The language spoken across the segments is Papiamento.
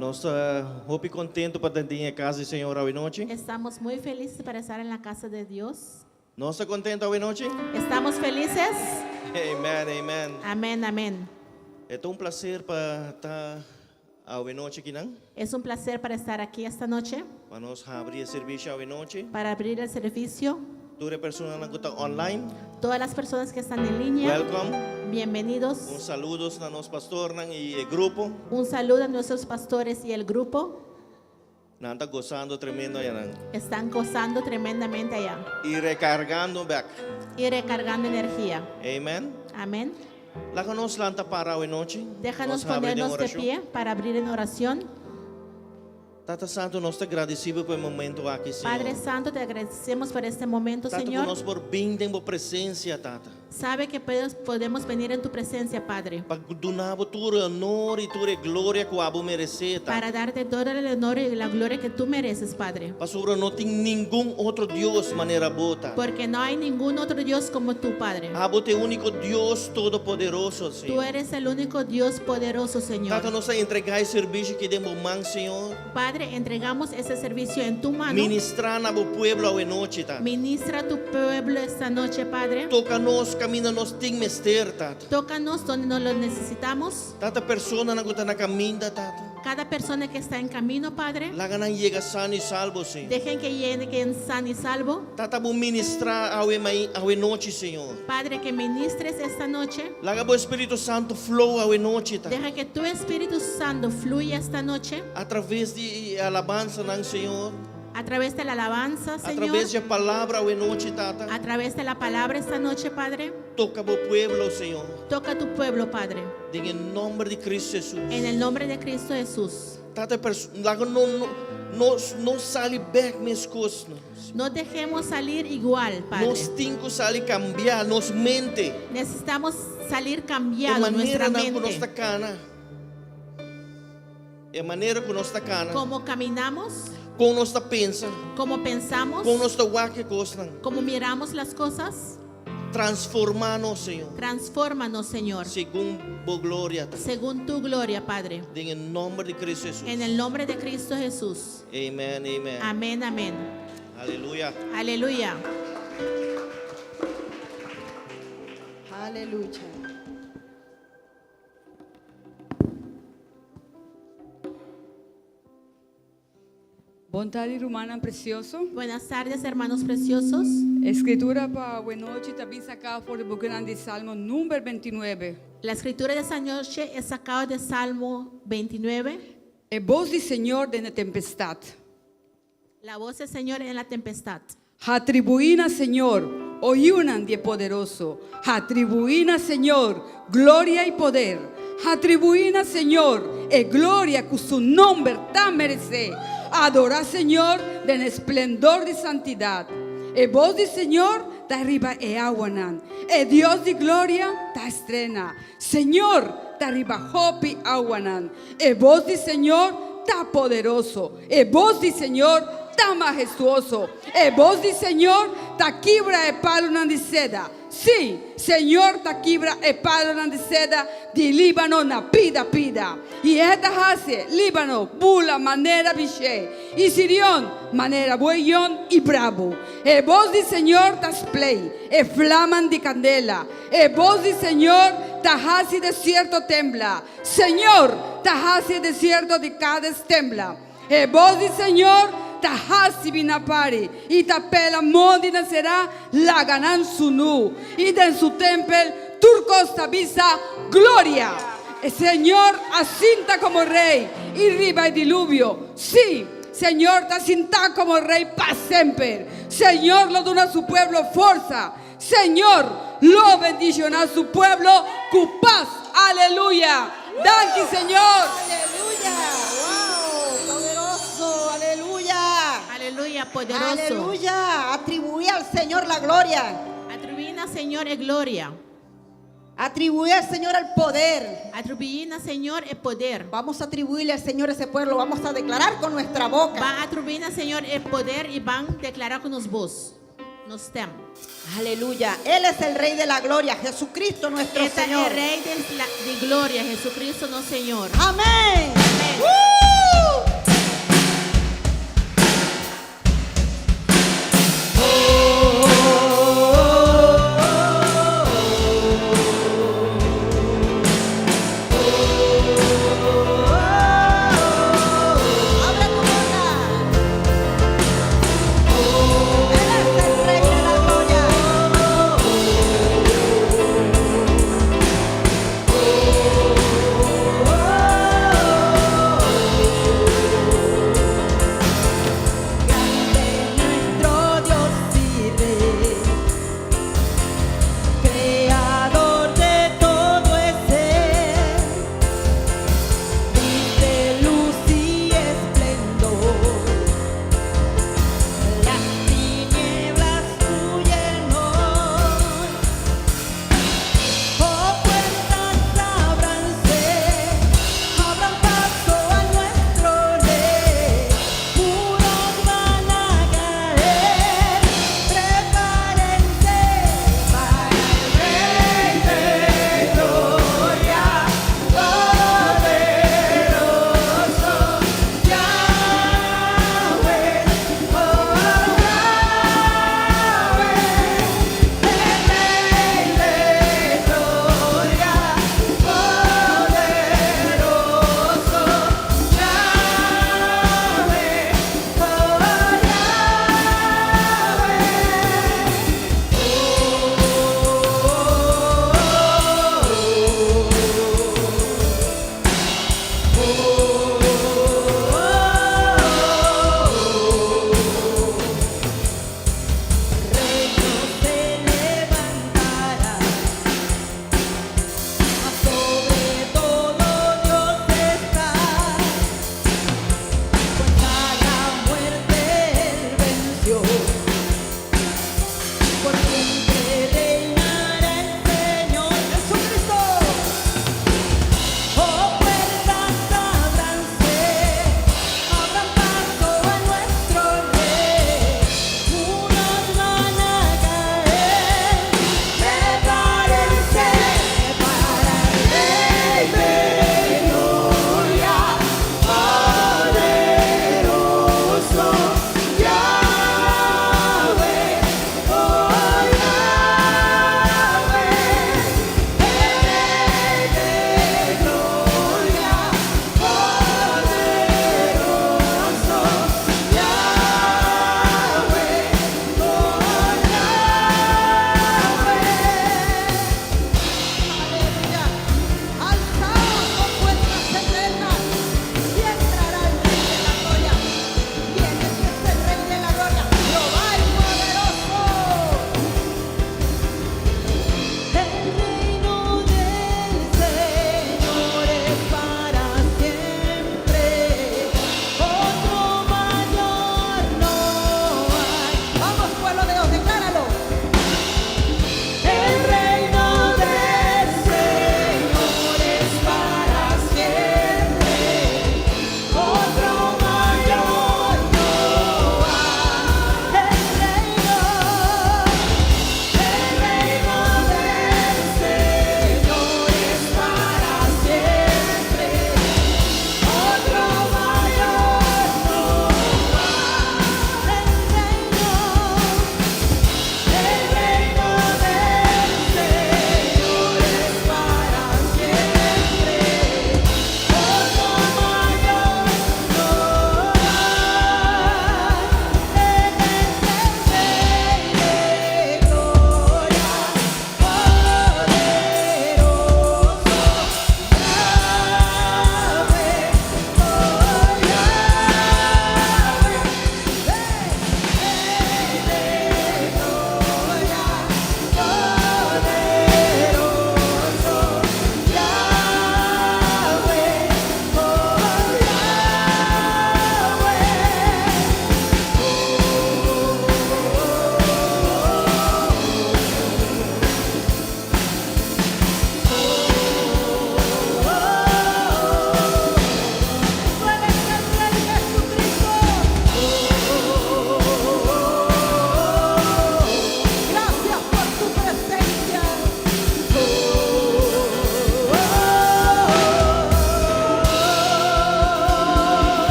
Nos ta hopi kontentu pa ta den e kas di Señor awe nochi. Estamos muy felices para estar en la casa de Dios. Nos ta kontentu awe nochi? ¿Estamos felices? Amen, amen. Amén, amén. E ta un plaser pa ta awe nochi akinan. Es un placer para estar aquí esta noche, Pa nos habri e servisio awe nochi. para abrir el servicio. Tur e personanan ku ta online, Todas las personas que están en línea, welcome. bienvenidos. Un saludos na nos pastornan i e grupo. Un saludo a nuestros pastores y el grupo. Nan ta gozando tremendo ayanan. Están gozando tremendamente allá I rekargando bèk. y recargando energía. Amen. Amén. Laga nos lanta para awe nochi. Déjanos Nos habri den ponernos de orashon. pie para abrir en oración. Tata Santu, nos ta gradisí Bo pa e momento aki, Señor. Padre Santo, te agradecemos por este momento, Tata, ku Señor. nos por bin den Bo presensia, Tata. Sabe que podemos venir en tu presencia, Padre. Pa duna Bo tur e honor i tur e gloria ku abo meresé, Tata. Para darte todo el honor y la gloria que tú mereces, Padre. Pasobra no tin ningun otro Dios manera Bo, Tata. Porque no hay ningún otro Dios como tú, Padre. Abo ta e úniko Dios Todopoderoso, Tú Señor. eres el único Dios poderoso, Señor. Tata, nos a entregá e servisio aki den Bo man, Señor. Padre, entregamos ese servicio en tu mano. Ministrá na Bo pueblo awe nochi, Tata. Ministra a tu pueblo esta noche, Padre. Toka nos kaminda nos tin mester, Tata. Tócanos donde nos lo necesitamos. Tata, personanan ku ta na kaminda, Tata. Cada persona que está en camino, Padre. Laga nan yega sano i salbo, Señor. Dejen que lleguen san y salvo. Tata, bo ministrá awe mai, awe nochi, Señor. Padre, que ministres esta noche. Laga bo Spiritu Santu flow awe nochi, Tata. Deja que tu Espíritu Santo fluya esta noche. A traves di e alabansanan, Señor. A través de la alabanza, A Señor. traves di e palabra awe nochi, Tata. A través de la palabra esta noche, Padre. Toka bo pueblo, Señor. Toca tu pueblo, Padre. Den e nòmber di Cristo Hesus. En el nombre de Cristo Jesús. Tata, laga no, no, nos no sali bèk meskos. No dejemos salir igual, Padre. Nos tin ku sali kambiá nos mente. Necesitamos salir E cambiado nuestra maneranan ku nos mente. ta kana. E manera ku nos ta kana. Como caminamos. Kon nos ta pensa. Como pensamos. Kon nos ta wak e kosnan. Como miramos las cosas. Transformá nos, Señor. Transfórmanos, Señor. Segun bo gloria. Según tu gloria, Padre. Den e nòmber di Cristo Hesus. En el nombre de Cristo Jesús. Amen, amen. Amén, amén. Aleluya. Aleluya. Aleluya. Bon tardi rumannan precioso. Buenas tardes hermanos preciosos. E scritura pa awe nochi ta bin sacá for di bukinan di Salmo number 29. La escritura de esta noche es sacado de Salmo 29. E bos di Señor den e tempestad. La voz del Señor en la tempestad. Atribuí na Señor, o yunan di e Poderoso, atribuí na Señor gloria i poder. Atribuí na Señor e gloria ku su nomber ta meresé. Adorá Señor den e splendor di santidat. E bos di Señor ta riba e awanan. E Dios di gloria ta estrena. Señor ta riba hopi awanan. E bos di Señor ta poderoso. E bos di Señor ta mahestuoso. E bos di Señor ta kibra e palunan di seda. Sí, Señor ta kibra e palunan di seda di Líbano na pida pida. I e ta hasi Líbano bula manera bishé, i Sirion manera bueyon i brabu. E bos di Señor ta splei e flaman di kandela. E bos di Señor ta hasi desierto tembla. Señor ta hasi e desierto di Kades tembla. E bos di Señor ta hasi bina pari i ta pela mondi na será laga nan sunú. I den su tempel tur kos ta bisa, Gloria! E Señor a sinta komo Rei i riba e diluvio. Sí, Señor ta sintá komo Rei pa semper. Señor lo duna su pueblo forsa. Señor lo bendiciona su pueblo cu paz. Aleluya! Danki Señor! Aleluya! Wow! Poderoso! Aleluya! Aleluya, poderoso. Aleluya! Atribuí al Señor la gloria. Atribuí na Señor e gloria. Atribuí al Señor el poder. Atribuí na Señor e poder. Vamos a atribuirle al Señor ese pueblo. Lo vamos a declarar con nuestra boca. Ban atribuí na Señor e poder i ban deklará ku nos bos, nos stèm. Aleluya. Él es el Rey de la gloria, Jesucristo nuestro E ta e Señor. Rei di gloria, Jesucristo nos Señor. Amén. Amén. ¡Uh!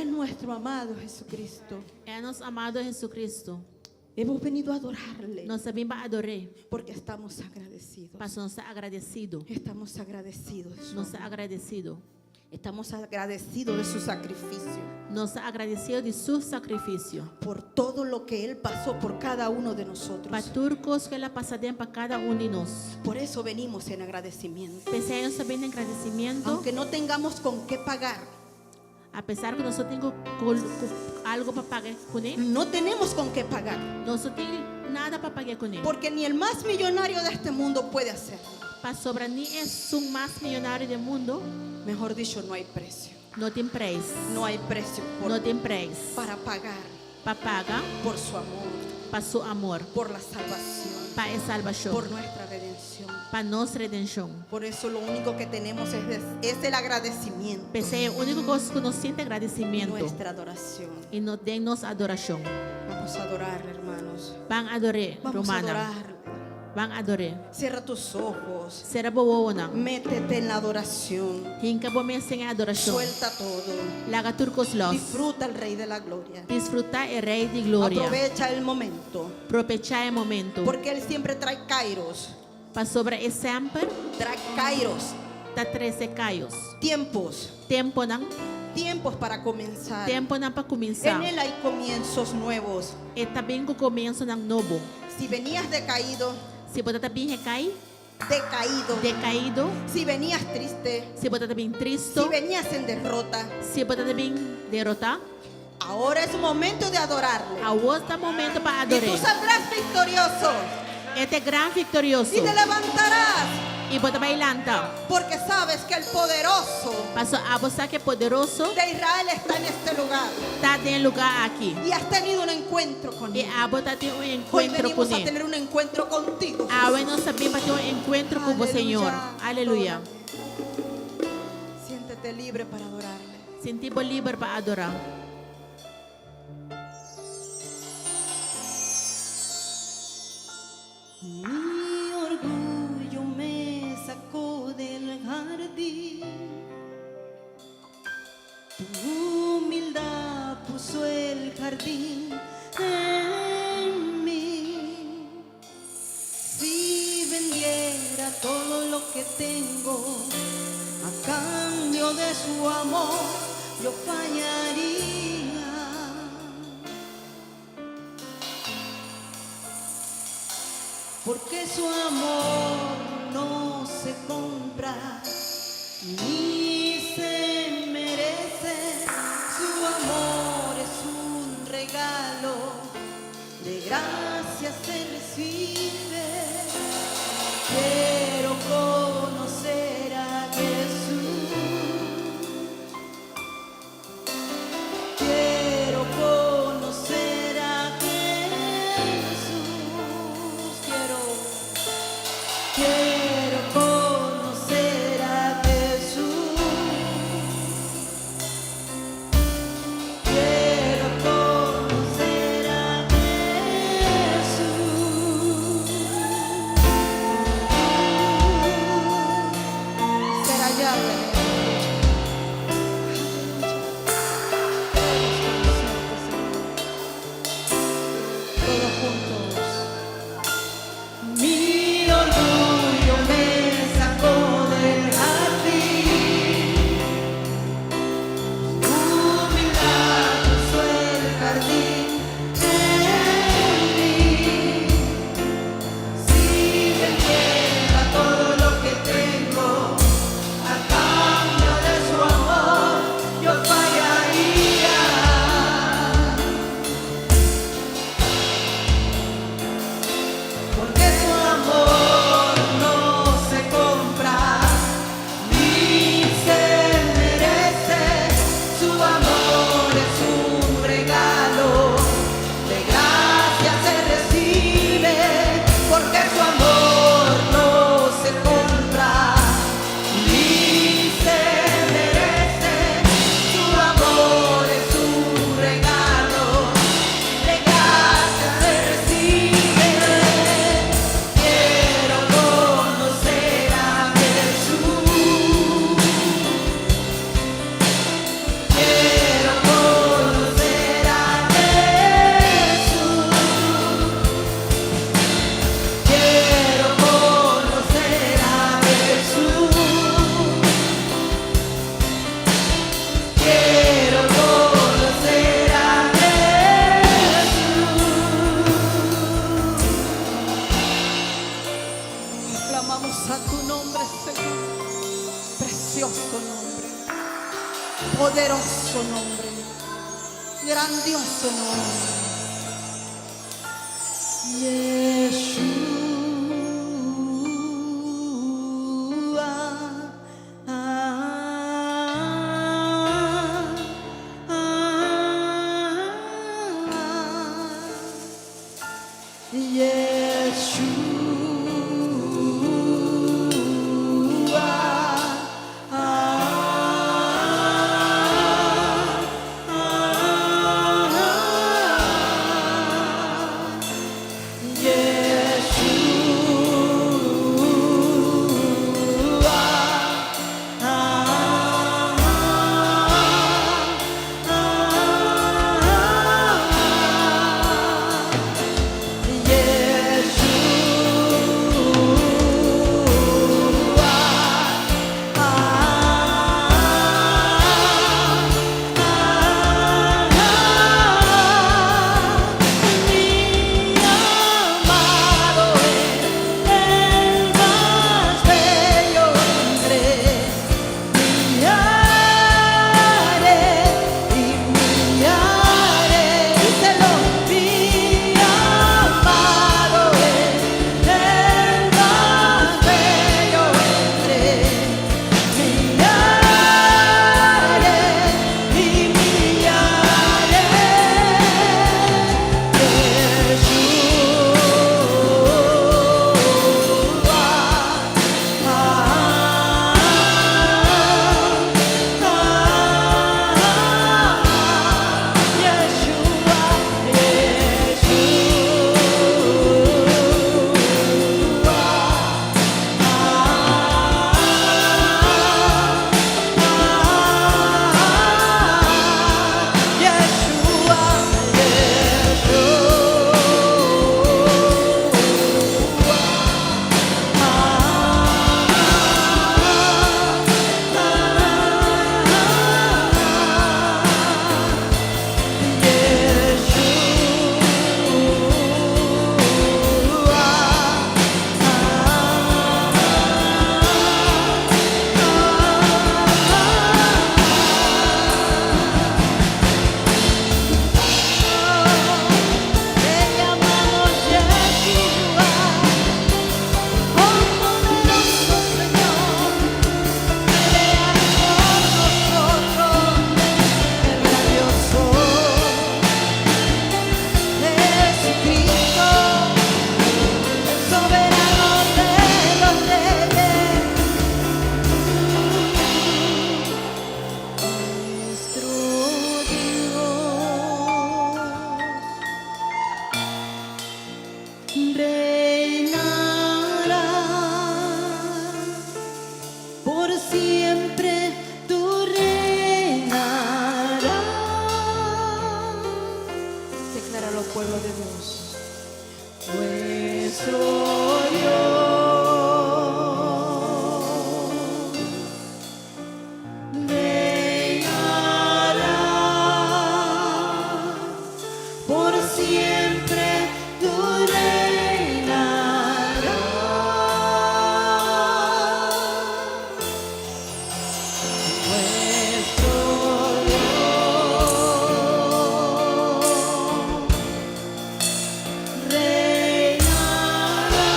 Él es nuestro amado Jesucristo. E nos amado Jesucristo. Hemos venido a adorarle Nos a bin pa ador'é. porque estamos agradecidos. Paso nos ta agradesido. Estamos agradecidos de su Nos ta amor. agradesido. Estamos agradecidos de su sacrificio. Nos ta agradesido di su sakrifisio. Por todo lo que Él pasó por cada uno de nosotros. Pa tur kos ku el a pasa aden pa kada un di nos. Por eso venimos en agradecimiento. P'esei nos ta bin den agradesimentu. Aunque no tengamos con qué pagar. Apesar ku nos no tin ku algu pa paga kuné. No tenemos con qué pagar. Nos no tin nada pa paga kuné. Porque ni el más millonario de este mundo puede hacerlo. Pasobra ni esun mas miyonario den mundu. Mejor dicho, no hay precio. No tin preis. No hay precio por, No tin preis. para pagar Pa paga por su amor, pa su amor. por la salvación, Pa e salbashon. por nuestra redención. Pa nos redenshon. Por eso lo único que tenemos es, es el agradecimiento. P'esei e úniko kos ku nos tin ta gradisimentu. Nuestra adoración. I no den nos adorashon. Vamos a adorarle, hermanos. Ban ador'é, Vamos a rumannan. adorarle. Ban ador'é. Cierra tus ojos. Sera bo wowonan. Métete en la adoración. Hinka bo mes den e adorashon. Suelta todo. Laga tur kos lòs. Disfruta al Rey de la Gloria. Disfrutá e Rei di Gloria. Aprovecha el momento. Probechá e momento. Porque Él siempre trae kairos. Pasobra e semper Trae kairos. ta trese kairos. Tiempos. Temponan. Tiempos para comenzar. Temponan pa kuminsá. En Él hay comienzos nuevos. E ta bin ku komiensonan nobo. Si venías decaído, Si bo ta bin rekai, decaído. decaído. Si venías triste, Si bo ta bin tristo, si venías en derrota, si bo ta bin derotá. Ahora es momento de adorarle. Awor ta momento pa Y ador'é. tú saldrás victorioso. E ta gran viktorioso. Y te levantarás. I bo ta bai lanta. Porque sabes que el poderoso Paso abo sa ku e poderoso de Israel está en este lugar. ta den e lugá aki. Y has tenido un encuentro con I él. abo tatin un Hoy enkuentro venimos a kuné. tener un encuentro contigo. Awe nos ta bin pa tin un enkuentro ku bo, Señor. Aleluya. Siéntete libre para adorarle. Sinti bo liber pa adorá. Mi orgullo me sacó del jardín. Tu humildad puso el jardín en mí. Si vendiera todo lo que tengo a cambio de su amor, yo fallaría. Porque su amor no se compra ni se merece. Su amor es un regalo, de gracia se recibe. Quiero conocer a Jesús. Quiero conocer a Jesús. Quiero, quiero conocer a Jesús. Quiero conocer a Jesús. Grandioso nombre. Yeshua. Ah, ah, ah. Yeshua. Ah, ah, Yeshua. Ah, ah, ah. Yeshua. Ah, mi amado es el más bello entre millares y millares. Díselo, mi amado es el más bello entre millares y millares. Yeshua. Ah, ah, Yeshua, Yeshua. Yeshua, Yeshua. Te llamamos Yeshua, oh poderoso Señor, pelea por nosotros, el grandioso Jesucristo, el soberano de los reyes. Nuestro Dios reinará por siempre, tú reinarás. Decláralo, pueblo de Dios. Nuestro Dios reinará por siempre, tú reinarás. Nuestro Dios reinará.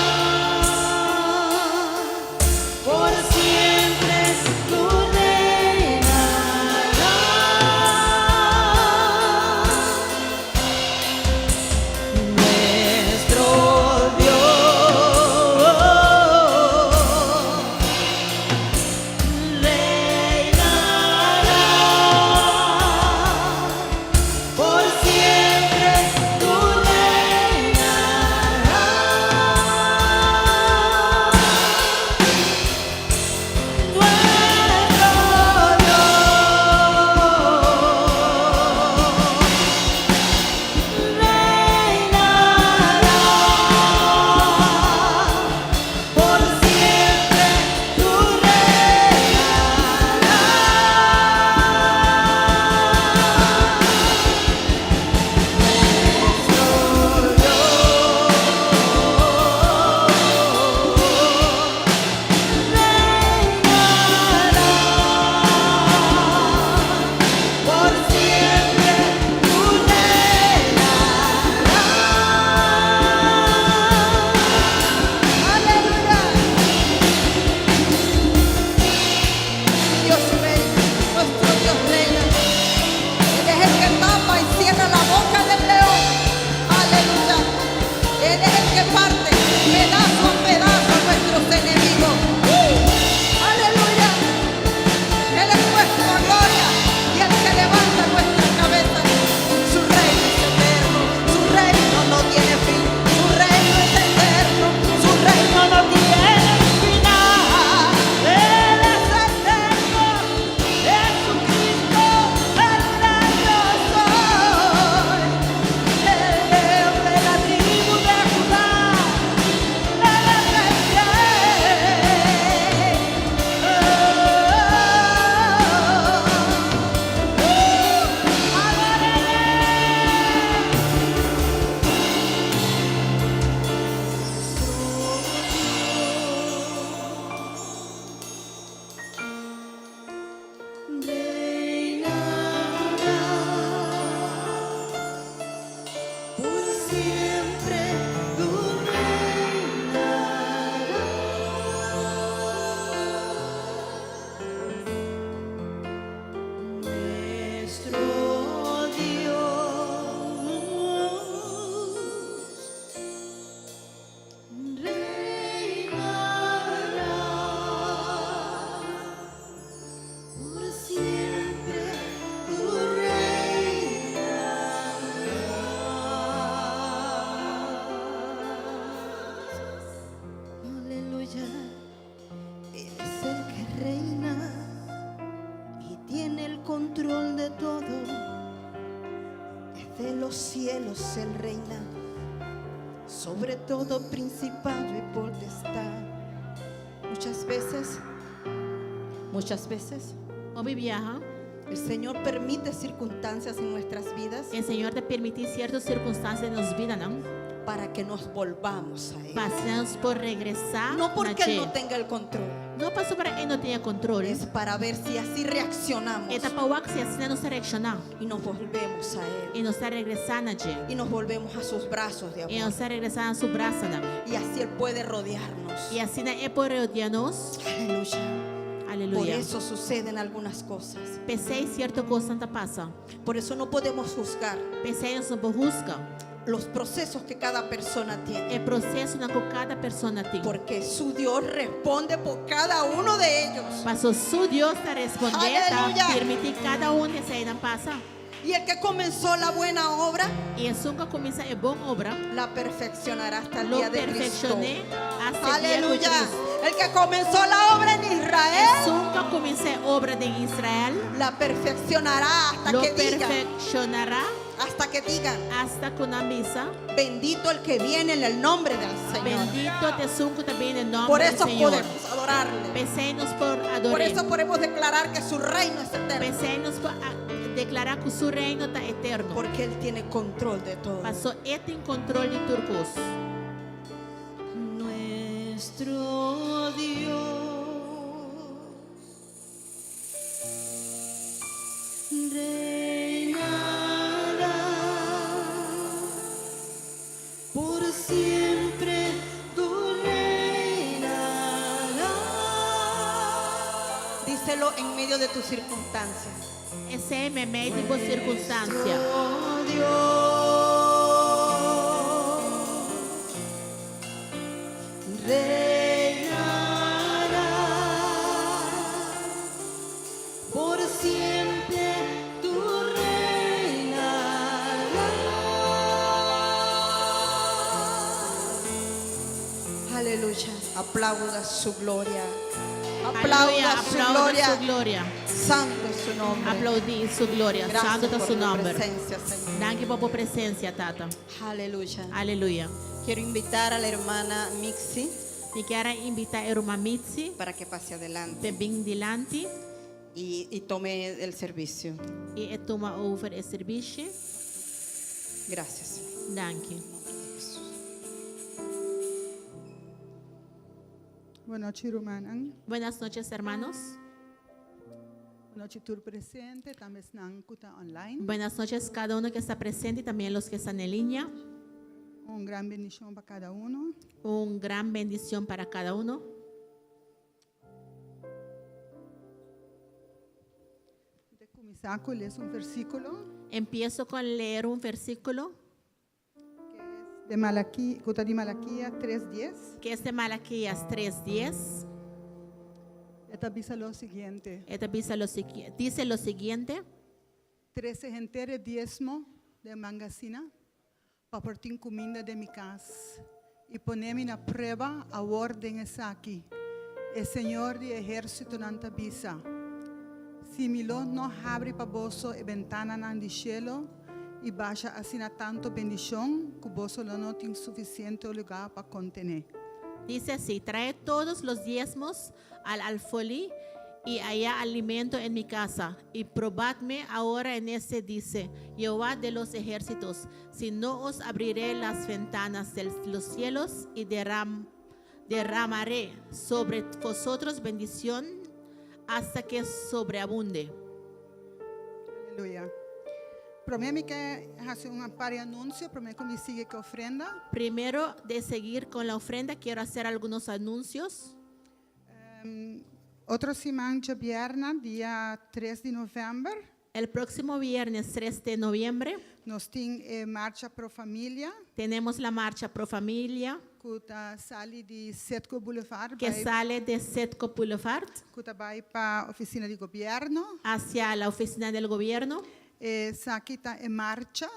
Desde los cielos Él reina, sobre todo principado y potestad. Muchas veces, muchas veces, Hopi biaha, el Señor permite circunstancias en nuestras vidas e Señor ta permití sierto sirkunstansia den nos bidanan para que nos volvamos a Él. pa nos por regresá No porque Él na no dje. tenga el control, No pasobra e no tin kontrol. es para ver si así reaccionamos E ta pa wak si asina nos ta reakshoná y nos volvemos a Él i nos ta regresá na dje. y nos volvemos a sus brazos de I amor. nos ta regresá na su brasanan. Y así Él puede rodearnos. I asina e por rodia nos. Aleluya. Por Aleluya. eso suceden algunas cosas. P'esei sierto kosnan ta pasa. Por eso no podemos juzgar P'esei nos no por husga los procesos que cada persona tiene. e prosesonan ku kada persona tin. Porque su Dios responde por cada uno de ellos. Paso su Dios ta respondé, ta Aleluya. permití kada un di eseinan pasa. Y el que comenzó la buena obra, I esun ku a kuminsá e bon obra, la perfeccionará hasta el lo día de Cristo. perfekshoné hasta e dia ku Aleluya. Cristo. El que comenzó la obra en Israel, Esun ku a kuminsá e obra den Israel, la perfeccionará hasta lo que diga, perfekshonará hasta que digan, hasta ku nan bisa, bendito el que viene en el nombre del Señor. Bendito ta esun ku ta bini den nòmber Por del eso Señor. podemos adorarle. P'esei nos por Por ador'é. eso podemos declarar que su reino es eterno. P'esei nos por deklará ku su reino ta eterno. Porque Él tiene control de todo. Paso e tin kontrol di tur kos. Nuestro Dios reinará por siempre, tú reinarás. Díselo en medio de tus circunstancias. Esei meimei di bo sirkunstansia. Nuestro Dios reinará por siempre, tú reinarás. Aleluya. Aplauda su gloria. Aleluya, Aplauda su aplauda gloria. su gloria. Santo es su nombre. Aplaudí su gloria. Gracias Santo ta por su tu nòmber. presencia, Señor. Danki pa bo presensia, Tata. Aleluya. Aleluya. Quiero invitar a la hermana Mixi Mi kier invitá e ruman Mitzi para que pase adelante pa bin dilanti y, y tome el servicio. i e tuma over e servisio. Gracias. Señor. Danki. En nombre de Jesús. Bon nochi, rumannan. Buenas noches, hermanos. Bon nochi, tur presente, tambe esnan ku ta online. Buenas noches cada uno que está presente y también los que están en línea. Un gran bendishon pa kada un. Un gran bendición para cada uno. Mi ta kuminsá ku lesa un versíkulo Empiezo con leer un versículo ku ta di Malakia, ku ta di Malakia 3:10. que es de Malaquías 3:10. E ta bisa lo siguiente: E ta bisa lo dice lo siguiente: Trese henter e diesmo den mangasina, pa por tin kuminda den mi kas. I pone mi na prueba awor den esaki. E Señor di ehérsitonan ta bisa. Si mi lo no habri pa boso e bentananan di shelu i basha asina tantu bendishon ku boso lo no tin sufisiente lugá pa kontené. Dice así: Trae todos los diezmos al alfolí y haya alimento en mi casa. Y probadme ahora en este, dice Jehová de los ejércitos, si no os abriré las ventanas de los cielos y derramaré sobre vosotros bendición hasta que sobreabunde. Aleluya. Promé mi ke hasi un par di anunsio, promé ku mi sigui ku ofrenda. Primero de seguir con la ofrenda, quiero hacer algunos anuncios. Otro siman, djabièrnè, dia 3 di novèmber, El próximo viernes 3 de noviembre nos tin eh, Marcha Pro Famia, tenemos la marcha Pro Familia ku ta sali di Setco Boulevard, que bai, sale de Setco Boulevard ku ta bai pa ofisina di gobièrnu. hacia la oficina del gobierno. Esaki ta e marcha,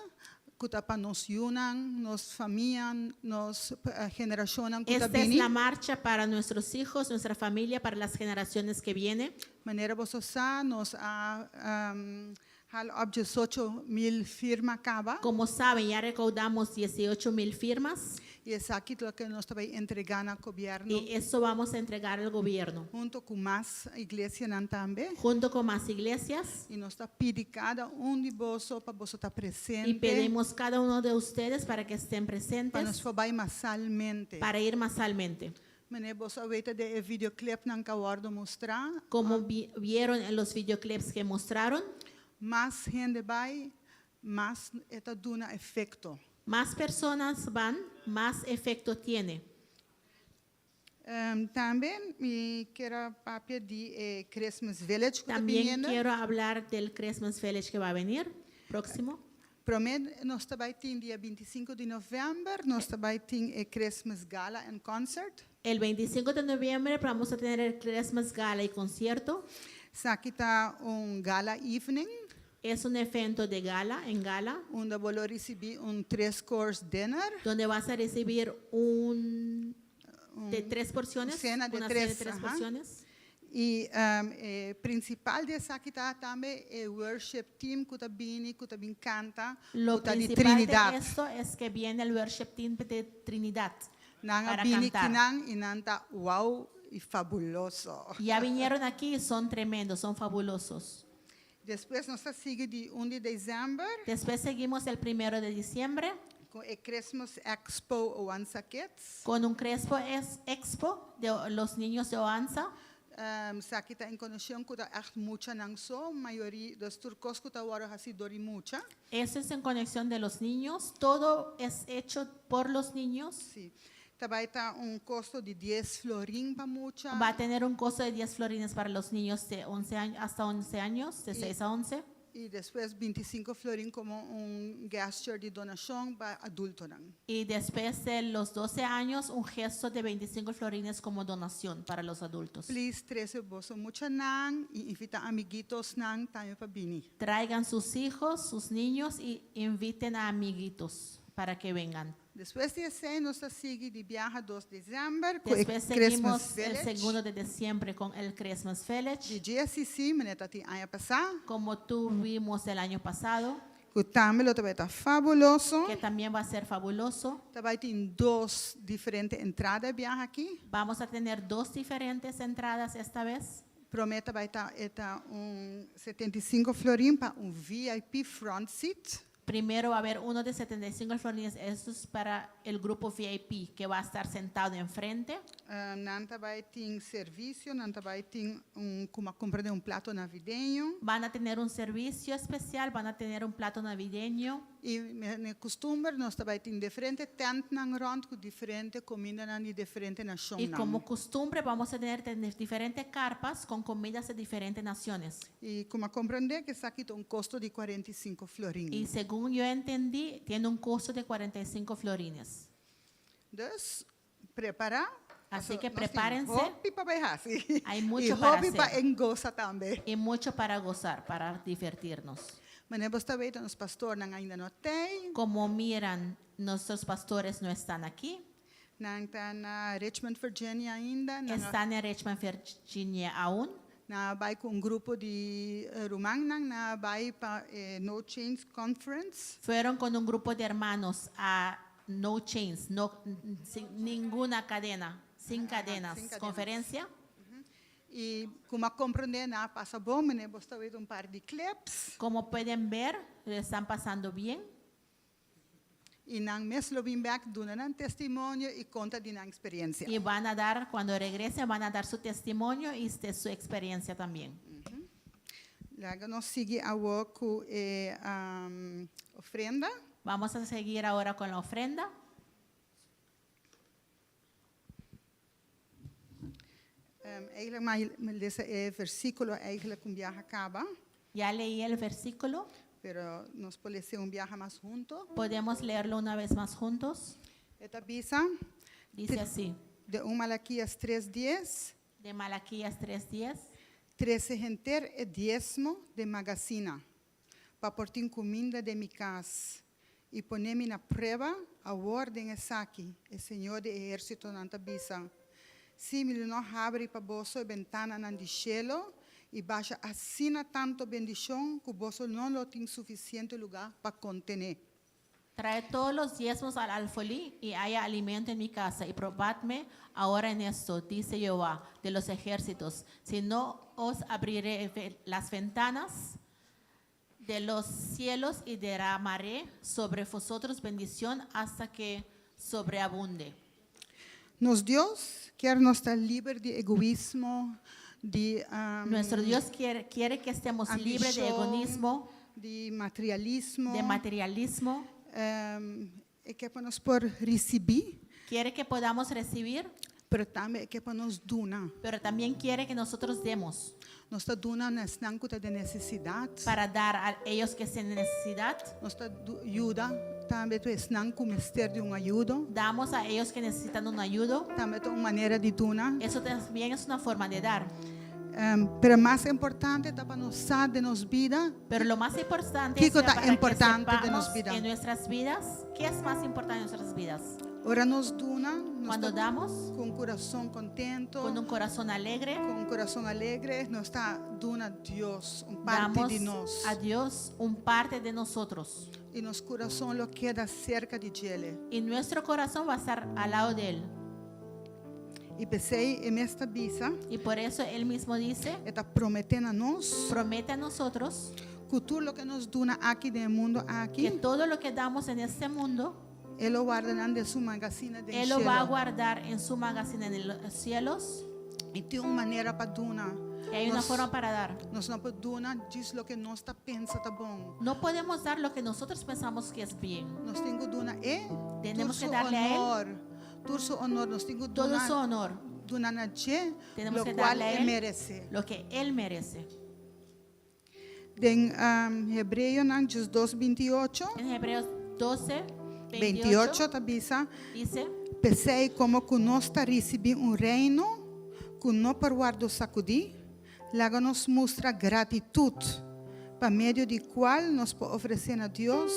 ku ta pa nos yunan, nos famia, nos eh, generashonnan ku ta Esta es bini. la marcha para nuestros hijos, nuestra familia, para las generaciones que vienen. Manera boso sa, nos a um, Haal op 18 mil firma kaba. Como saben, ya recaudamos 18 mil firmas I esaki ta loke nos ta bai entregá na gobièrnu. Y eso vamos a entregar al gobierno, Huntu ku mas iglesianan tambe. Junto con más iglesias. I nos ta pidi kada un di boso pa boso ta Y presente. pedimos cada uno de ustedes para que estén Pa nos presentes por bai masalmente. Para ir masalmente. Manera boso a weta den e videoclip nan ku a wòrdu mustrá. Como vieron en los videoclips que mostraron, Mas hende bai, mas e ta duna efekto. Más personas van, más efecto tiene. Tambe mi ke papia di Christmas Village ku ta También biniendo. Quiero hablar del Christmas Village que va a venir próximo. Promé nos ta bai tin dia 25 di novèmber, nos ta bai tin e Christmas Gala and Concert. El 25 de noviembre vamos a tener el Christmas Gala y concierto. Esaki ta un gala evening, Es un evento de gala, en gala, unda bo lo risibí un tres-course dinner. Donde vas a recibir un de tres porciones, Sena di una tres, cena de tres ajá. porciones. I e prinsipal di esaki ta tambe e worship team ku ta bini, ku ta bin kanta, Lo ku ta di principal de Trinidad. Esto es que viene el worship team de Trinidad Nan a para bini cantar. akinan i nan ta wow i fabuloso. Ya vinieron aquí y son tremendos, son fabulosos. Despues nos ta sigui dia 1 di desèmber Después seguimos el 1 de diciembre ku e Christmas Expo Oansa Kids. Con un Crespo Expo de los niños de Oanza. Esaki ta en konekshon ku echt muchanan so, mayoria di tur kos ku ta wòrdu hasí dor di mucha. Eso es en conexión de los niños. Todo es hecho por los niños. Si. Ta bai ta un kosto di 10 florin pa mucha. Va a tener un costo de 10 florines para los niños de 11 años, hasta 11 años, de 6 a 11. I despues 25 florin komo un gesture di donashon pa adultonan. Y después de los 12 años, un gesto de 25 florines como donación para los adultos. Please, trese boso muchanan i invitá amiguitonan tambe pa bini. Traigan sus hijos, sus niños y inviten a amiguitos para que vengan. Despues di esei, nos ta sigui di biaha 2 di desèmber ku e Después Christmas seguimos el Village. segundo de diciembre con el Christmas Village, Di GSCC, manera tabatin aña pasá. Como tuvimos el año pasado, Ku tambe lo ta fabuloso. Que también va a ser fabuloso. Ta bai tin dos diferente entrada e biaha aki. Vamos a tener dos diferentes entradas esta vez. Promé ta bai ta un 75 florin pa un VIP front seat. Primero va a haber uno de 75 florines, eso es para el grupo VIP que va a estar sentado enfrente. Nan ta bai tin servisio, nan ta bai tin un komo kompra di un plato navideño. Van a tener un servicio especial, van a tener un plato navideño. I manera kustumber, nos ta bai tin diferente tentnan rònt ku diferente kumindanan di diferente nashon. Y como costumbre vamos a tener diferentes carpas con comidas de diferentes naciones. I komo komprondé ku esaki tin un kosto di 45 florin. Y según yo entendí, tiene un costo de 45 florines. Dus, prepará. Así que Nos tin prepárense. Hopi pa bai hasi. Hay mucho I para hopi pa hacer. gosa tambe. Y mucho para gozar, para divertirnos. Manera boso ta weta, nos pastornan ainda no t'ei. Como miran, nuestros pastores no están aquí. Nan ta na Richmond, Virginia ainda. Nan, Están en Richmond, Virginia aún. Nan a bai ku un grupo di rumannan, nan a bai pa No Chains Conference. Fueron con un grupo de hermanos a No Chains, no, sin ninguna cadena, sin cadenas, sin cadenas. Conferencia. I komo komprondé, nan a pasa bon, manera boso ta weta un par di clips. Como pueden ver, le están pasando bien. I nan mes lo bin bèk, duna nan testimonio i konta di nan eksperensia. Y van a dar, cuando regresen, van a dar su testimonio y de su experiencia también. Laga nos sigui awor ku e ofrenda. Vamos a seguir ahora con la ofrenda. Eigenlijk m'a lesa e versíkulo eigenlijk un biaha kaba, Ya leí el versículo. Pero nos por lesa un biaha mas huntu. Podemos leerlo una vez más juntos. E ta bisa Dice así, di 1 Malakias 3:10, de Malaquías 3:10. Trese henter e diesmo den mangasina, pa por tin kuminda den mi kas. I pone mi na prueba, awor den esaki, e Señor di ehérsitonan ta bisa. Si mi no habri pa boso e bentananan di shelu. I basha asina tantu bendishon ku boso no lo tin sufisiente lugá pa kontené. Traed todos los diezmos al alfolí y haya alimento en mi casa, y probadme ahora en esto, dice Jehová de los ejércitos, si no os abriré las ventanas de los cielos y derramaré sobre vosotros bendición hasta que sobreabunde. Nos Dios kier nos ta liber di egoismo, di Nuestro Dios quiere, quiere que estemos libres de ambishon, egoísmo, di materialismo. de materialismo. E ke pa nos por risibí. Quiere que podamos recibir, Pero tambe e ke pa nos duna. pero también quiere que nosotros demos. Nos ta duna na esnan ku ta den nesesidat. Para dar a ellos que estén en necesidad. Nos ta yuda tambe tur esnan ku mester di un ayudo. Damos a ellos que necesitan un ayudo. Tambe ta un manera di duna. Eso también es una forma de dar. Pero mas importante ta pa nos sa den nos bida. Pero lo mas importante Kiko es ta para que importante den nos sepamos bida? en nuestras vidas, ¿qué es más importante en nuestras vidas? Ora nos duna, nos Cuando ta damos, ku un kurason kontentu, con un corazón alegre, ku un kurason alegre, nos ta duna Dios un parti damos di nos. a Dios un parte de nosotros. I nos kurason lo keda serka di djele. Y nuestro corazón va a estar al lado de Él. I p'esei e mes ta bisa. Y por eso Él mismo dice, E ta prometé na nos. Promete a nosotros. Ku tur loke nos duna aki den e mundu aki. Que todo lo que damos en este mundo. E lo warda nan den su mangasina den Él lo va a shelu. guardar en su magazine en los cielos. I tin un manera pa duna. Y hay una forma para dar. Nos no por duna djis loke nos ta pensa ta bon. No podemos dar lo que nosotros pensamos que es bien. Nos tin ku duna e Tenemos tur que su darle a él honor. Tur su honor nos tin ku todo duna. su honor. Duna na dje Tenemos lo que cual darle a e él merece. lo que él merece. Den Hebreonan 12, 28. En Hebreos 12, 28 28 ta bisa. Dice. P'esei komo ku nos ta risibí un reino ku no por wòrdu sakudí, laga nos mustra gratitut pa medio di kual nos por ofresé na Dios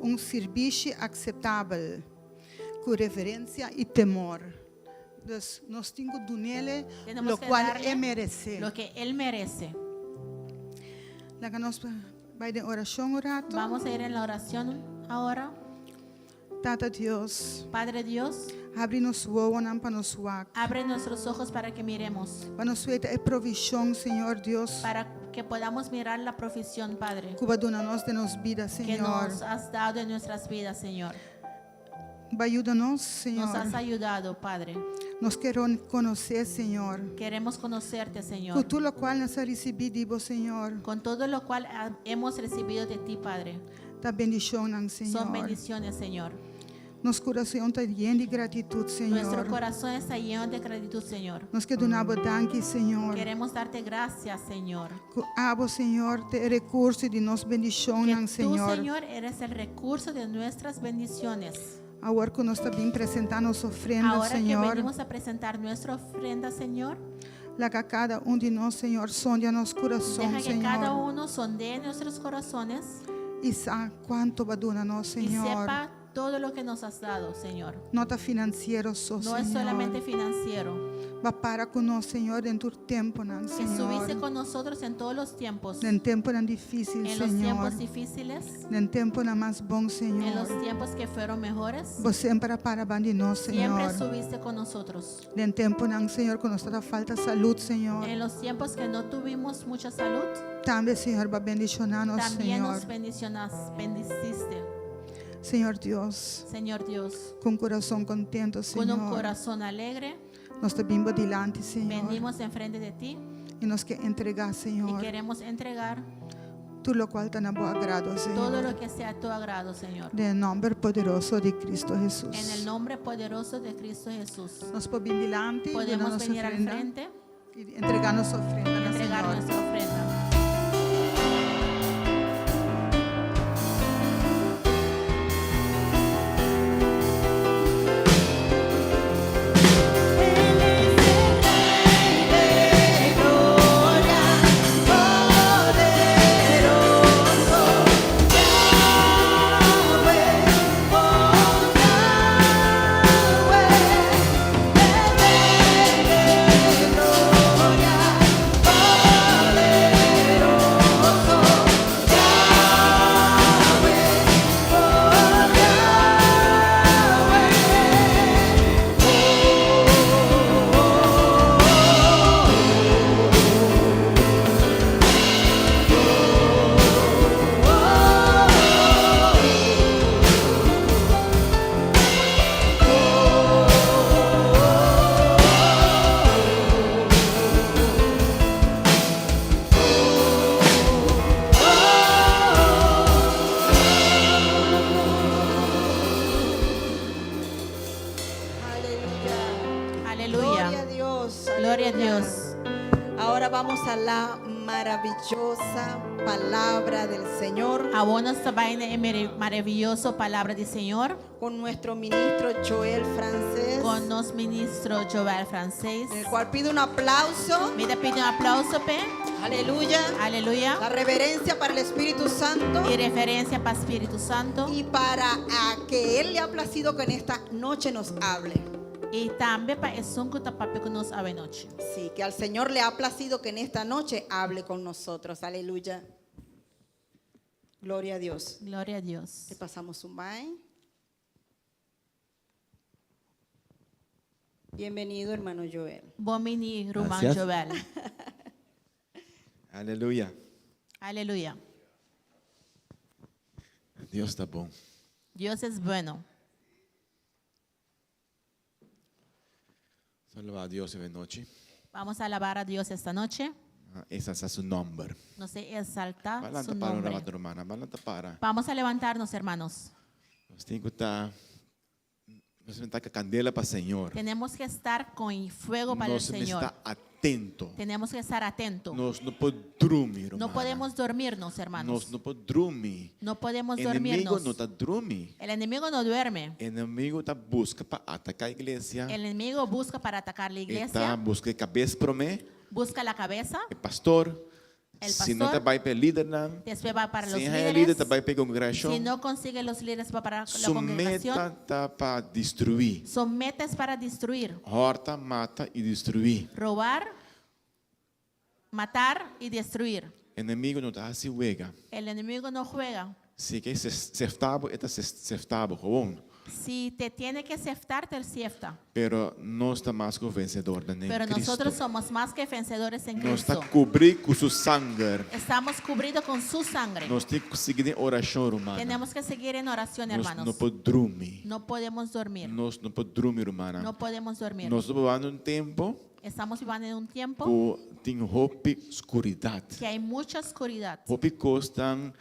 un sirbishi akseptabel, ku reverensia i temor. Dus nos tin ku dun'Ele Tenemos que lokual darle E meresé. Lo que Él merece. Laga nos bai den orashon un rato. Vamos a ir en la oración ahora. Tata Dios. Padre Dios. Habri nos wowonan pa nos wak. Abre nuestros ojos para que miremos. Pa nos weta e provishon, Señor Dios. Para que podamos mirar la provisión, Padre. Ku Bo a duna nos den nos bida, Que Señor. nos has dado en nuestras vidas, Señor. Bo a yuda nos, Señor. Nos has ayudado, Padre. Nos ke konosé, Señor. Queremos conocerte, Señor. Ku tur lokual nos a risibí di Bo, Señor. Con todo lo cual hemos recibido de ti, Padre. Ta bendishonnan, Señor. Son bendiciones, Señor. Nos kurason ta yen di gratitut, Señor. Nuestro corazón está lleno de gratitud, Señor. Nos ke duna Bo danki, Señor. Queremos darte gracias, Señor. Ku abo, Señor, ta e rekurso di nos bendishonnan, Que tú, Señor. Señor, eres el recurso de nuestras bendiciones. Awor ku nos ta bin presentá nos ofrenda, Ahora que Señor. venimos a presentar nuestra ofrenda, Señor. Laga kada un di nos, Señor, sondia nos kurason, Deja que cada Señor. uno sondee nuestros corazones I sa kuantu Bo a duna nos, y Señor. sepa todo lo que nos has dado, Señor. No ta finansiero so, No es solamente Señor. financiero. Bo a para ku nos, Señor, den tur tempunan, Que Señor. estuviste con nosotros en todos los tiempos. Den tempunan difísil, En los Señor. tiempos difíciles. Den tempunan mas bon, En Señor. los tiempos que fueron mejores. Bo semper a para banda di nos, Siempre Señor. estuviste con nosotros. Den tempunan, Señor, ku nos tabata falta salud, Señor. En los tiempos que no tuvimos mucha salud. Tambe, Señor, Bo a bendishoná nos, También Señor. nos bendicionas, bendiciste. Señor Dios. Señor Dios. Ku un kurason kontentu, Con un Señor. corazón alegre. Nos ta bin bo dilanti, Señor. Venimos enfrente de ti. I nos ke entregá, Y Señor. queremos entregar. Tur lokual ta na bo agrado, Todo Señor. lo que sea a tu agrado, Señor. Den nòmber poderoso di Cristo En el Hesus. nombre poderoso de Cristo Jesús. Nos por bin dilanti, duna Podemos nos venir al ofrenda. frente. I entregá nos ofrenda Y na entregar Señor. nuestra ofrenda. Gloria a Dios. Ahora vamos a la maravillosa palabra del Señor Awor nos ta bai na e maravioso palabra di Señor con nuestro ministro Joel Francés, ku nos ministro Joel Francés. el cual pido un aplauso. Mi ta pidi un aplouso p'e. Aleluya. Aleluya. La reverencia para el Espíritu Santo I reverensia pa Spiritu Santu. y para a que Él le ha placido que en esta noche nos hable. I tambe pa esun ku ta papia ku nos awe nochi. Sí, que al Señor le ha placido que en esta noche hable con nosotros. Aleluya. Gloria a Dios. Gloria na Dios. Le pasamos un bye. Bienvenido, hermano Joel. Bon bini, ruman Gracias. Joel. Aleluya. Aleluya. Dios ta bon. Dios es bueno. Alabá Dios awe nochi. Vamos a alabar a Dios esta noche. Ah, Ensaltá su nòmber. Nos exalta su Lanta para, nombre. ruman. Lanta para. Vamos a levantarnos, hermanos. Nos tin ku ta nos ta ku kandela pa Señor. Tenemos que estar con fuego para el Nos Señor. ta atento. Tenemos que estar atentos. Nos no por drumi, No ruman. podemos dormirnos, hermanos. Nos no por drumi. No podemos Enemigu dormirnos. no ta drumi. El enemigo no duerme. Enemigu ta buska pa ataká iglesia. El enemigo busca para atacar la E ta iglesia. buska kabes promé. Busca la cabeza. E pastor. El Si no pastor. ta bai pa lidernan. Después va para los Si e lider líderes. ta bai pa kongregashon. Si no consigue los líderes, va para la Su congregación. meta ta pa destruí. Su meta es para destruir, Hòrta, mata i destruí. robar, matar y destruir. Enemigu no ta hasi wega. El enemigo no juega. Si e ke sefta bo, e ta sefta bo, gewoon. Si te tiene que seftar, te sefta. Pero nos ta mas ku vensedó den Pero Kristu. nosotros somos más que vencedores en Nos ta Cristo. kubrí ku su sanger. Estamos cubridos con su sangre. Nos tin ku sigui den orashon, ruman. Tenemos que seguir en oración, Nos hermanos. no por drumi. No podemos dormir. Nos no por drumi, ruman. No podemos dormir. Nos ta bibando un tempu Estamos viviendo en un tiempo ku tin hopi skuridat. que hay mucha oscuridad. Hopi kos tan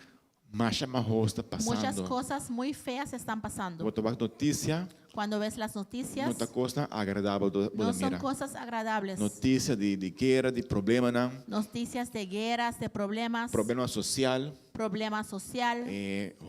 masha mahos ta Muchas pasando. cosas muy feas están pasando. Bo ta wak notisia, Cuando ves las noticias, no ta kos agradabel no son mira. cosas agradables. Notisia di di guera, di problemanan, Noticias de guerras, de problemas, problema sosial, problemas social,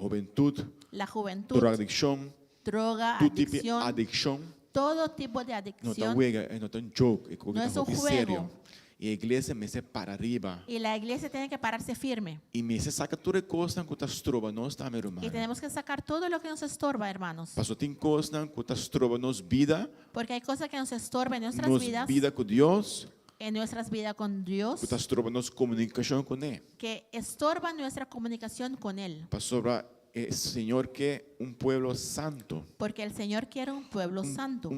hubentut, la juventud, drogadikshon, droga, tur tipo di adicción, adikshon. todo tipo de No ta adicción. wega, eh, no ta un joke, e No es un serio. juego. I iglesia mester para ariba. Y la iglesia tiene que pararse firme. I mester saka tur kos ku ta stroba nos tambe, ruman. Y tenemos que sacar todo lo que nos estorba, hermanos. Paso tin kos ku ta stroba nos bida, Porque hay cosas que nos estorban en nuestras nos vidas, bida ku Dios, en nuestras vidas con Dios, ku ta stroba nos komunikashon kuné. que estorban nuestra comunicación con Él. Pasobra eh, Señor ke un pueblo santu. Porque el Señor quiere un pueblo santo,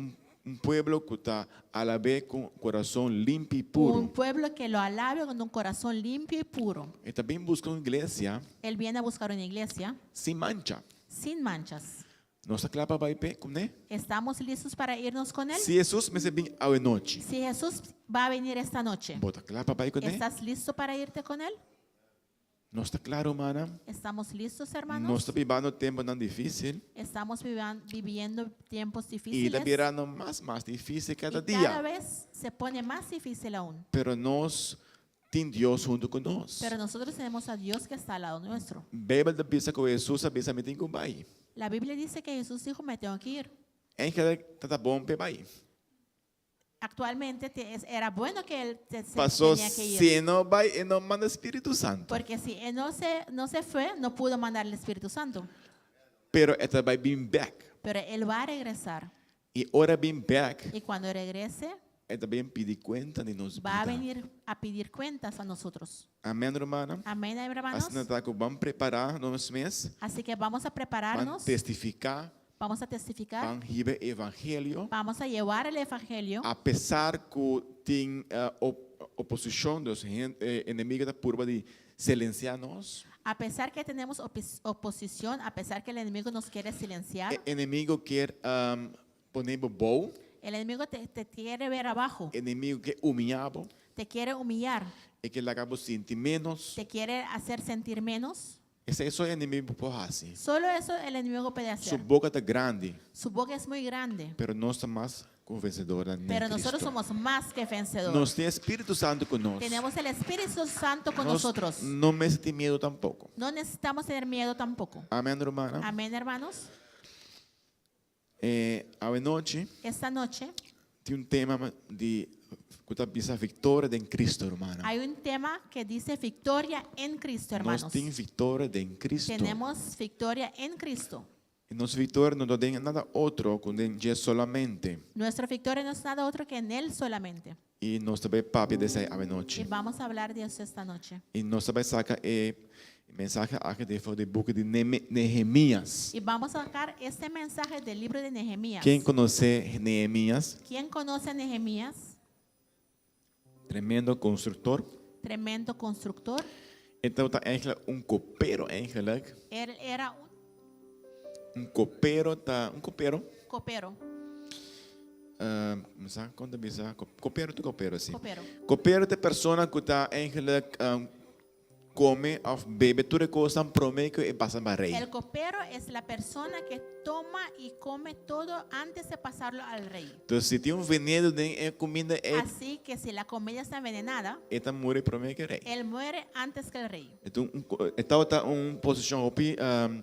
Un pueblo ku ta alab'é ku kurason limpi i puro. un pueblo que lo alabe con un corazón limpio y puro. E ta bin buska un iglesia Él viene a buscar una iglesia sin mancha. sin manchas. Nos ta kla pa bai kuné? ¿Estamos listos para irnos con Él? Si Hesus mester bin awe nochi. Si Jesús va a venir esta noche, Bo ta kla pa bai kuné? ¿estás listo para irte con Él? Nos ta kla, ruman. ¿Estamos listos, hermanos? Nos ta bibando tempunan difísil. Estamos viviendo tiempos I ta difíciles. birando mas mas difísil kada Y cada dia. vez se pone más difícil aún. Pero nos tin Dios huntu ku nos. Pero nosotros tenemos a Dios que está al lado nuestro. Beibel ta bisa ku Hesus a bisa mi tin ku bai. La Biblia dice que Jesús dijo, me tengo que ir. Eigenlijk tabata bon p'e bai. Actualmente era bueno que él se Pasó tenía que ir. si e no bai, e no manda Spiritu Santu. Porque si él no se fue, no pudo mandar el Espíritu Santo. Pero e ta bai bin bèk. Pero él va a regresar. I ora e bin bèk, Y cuando regrese, e ta bin pidi kuenta di nos va a bida. venir a pedir cuentas a nosotros. Amèn, ruman? Amén, hermanos. Asina ta ku ban prepará nos mes, Así que vamos a ban prepararnos, testifiká, vamos a testificar, ban hiba evangelio, vamos a llevar el evangelio, apesar ku tin oposishon, di enemigu ta purba di silensiá nos. a pesar que tenemos oposición, a pesar que el enemigo nos quiere silenciar, E enemigu ke pone bo abou, el enemigo te quiere ver abajo, enemigu ke humiliá bo, te quiere humillar, e ke laga bo sinti ménos. te quiere hacer sentir menos. Esei so e enemigu por hasi. Solo eso el enemigo puede Su hacer. boka ta grandi, Su boca es muy grande, pero nos ta mas ku vensedornan den Pero nosotros Cristo. somos más que vencedores. Nos tin Spiritu Santu ku nos. Tenemos el Espíritu Santo con Nos nosotros. no mester tin miedu tampoko. No necesitamos tener miedo tampoco. Amèn, rumannan. Amén, hermanos. Eh, awenochi Esta noche tin un tema di ku ta bisa viktoria den Cristo, rumannan. hay un tema que dice victoria en Cristo, Nos hermanos. tin viktoria den Cristo. Tenemos victoria en Cristo. I nos viktoria no ta den nada otro ku den dje solamente. Nuestra victoria no es nada otro que en Él solamente. I nos ta bai papia di esei Y awenochi. vamos a hablar de eso esta noche. I nos ta bai saka e mensahe aki di for di buki di Nehemías. Y vamos a sacar este mensaje del libro de Nehemías. Ken konosé Nehemías? ¿Quién conoce a Nehemías? Tremendo konstruktor. Tremendo constructor. E tabata eigenlijk un kopero eigenlijk. Él era un Un kopero ta un kopero. copero. Uh, sa kon ta bisa kopero ta kopero si. Copero. Kopero ta persona ku ta eigenlijk um, kome òf bebe tur e kosnan promé ku e pasa pa rei. El copero es la persona que toma y come todo antes de pasarlo al rey. Entonces, si tin un veneno den e kuminda, e, Así que si la comida está envenenada, e ta muri promé ku rei. él muere antes que el rey. Entonces, un, e tabata un posishon hopi, um,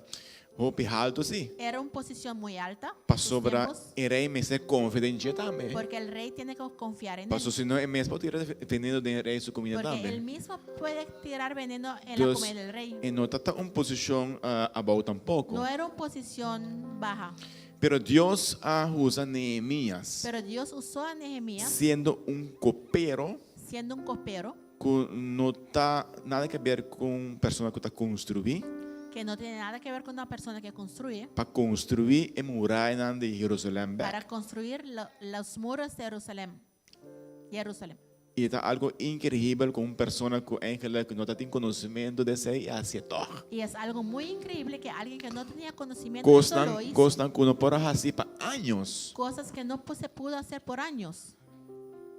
hopi haltu si. Era una posición muy alta. sus Pasobra tiempos, e rei mester konfia den dje tambe. porque el rey tiene que confiar en él. Paso si no e mes por tira veneno den rei su kuminda Porque tambe. él mismo puede tirar veneno en la Dus, comida del rey. e no tabata un posishon uh, abou tampoko. No era una posición baja. Pero Dios a usa Nehemías Pero Dios usó a Nehemías siendo un kopero siendo un copero ku no ta nada que ver ku persona ku ta konstruí. que no tiene nada que ver con una persona que construye, Pa konstruí e murayanan di Jerusalèm bèk. para construir los muros de Jerusalén. Jerusalén. I ta algu inkreibel ku un persona ku eigenlijk no tatin konosementu di esei a hasié tòg. Y es algo muy increíble que alguien que no tenía conocimiento de eso lo Kosnan, hizo. kosnan ku no por a hasi pa años. Cosas que no se pudo hacer por años.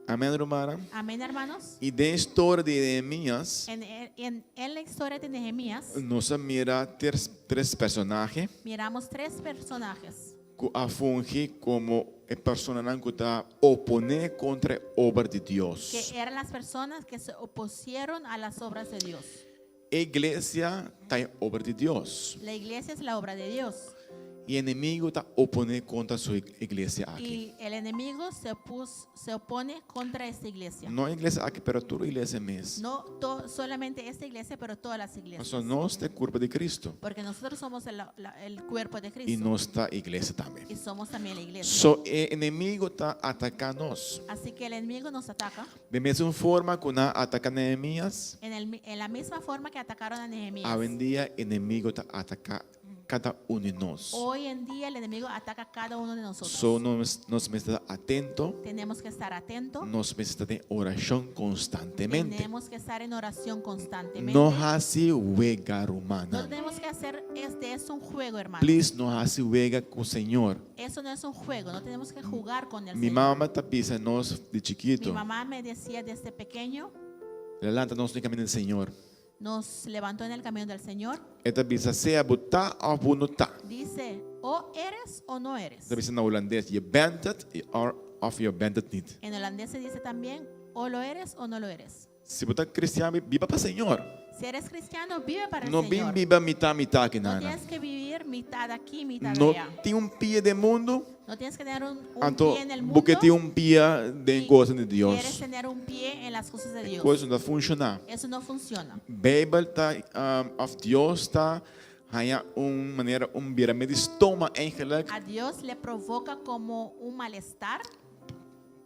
Amèn, rumannan? Amén, hermanos. I den historia di Nehemías, En la historia de Nehemías, nos a mira tres, tres personahe miramos tres personajes ku a fungi komo e personanan ku ta oponé kontra e obra di Dios. que eran las personas que se opusieron a las obras de Dios. E iglesia ta e obra di Dios. La iglesia es la obra de Dios. I enemigu ta oponé kontra su iglesia aki. Y el enemigo se opone contra esta iglesia. No e iglesia aki, pero tur iglesia mes. No solamente esta iglesia, pero todas las iglesias. Pasobra nos ta e kurpa di Cristo. Porque nosotros somos el cuerpo de I Cristo. nos ta iglesia tambe. Y somos también la iglesia. So e enemigu ta ataká nos. Así que el enemigo nos ataca. Den mesun forma ku nan a ataká Nehemías, En, el, en la misma forma que atacaron a Nehemías. awendia enemigu ta ataká kada un di nos. Hoy en día el enemigo ataca a cada uno de nosotros. So nos, nos mester ta atento. Tenemos que estar atentos. Nos mester ta den orashon konstantemente. Tenemos que estar en oración constantemente. No hasi wega, No rumannan. tenemos que hacer este es un juego, hermano. Please, no hasi wega ku Señor. Eso no es un juego, no tenemos que jugar con el Mi Señor. mama ta bisa nos di Mi chikitu. mamá me decía desde pequeño, El a lanta nos den kaminda di Señor. nos levantó en el camino del Señor. E ta bisa sea bo ta òf bo no ta. Dice, o eres o no eres. Ta bisa na hulandes, je bent het of je bent het niet. En holandés se dice también, o lo eres o no lo eres. Si bo ta kristian, biba pa Señor. Si eres cristiano, vive para el No bin Señor. biba mitá mitá aki No nana. tienes que vivir mitad aquí, mitad No allá. tin un pia den mundu, No tienes que tener un anto pie en el bo mundo. ke tin un pia den y kosnan di Quieres Dios. tener un pie en las cosas de Dios. Kos no ta funshoná. Eso no funciona. Beibel ta um, òf Dios ta haña un manera un biramentu di stoma eigenlijk A Dios le provoca como un malestar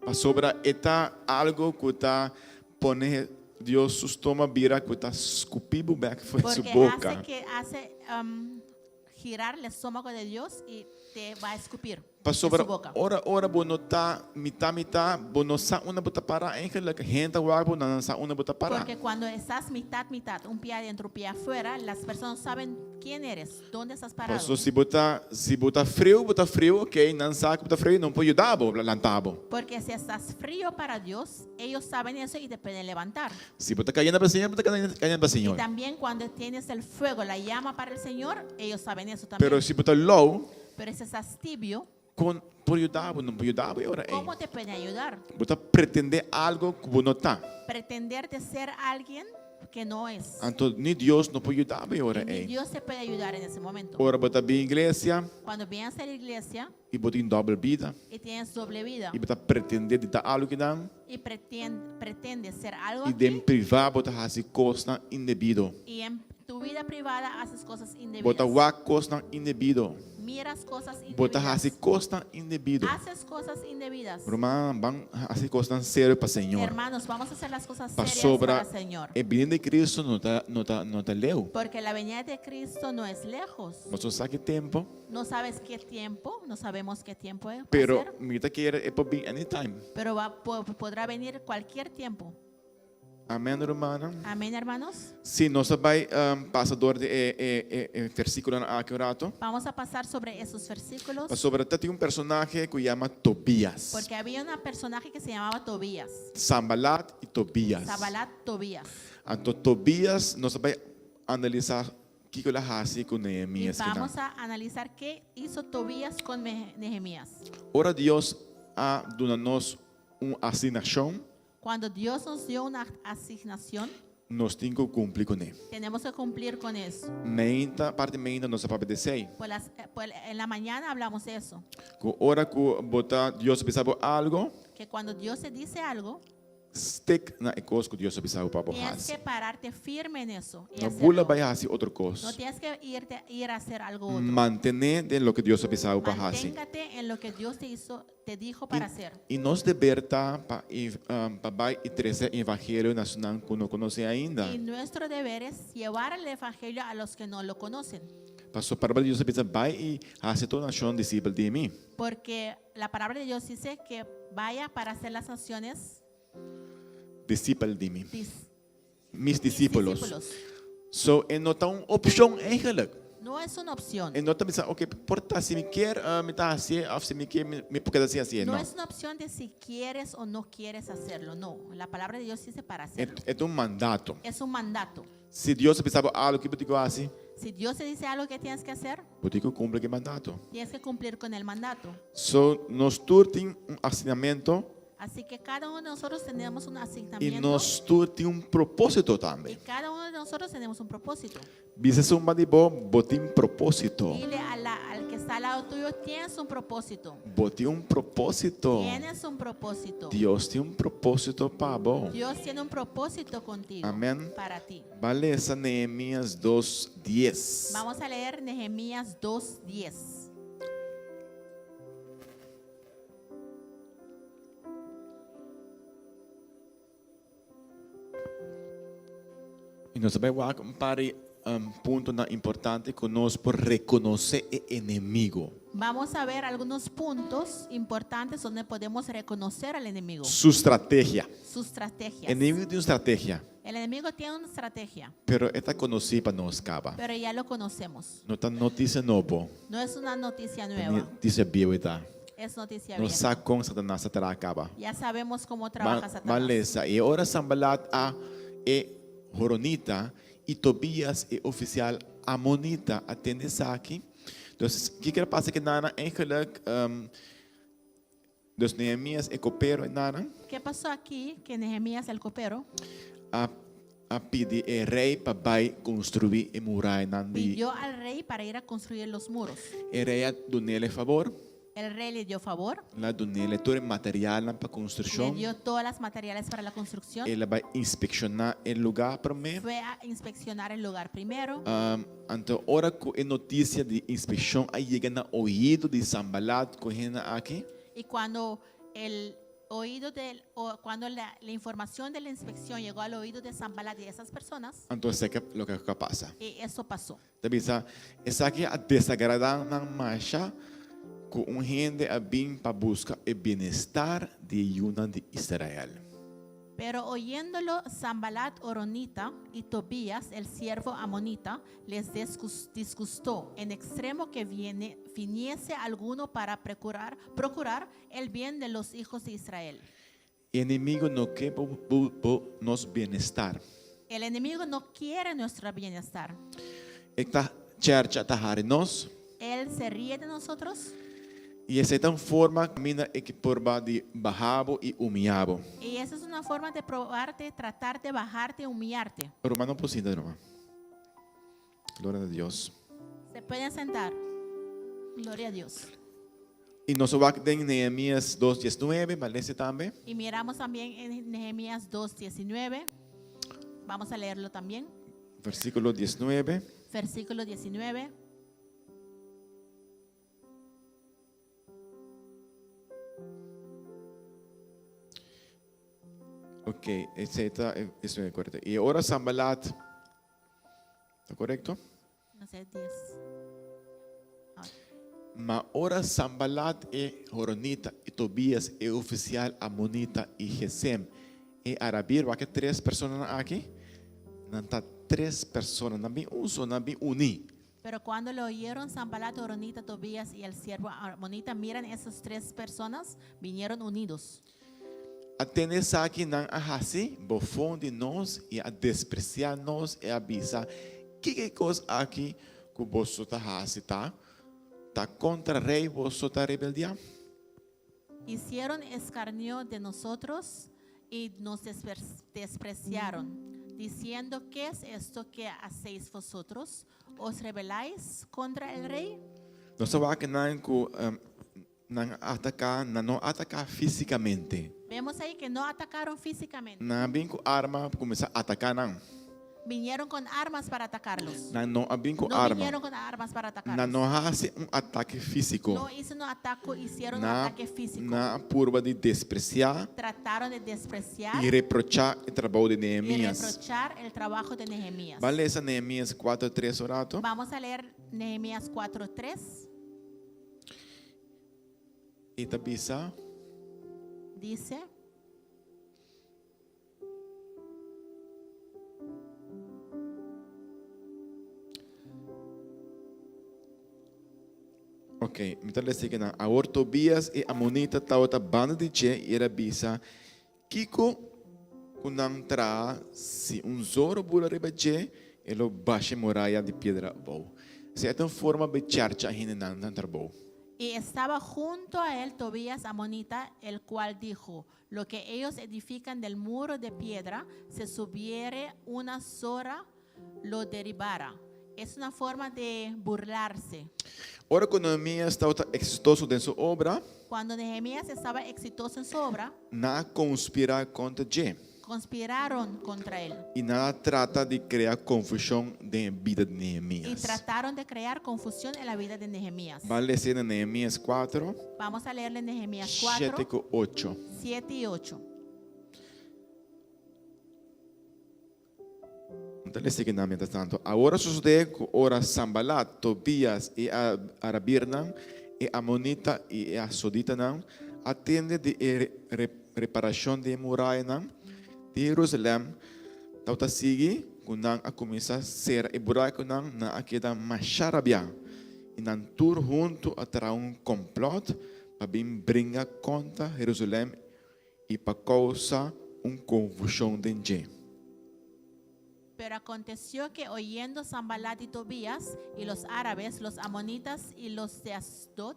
pasobra e ta algo ku ta pone Dios su stoma bira ku ta skupi bo bek for di su porque boka. hace que hace girar el estómago de Dios y te va a escupir de Pasobra su boca. ora ora bo no ta mitá mitá, bo no sa unda bo ta pará eigenlijk. Hende ta wak bo, nan no sa unda bo ta pará. Porque cuando estás mitad, mitad, un pie adentro, un pie afuera, las personas saben quién eres, dónde estás parado. Paso si bo ta si bo ta friu, bo ta friu, ok, nan sa ku bo ta friu, nan por yuda bo, lanta bo. Porque si estás frío para Dios, ellos saben eso y te pueden levantar. Si bo ta kayente pa Señor, bo ta kayente pa Y Señor. también cuando tienes el fuego, la llama para el Señor, ellos saben eso también. Pero si bo ta lou, Pero si estás tibio, Kon por yuda bo? No por yuda bo e ora ei. ¿Cómo te puede ayudar? Bo ta pretendé algo ku bo no ta. Pretender de ser alguien que no es. Anto ni Dios no por yuda bo e ora Y ni ei. Dios te puede ayudar en ese momento. Ora bo ta bin iglesia Cuando vienes a la iglesia i bo tin dòbel bida y tienes doble vida i bo ta pretendé di ta algu kinan y pretendes ser algo i den aquí privá bo ta hasi kosnan indebido. y en tu vida privada haces cosas Bo ta indebidas. wak kosnan indebido. Miras cosas Bo ta hasi indebidas. kosnan indebido. Haces cosas indebidas. Ruman, ban hasi kosnan serio pa Señor. Hermanos, vamos a hacer las cosas serias Pasobra para el Señor. e binida di Cristo no ta, no ta, no ta leu. Porque la venida de Cristo no es lejos. Nos no sa ki tempu, No sabes qué tiempo, no sabemos qué tiempo va a pero ser, mi ta kere e por bin anytime. pero podrá venir cualquier tiempo. Amèn, rumannan. Amén, hermanos. Sí, nos ta bai pasa dor di e, e, e, e versíkulonan aki un rato. Vamos a pasar sobre esos versículos. Pasobra ta tin un personahe ku yama Tobias. Porque había un personaje que se llamaba Tobías. Sambalat i Tobias. Sabalat Tobías. Anto Tobias, nos ta bai analisá kiko el a hasi ku Y Nehemías kinan. vamos a analizar qué hizo Tobías con Nehemías. Ora Dios a duna nos un asignashon, Cuando Dios nos dio una asignación, nos tin ku kumpli kuné. tenemos que cumplir con eso. Meinta, parti meinta nos a papia di esei. Por las, eh, por, en la mañana hablamos de eso. Ku ora ku bo ta, Dios a bisa bo algo, Que cuando Dios te dice algo, Stick na e kos ku Dios a bisa bo pa bo Tienes hasi. que pararte firme en eso. Y No bula hacerlo. bai hasi otro kos. No tienes que irte, ir a hacer algo otro. Mantené den loke Dios a bisa bo pa hasi. Manténgate en lo que Dios te hizo, te dijo para hacer. I nos deber ta pa pa bai i trese e evangelio na esnan ku no konosé ainda. Y nuestro deber es llevar el evangelio a los que no lo conocen. Paso palabra di Dios a bisa bai i hasi tur nashon disipel di mi. Porque la palabra de Dios dice que vaya para hacer las naciones Disipel di mi. Mis mis disípulos. discípulos. So e no ta un opshon eigenlijk. No es una opción. E no ta bisa, ok, por ta si mi kier, eh, mi ta hasié, of si mi kier, mi, mi por keda sin hasié. No No. es una opción de si quieres o no quieres hacerlo. No, la palabra de Dios dice para E, hacerlo. e ta un mandato. Es un mandato. Si Dios a bisa bo algo ku bo tin ku hasi, Si Dios te dice algo que tienes que hacer, bo tin ku kumpli ku e mandato. tienes que cumplir con el mandato. So, nos tur tin un asignamento Así que cada uno de nosotros tenemos un i asignamiento. nos tur tin un propósito Y tambe. cada uno de nosotros tenemos un propósito. Bisa esun banda di bo, bo tin propósito. Dile a al que está al lado tuyo, tienes un propósito. Bo tin un propósito. Tienes un propósito. Dios tin un propósito pa bo. Dios tiene un propósito contigo. Amén. Para ti. Ban lesa Nehemías dos dies. Vamos a leer Nehemías 2:10. I nos ta bai wak un par di puntonan importante ku nos por rekonosé e enemigo. Vamos a ver algunos puntos importantes donde podemos reconocer al enemigo, Su strategia. sus estrategias. Enemigo tin un strategia, El enemigo tiene una estrategia, pero e ta konosí pa nos kaba. pero ya lo conocemos. No ta notisia nobo, No es una noticia ta nueva, notisia bieu e ta. es noticia Nos vieja. sa kon Satanas ta traha kaba. Ya sabemos cómo trabaja Ban Satanás. lesa. I ora Sanbalat a e Horonita i Tobias e ofisial Amonita a tende esaki. Dus kiko a pasa ku nan eigenlijk, dus Nehemias e kopero e nan ¿Qué pasó aquí? Que Nehemías el copero a a pidi e rei pa bai konstruí e murainan di pidió al rey para ir a construir los muros. E rei a dun'é favor. El rey le dio favor, El a dun'é tur e materialnan pa le konstrukshon. dio todas las materiales para la construcción. El a bai inspekshoná e lugá promé. Fue a inspeccionar el lugar primero. Um, anto ora ku e notisia di inspekshon a yega na oído di Sanbalat ku hende aki, Y cuando el oído del, o cuando la, la información de la inspección llegó al oído de Sanbalat y esas personas, anto esaki a loke a pasa. y eso pasó. Ta bisa, esaki a desagradá nan masha ku un hende a bin pa buska e bienestar di e yunan di Israel. Pero oyéndolo Sanbalat Horonita y Tobías, el siervo amonita, les disgustó en extremo que viniese alguno para procurar el bien de los hijos de Israel. E enemigo no ke bo, bo, bo nos bienestar. El enemigo no quiere nuestro bienestar. E ta chercha ta hari nos. Él se ríe de nosotros. I esei ta un forma kaminda e ke purba di baha bo i humiá bo. Y esa es una forma de probarte, tratar de bajarte, humillarte. Ruman no por sinta ruman. Gloria na Dios. Se pueden sentar. Gloria a Dios. I nos a wak den Nehemías dos diesnuebe, mas lese tambe. Y miramos también en Nehemías 2.19. Vamos a leerlo también. Versíkulo diesnuebe. Versículo 19. Ok, esei ta e korekto. I ora Sanbalat, ta korekto? No sé, 10. Ma ora Sanbalat e horonita i Tobias e ofisial amonita i Gesem e arabir, wak e tres personanan aki, nan ta tres persona, nan bin un so, nan bin uní. Pero cuando lo oyeron Sanbalat, horonita, Tobias y el siervo amonita, miran esas tres personas, vinieron unidos. A tende esaki nan a hasi bofon di nos i a despresiá nos i a bisa, Kiko e kos aki ku boso ta hasi ta? Ta kontra rei boso ta rebeldiá? Hicieron escarnio de nosotros y nos despreciaron, diciendo, ¿Qué es esto que hacéis vosotros? ¿Os rebeláis contra el rey? Nos ta wak nan ku nan a ataká, nan no a ataká físikamente. Vemos ahí que no atacaron físicamente. Nan a bin ku arma pa kuminsá ataká nan. Vinieron con armas para atacarlos. Nan no a bin ku No arma. vinieron con armas para Nan atacarlos. no a hasi un atake físiko. No hizo un ataque, hicieron un Nan ataque físico. nan a purba di despresiá Trataron de despreciar i reprochá e trabou di y Nehemías. reprochar el trabajo de Nehemías. Ban lesa Nehemías kuater tres un rato. Vamos a leer Nehemías 4:3. I ta bisa. Dice. Ok, mi ta lesa kinan. Awor Tobias e amonita tabata banda di dje i el a bisa, Kiko ku nan traha, si un zoro bula riba dje, e lo basha e muraya di piedra abou. Esei ta un forma becharcha hendenan nan trabou. Y estaba junto a él Tobías amonita, el cual dijo, Lo que ellos edifican del muro de piedra, se subiere una zorra, lo derribara. Es una forma de burlarse. Ora ku Nehemías tabata eksitoso den su obra, Cuando Nehemías estaba exitoso en su obra, nan a konspirá kontra dje conspiraron contra él i nan a trata di krea konfushon den e bida di y Nehemías. trataron de crear confusión en la vida de Nehemías. Ban lesa na Nehemías kuater, Vamos a leerle Nehemías shete 4, ku ocho. 7 y 8. Anto el sigui nan mientras tanto. Awor a sosodé ku ora Sanbalat, Tobias i e arabirnan, e amonita i e asoditanan a tende di e reparashon di e murayanan di Herusalèm tabata sigui, ku nan a kuminsá sera e burakunan, nan a keda masha rabiá, i nan tur huntu a traha un kòmplòt pa bin bringa kontra Herusalèm i pa kousa un konfushon den dje. Pero aconteció que oyendo Sanbalat y Tobías y los árabes, los amonitas y los de Asdod,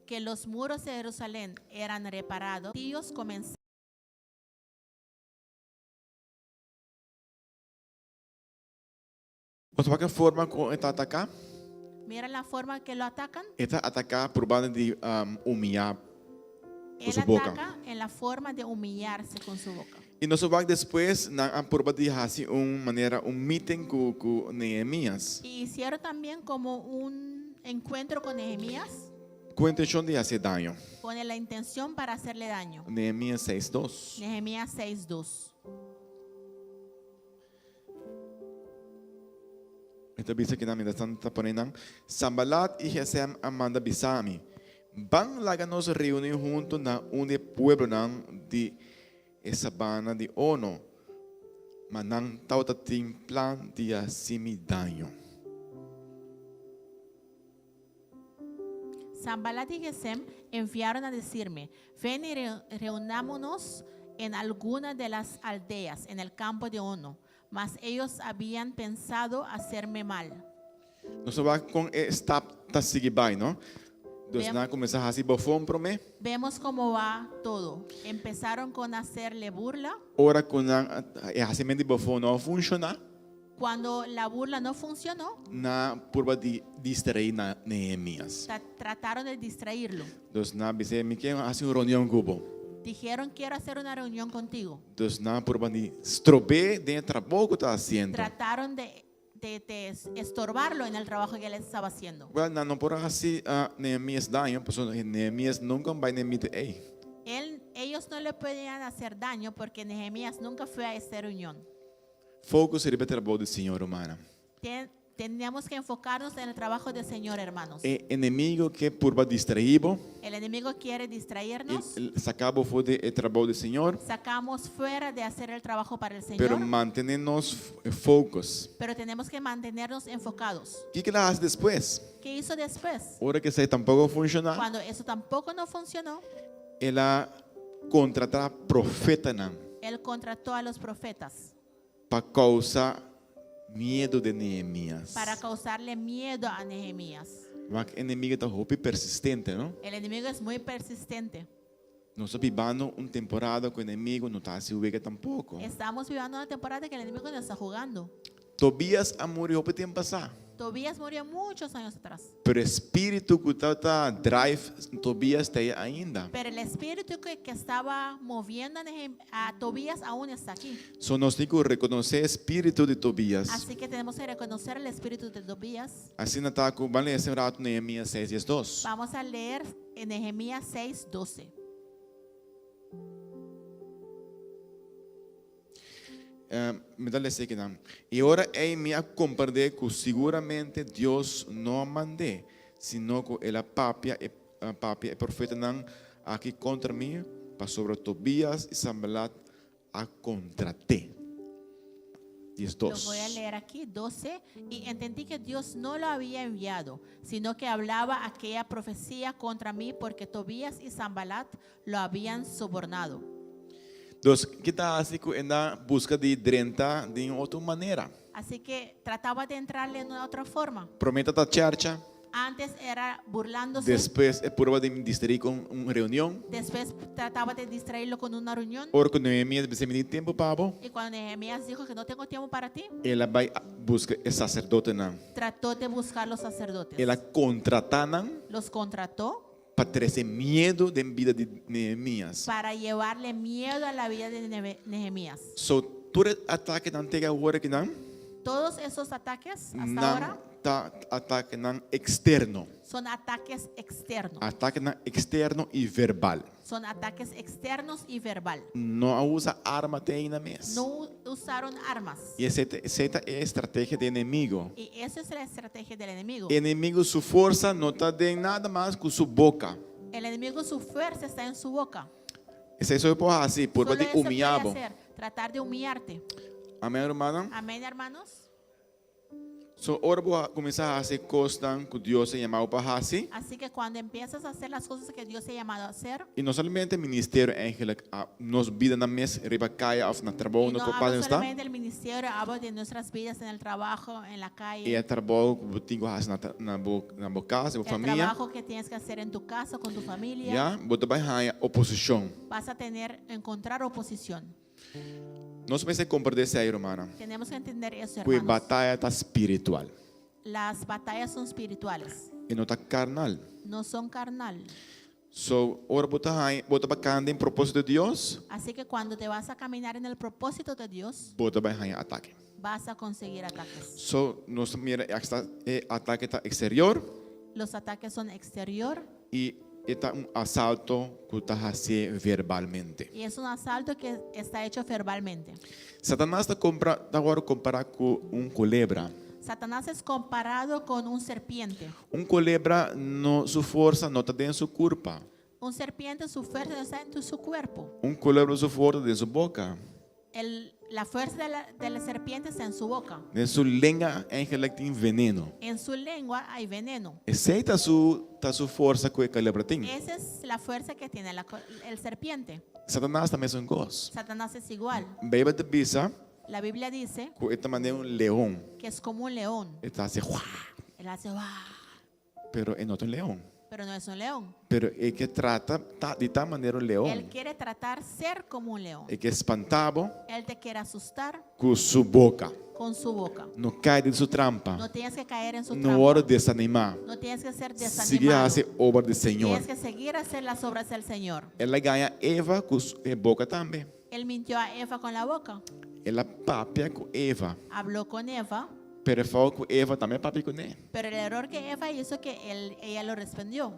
que los muros de Jerusalén eran reparados, ellos comenzaron Bo ta wak e forma ku e ta ataká? Mira la forma que lo atacan. E ta ataká purbando di humiyá ku Él su boka. ataca en la forma de humillarse con su boca. I nos a wak despues nan a purba di hasi un manera un meeting ku ku Nehemias. Y hicieron también como un encuentro con Nehemías. Ku intenshon di hasi daño. Con la intención para hacerle daño. Nehemias seis dos. Nehemías 6, 2. E ta bisa kinan mientras tanto ta pone nan, Sanbalat i Gesem a manda bisa mi, Ban laga nos reuní huntu na un di e pueblonan di e sabana di Ono. Ma nan tabata tin plan di hasi mi daño. Sanbalat i Gesem enviaron a decirme, Ven y reunámonos en alguna de las aldeas en el campo de Ono. Mas ellos habían pensado hacerme mal. Nos ta wak kon e stap ta sigui bai, no? Dus nan a kuminsá hasi bofon promé. Vemos cómo va todo. Empezaron con hacerle burla. Ora ku nan e hasimentu di bofon no a funshoná. Cuando la burla no funcionó. Nan a purba di distraí na Nehemías. Trataron de distrairlo. Dus nan a bis'é, Mi ke hasi un reunion ku bo. Dijeron, Quiero hacer una reunión contigo. Dus nan a purba di strob'é den e trabou ku ta hasiendo. Trataron de de de estorbarlo en el trabajo que él estaba haciendo. Wèl, nan no por a hasi Nehemías daño, pasobra Nehemías nunka bai na e mite ei. Él, ellos no le podían hacer daño porque Nehemías nunca fue a esta reunión. Focus riba e trabou di Señor, rumannan. Ten, tenemos que enfocarnos en el trabajo del Señor, hermanos. E enemigo ke purba distraí bo. El enemigo quiere distraernos. I saca bo for di e trabou di Señor. Sacamos fuera de hacer el trabajo para el Señor. Pero mantene nos focus. Pero tenemos que mantenernos enfocados. Kiko el a hasi despues? Qué hizo después? Ora ku esei tampoko a funshoná. Cuando eso tampoco no funcionó. El a kontratá profetanan. Él contrató a los profetas. Pa kousa miedu den Nehemías. Para causarle miedo a Nehemías. Wak enemigo ta hopi persistente, no? El enemigo es muy persistente. Nos ta bibando un temporada ku enemigo no ta hasi wega tampoko. Estamos vivando una temporada que el enemigo no está jugando. Tobias a muri hopi tempu pasá. Tobías murió muchos años atrás. Pero e spiritu ku tabata drive Tobias ta ei ainda. Pero el espíritu que, que estaba moviendo a, Nehem, a Tobías aún está aquí. So nos tin ku rekonosé e spiritu di Tobias. Así que tenemos que reconocer el espíritu de Tobías. Asina ta ku ban lesa un ratu Nehemías 6, 12. Vamos a leer en Nehemías 6, 12. Mi ta lesa kinan. I ora ei mi a komprendé ku siguramente Dios no a mand'é, sino ku el a papia e papia e profetanan aki kontra mi, pasobra Tobias i Sanbalat a kontrat'é. Lo voy a leer aquí, 12. Y entendí que Dios no lo había enviado, sino que hablaba aquella profecía contra mí porque Tobías y Sanbalat lo habían sobornado. Dus, ki ta hasi ku e na buska di drenta den un otro manera? Así que trataba de entrarle en una otra forma. Promé ta ta chèrcha. Antes era burlándose. Despues e purba di distraí ku un reunion. Después trataba de distraerlo con una reunión. Ora ku Nehemías bisa mi tin tempu pa bo. Y cuando Nehemías dijo que no tengo tiempo para ti. El a bai buska e saserdotenan. Trató de buscar los sacerdotes. El a kontratá nan. Los contrató. Pa trese miedu den bida di Nehemías. Para llevarle miedo a la vida de Nehemías. So tur e atakenan te awor akinan. Todos esos ataques hasta Nan ahora. ta atakenan eksterno. Son ataques externos. Atakenan eksterno i verbal. Son ataques externos y verbal. No a usa arma te ainda mes. No usaron armas. I esei ta esei ta e estrategia di enemigo. Y esa es la estrategia del enemigo. Enemigo su forsa no ta den nada mas ku su boka. El enemigo su fuerza está en su boca. Esei so e por hasi, purba Solo di eso puede humillá bo. hacer, tratar de humillarte. Amén, rumannan? Amén, hermanos. So ora bo a kuminsá hasi kosnan ku Dios a yama bo pa hasi. Así que cuando empiezas a hacer las cosas que Dios te ha llamado a hacer. I no solamente ministerio eigenlijk, a nos bidanan mes riba kaya òf na trabou Y no no por hablo pasa nos ta. solamente del ministerio, hablo de nuestras vidas en el trabajo, en la calle. E trabou ku bo tin ku hasi na na bo na bo kas, bo El famia. trabajo que tienes que hacer en tu casa, con tu familia. Ya, bo ta bai haña oposishon. Vas a tener, encontrar oposición. Nos mester komprendé esei, rumannan. Tenemos que entender eso, Ku e hermanos. bataya ta spiritual. Las batallas son spirituales. E no ta karnal. No son carnal. So, ora bo ta haña, bo ta bai kanda den propósito di Dios, Así que cuando te vas a caminar en el propósito de Dios, bo ta bai haña atake. vas a conseguir ataques. So, nos ta mira e e atake ta eksterior. Los ataques son exterior. I e ta un asalto ku ta hasié verbalmente. Y es un asalto que está hecho verbalmente. Satanas ta kompra ta wòrdu kompará ku un kolebra. Satanás es comparado con un serpiente. Un kolebra no su forsa no ta den su kurpa. Un serpiente su fuerza no está en su cuerpo. Un kolebra su forsa ta den su boka. El, la fuerza de la, de la serpiente está en su boca. Den su lenga eigenlijk tin veneno. En su lengua hay veneno. Esei ta su ta su forsa ku e kalebra tin. Esa es la fuerza que tiene la, el serpiente. Satanas ta mesun kos. Satanás es igual. Beibel ta bisa La Biblia dice ku e ta manera un leon. que es como un león. E ta hasi wah. Él hace wah. Pero e no ta un leon. Pero no es un león. Pero e ke trata ta di ta manera un Él leon. quiere tratar ser como un león. E ke spanta bo Él te quiere asustar ku su boka. con su boca. No kai den su trampa. No tienes que caer en su No trampa. wòrdu desanimá. No tienes que ser Sigui desanimado. hasi obra di Señor. Tienes que seguir a hacer las obras del Señor. El a gaña Eva ku su e boka tambe. Él mintió a Eva con la boca. El a papia ku Eva. Habló con Eva, Pero e fout ku Eva tambe a papia kuné. pero el error que Eva hizo que él, ella lo respondió.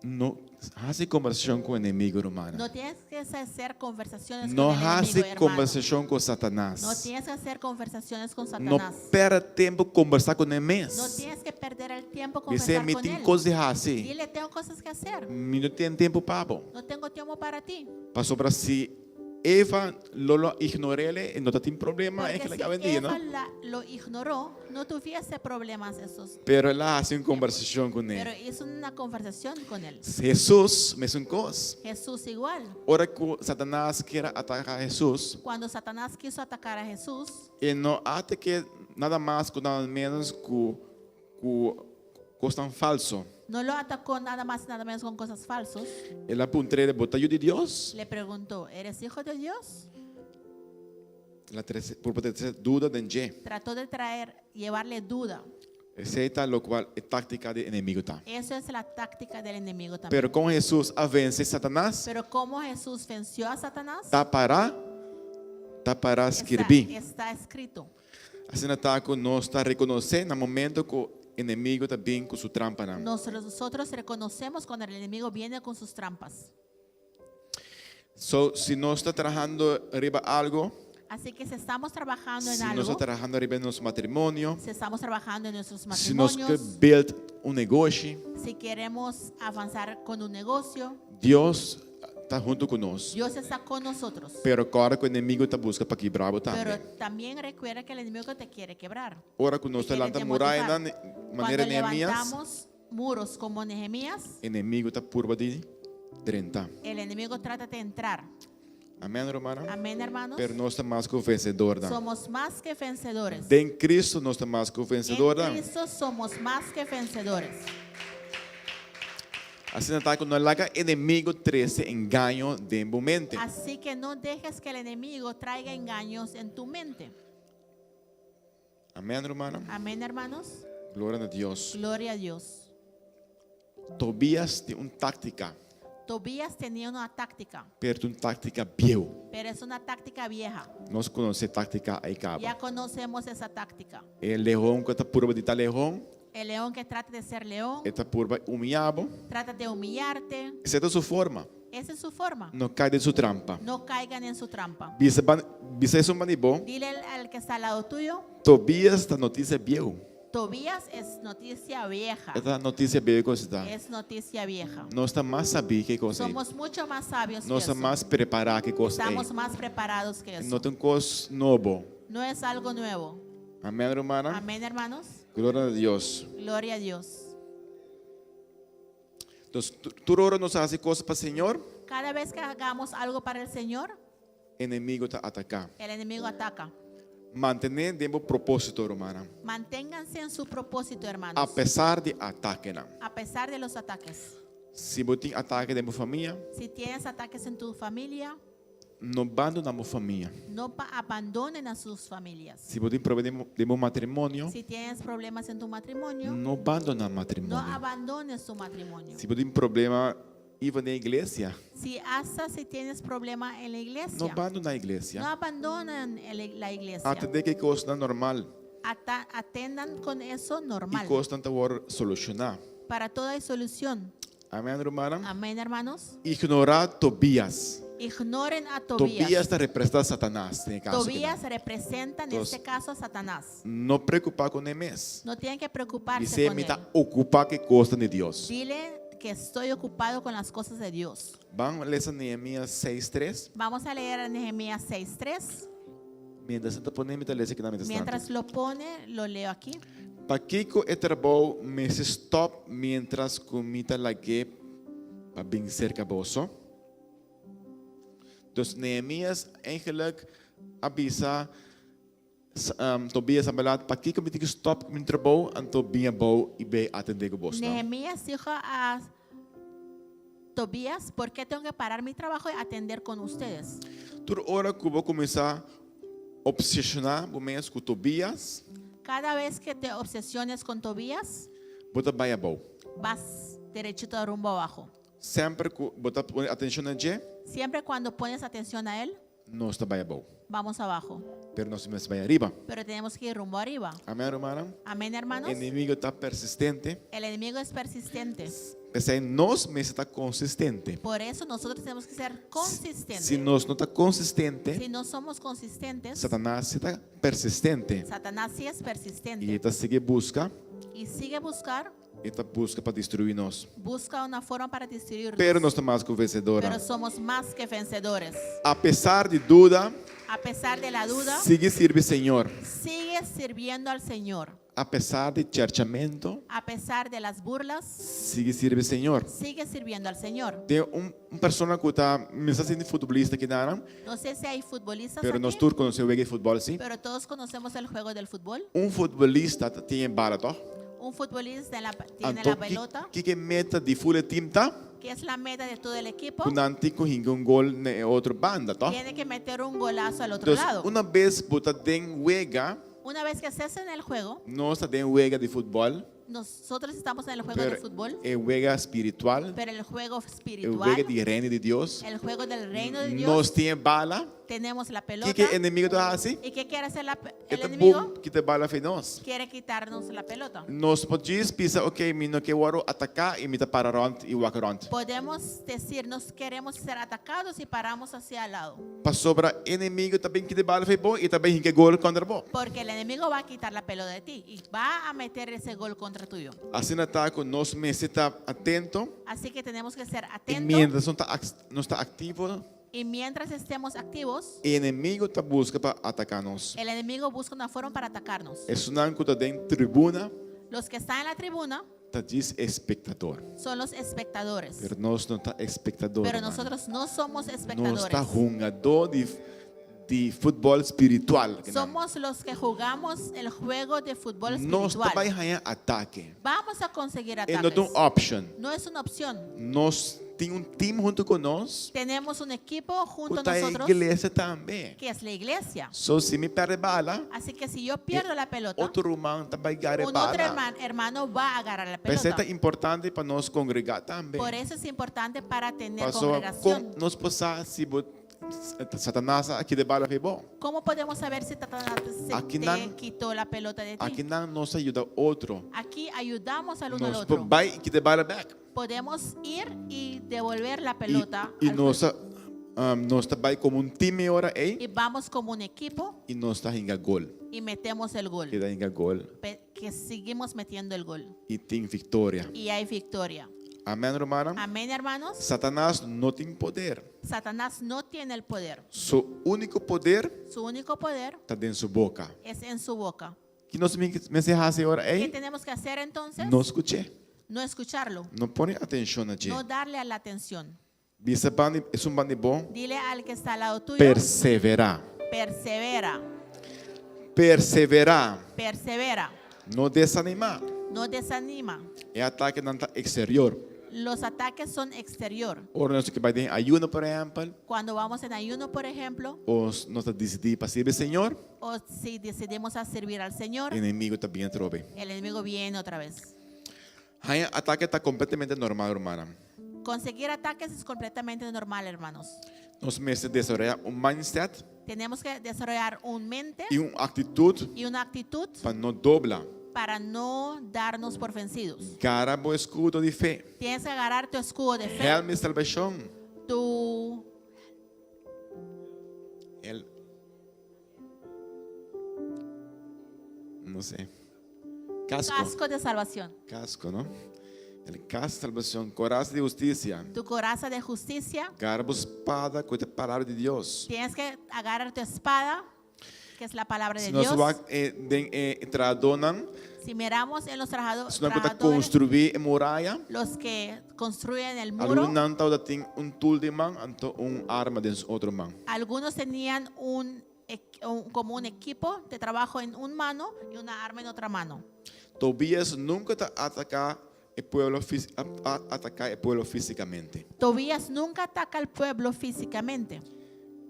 No hasi kombersashon ku enemigo, rumannan. No tienes que hacer conversaciones No con el hasi enemigo, hermano. kombersashon ku Satanas. No tienes que hacer conversaciones con No Satanás. pèrdè tempu kombersá kuné mes. No tienes que perder el tiempo Bis'é, conversar mi con tin él. kos di hasi. Dile, tengo cosas que hacer. Mi no tin tempu pa bo. No tengo tiempo para ti. Pasobra si Eva lo lo ignor'é, e no ta tin problema Porque eigenlijk si awendia, no? Eva la- lo ignoró, no tuviese problemas esos. Pero el a hasi un kombersashon kuné. Pero hizo una conversación con él. Hesus mesun kos. Jesús igual. Ora ku Satanas kier a ataká Hesus, Cuando Satanás quiso atacar a Jesús, e no a atak'é nada mas ku nada ménos ku ku kosnan falso. no lo atacó nada más y nada menos con cosas falsas. El a puntr'é, Bo ta yu di Dios? Le preguntó, ¿eres hijo de Dios? El a trese, purba trese duda den dje. Trató de traer, llevarle duda. Esei ta lokual e táktika di enemigo ta. Eso es la táctica del enemigo también. Pero kon Hesus a vense Satanas? Pero ¿cómo Jesús venció a Satanás? Ta pará, ta pará Está, skirbí. está escrito. Asina ta ku nos ta rekonosé na momento ku enemigo ta bin ku su trampanan. Nosotros reconocemos cuando el enemigo viene con sus trampas. So, si nos ta trahando riba algo, Así que si estamos trabajando en si nos algo, ta trahando riba nos matrimonio, si estamos trabajando en nuestros si nos ke matrimonios, build un negoshi, si queremos avanzar con un negocio, Dios ta huntu ku nos. Dios está con nosotros. Pero kòrda ku enemigo ta buska pa kibra bo Pero tambe. también recuerda que el enemigo te quiere quebrar. Ora ku nos te ta quiere lanta demotivar. murayanan manera Cuando Nehemías, levantamos muros como Nehemías, enemigo ta purba di drenta. el enemigo trata de entrar. Amén, rumannan? Amén, hermanos. Pero nos ta mas ku vensedornan. Somos más que vencedores. Den Cristo nos ta mas ku En vensedornan. Cristo somos más que vencedores. Asina ta ku no laga enemigo trese engaño den bo mente. Así que no dejes que el enemigo traiga engaños en tu mente. Amén, rumannan? Amén, hermanos. Gloria na Dios. Gloria a Dios. Tobias tin un táktika. Tobías tenía una táctica, Pero ta un táktika bieu. pero es una táctica vieja. Nos konosé táktika ei kaba. Ya conocemos esa táctica. E leon ku ta purba di ta leon, El león que trata de ser león, e ta purba humillá bo. trata de humillarte. Esei ta su forma. Esa es su forma. No kai den su trampa. No caigan en su trampa. Bisa ban, bisa esun band'i bo, Dile al, al que está al lado tuyo, Tobias ta notisia bieu. Tobías es noticia vieja. E ta notisia bieu kos ta. Es noticia vieja. Nos ta mas sabí ku e kos ei. Somos mucho más sabios que Nos ta eso. mas prepará ku e kos ei. Estamos más preparados que eso. No ta un kos nobo. No es algo nuevo. Amén, rumannan? Amén, hermanos. Gloria na Dios. Gloria a Dios. Entonces, tur ora nos hasi kos pa Señor, Cada vez que hagamos algo para el Señor, enemigo ta ataká. el enemigo ataca. Mantené den bo propósito, rumannan. Manténganse en su propósito, hermanos. A pesar di atakenan. A pesar de los ataques. Si bo tin atake den bo famia, Si tienes ataques en tu familia, no bandoná bo famia. no abandonen a sus familias. Si bo tin problema den bo matrimonio, Si tienes problemas en tu matrimonio, no bandoná no matrimonio. abandones tu matrimonio. Si bo tin problema even den iglesia, Si hasta si tienes problema en la iglesia, no bandoná no iglesia. abandonen la iglesia. Atendé ku e kosnan normal. Atendan con eso I normal. kosnan ta wòrdu solushoná. Para todo hay solución. Amén, rumannan? Amén, hermanos. Ignorá Tobias. Ignoren a Tobías. Tobias ta representá Satanas den e kaso. Tobías representa en Entonces, este caso a Satanás. No preokupá kuné mes. No tienen que preocuparse Bis'é con mi él. ta okupá ku kosnan di Dios. Dile que estoy ocupado con las cosas de Dios. Ban lesa Nehemías 6, 3. Vamos a leer a Nehemías 6.3. Mientras e ta pone mi ta lesa akinan mientras tanto. Mientras lo pone, lo leo aquí. Pakiko e trabou mester stop mientras ku mi ta lag'é pa bin serka boso? Dus Nehemías eigenlijk a bisa. Tobias Sanbalat, Pakiko mi tin ku stòp ku mi trabou anto bin abou i bai atendé ku bosnan? Nehemías dijo a Tobías, Por qué tengo que parar mi trabajo y atender con ustedes? Tur ora ku bo kuminsá opseshoná bo mes ku Tobias, Cada vez que te obsesiones con Tobías, bo ta bai abou. vas derechito rumbo abajo. Semper ku bo ta pone atenshon na dje, Siempre cuando pones atención a él, nos ta bai abou. vamos abajo. Pero nos mester bai ariba. Pero tenemos que ir rumbo arriba. Amén, rumannan? Amén, hermanos. Enemigo ta persistente. El enemigo es persistente. P'esei nos mester ta konsistente. Por eso nosotros tenemos que ser consistentes. Si nos no ta konsistente, Si no somos consistentes, Satanas si ta persistente. Satanás sí es I e persistente ta sigui buska, y sigue buscar, e ta buska pa destruí nos. busca una forma para destruirnos. Pero nos ta mas ku vensedora. Pero somos más que vencedores. Apesar di duda, A pesar de la duda, sigui sirbi Señor. sigue sirviendo al Señor. Apesar di cherchamentu, A pesar de las burlas, sigui sirbi Señor. sigue sirviendo al Señor. Tin un un persona ku ta, mi sa si tin futbolista aki nan, No sé si hay futbolistas pero nos aquí, tur konosé wega di futbòl si. pero todos conocemos el juego del fútbol. Un futbolista ta tin e bala tòg? Un futbolista en la- tiene Anto la pelota, ki kiko e meta di ful e tim ta? que es la meta de todo el equipo. Ku nan tin ku hinka un gol na e otro banda tòg? Tiene que meter un golazo al otro Dus lado. una bes bo ta den wega, Una vez que estés en el juego, nos ta den wega di futbòl, nosotros estamos en el juego de pero fútbol, e wega spiritual, pero el juego e espiritual, wega di Reino di Dios, el juego del reino de Dios, nos tin e bala. tenemos la pelota. Kiko e enemigo ta hasi? ¿Y qué quiere hacer la pe- E el ta enemigo? bum kita e bala afei nos. Quiere quitarnos la pelota. Nos por djis bisa, ok, mi no ke wòrdu ataká i mi ta para rònt i wak rònt. Podemos decir, nos queremos ser atacados y paramos hacia al lado. Pasobra enemigo ta bin kita e bala afei bo i ta bin hinka e gol kontra bo. Porque el enemigo va a quitar la pelota de ti y va a meter ese gol contra tuyo. Asina ta ku nos mester ta atento Así que tenemos que ser i atentos. mientras nos ta nos ta aktivo, Y mientras estemos activos, e enemigo ta buska pa ataká nos. el enemigo busca una forma para atacarnos. Esunnan ku ta den tribuna Los que están en la tribuna ta djis espektador. son los espectadores. Pero nos no ta espektador, Pero hermano. nosotros no somos Nos ta espectadores. hungadó di di futbòl spiritual. Somos los que jugamos el juego de fútbol Nos ta bai espiritual. haña atake. Vamos a conseguir E no ta un ataques. option. No es una opción. Nos tin un team huntu ku nos Tenemos un equipo ku junto a ta e nosotros iglesia tambe. que es la iglesia. So si mi perde bala, Así que si yo pierdo la pelota, otro ruman ta bai gara e un otro bala. hermano va a agarrar la P'esei ta pelota. importante pa nos kongregá tambe. Por eso es importante para tener Pasobra congregación. kon nos por sa si bo Satanas a kita e bala fe bo? ¿Cómo podemos saber si Satanás se Aki te nan, quitó la pelota de ti? aki nan nos a yuda otro. Aquí ayudamos al uno al Nos por otro. bai i kita e bala bek. Podemos ir y devolver la I, pelota. i al nos juego. a, um, nos ta bai komo un team e ora ei Y vamos como un equipo i nos ta hinga gol. y metemos el gol. Keda hinga gol Que seguimos metiendo el gol. i tin viktoria. Y hay victoria. Amén, rumannan? Amén, hermanos. Satanas no tin poder. Satanás no tiene el poder. Su úniko poder Su único poder ta den su boka. es en su boca. Ki nos mester hasi ora ¿Qué ei? tenemos que hacer entonces? No skuch'é. No escucharlo. No pone atenshon na dje. No darle a la atención. Bisa bandi, esun bandi bo, Dile al que está al lado tuyo. Perseverá. Persevera. Perseverá. Persevera. No desanimá. No desanima. E atakenan ta eksterior. Los ataques son exterior. Ora nos ke bai den ayuno, por ehèmpel, Cuando vamos en ayuno, por ejemplo, o nos ta disidí pa sirbi Señor, o si decidimos a servir al Señor, enemigo ta bini atrobe. el enemigo viene otra vez. Haña atake ta kompletamente normal, rumannan. Conseguir ataques es completamente normal, hermanos. Nos mester desaroyá un mindset Tenemos que desarrollar un mente i un aktitut y una actitud pa no dobla. para no darnos por vencidos. Gara bo eskudo di fe. Tienes que agarrar tu escudo de fe, Hèlm di salbashon. tu El No sé. Casco. casco de salvación, Casco, no? El casco de salvación, coraza de justicia. tu coraza de justicia. Gara bo spada ku ta palabra di Dios. Tienes que agarrar tu espada, que es la palabra de Si nos Dios. wak eh, den e trahadónan, Si miramos en los esnan ku ta trabajadores, konstruí e muraya, los que construyen el muro, algun nan tabata tin un tool den man, anto un arma den su otro man. algunos tenían un como un equipo de trabajo en un mano y una arma en otra mano. Tobias nunka ta ataká e pueblo ataká e pueblo físikamente. Tobías nunca ataca al pueblo físicamente.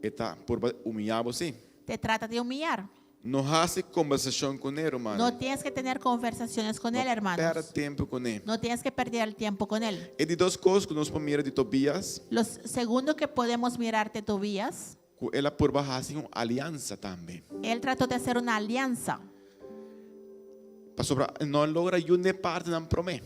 E ta purba humiliá bo sí. Te trata de humillar. No hasi kombersashon kuné, ruman. No tienes que tener conversaciones con él, No hermanos. pèrdè tempu kuné. No tienes que perder el tiempo con él. E di dos kos ku nos por mira di Tobias, Lo segundo que podemos mirar de Tobías, ku el a purba hasi un aliansa tambe. él trató de hacer una alianza, Pasobra e no a logra niun e partinan promé.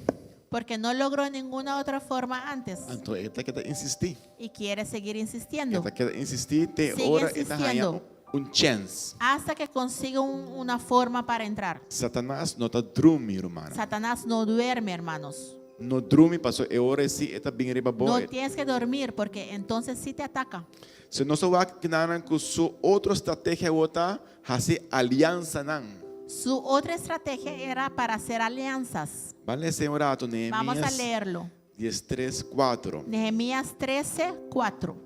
porque no logró ninguna otra forma antes Anto e ta keda insistí. y quiere seguir E insistiendo ta keda insistí te Sigue ora e ta haña insistiendo. un chèns. hasta que consiga una forma para entrar. Satanas no ta drumi, ruman. Satanás no duerme, hermanos. No drumi paso e ora sí e ta bin riba bo. No tienes que dormir porque entonces sí te ataca. Si nos wak akinan ku su otro strategia tabata hasi aliansanan. Su otra estrategia era para hacer alianzas. Ban lesa un ratu Vamos a Nehemías leerlo. 13, 4. Nehemías 13, 4.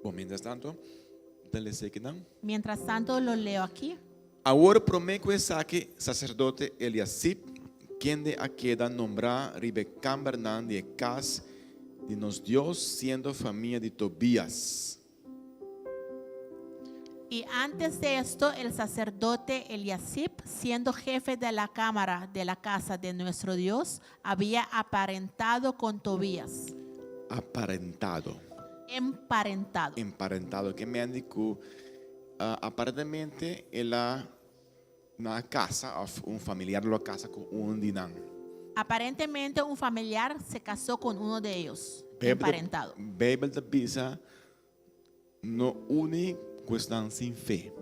Bon, mientras tanto, ta lesa akinan. Mientras tanto lo leo aquí. Awor promé ku esaki, saserdote Eliasib, kende a keda nombrá riba e kambernan di e kas di nos Dios, siendo famia di Tobias. Y antes de esto, el sacerdote Eliasib, siendo jefe de la cámara de la casa de nuestro Dios, había aparentado con Tobías. Aparentado. Emparentado. Emparentado. Ke men ku aparentemente el a na kasa òf un familiar lo a kasa ku un di nan. Aparentemente un familiar se casó con uno de ellos. Emparentado. Beibel ta bisa no uni ku esnan sin fe.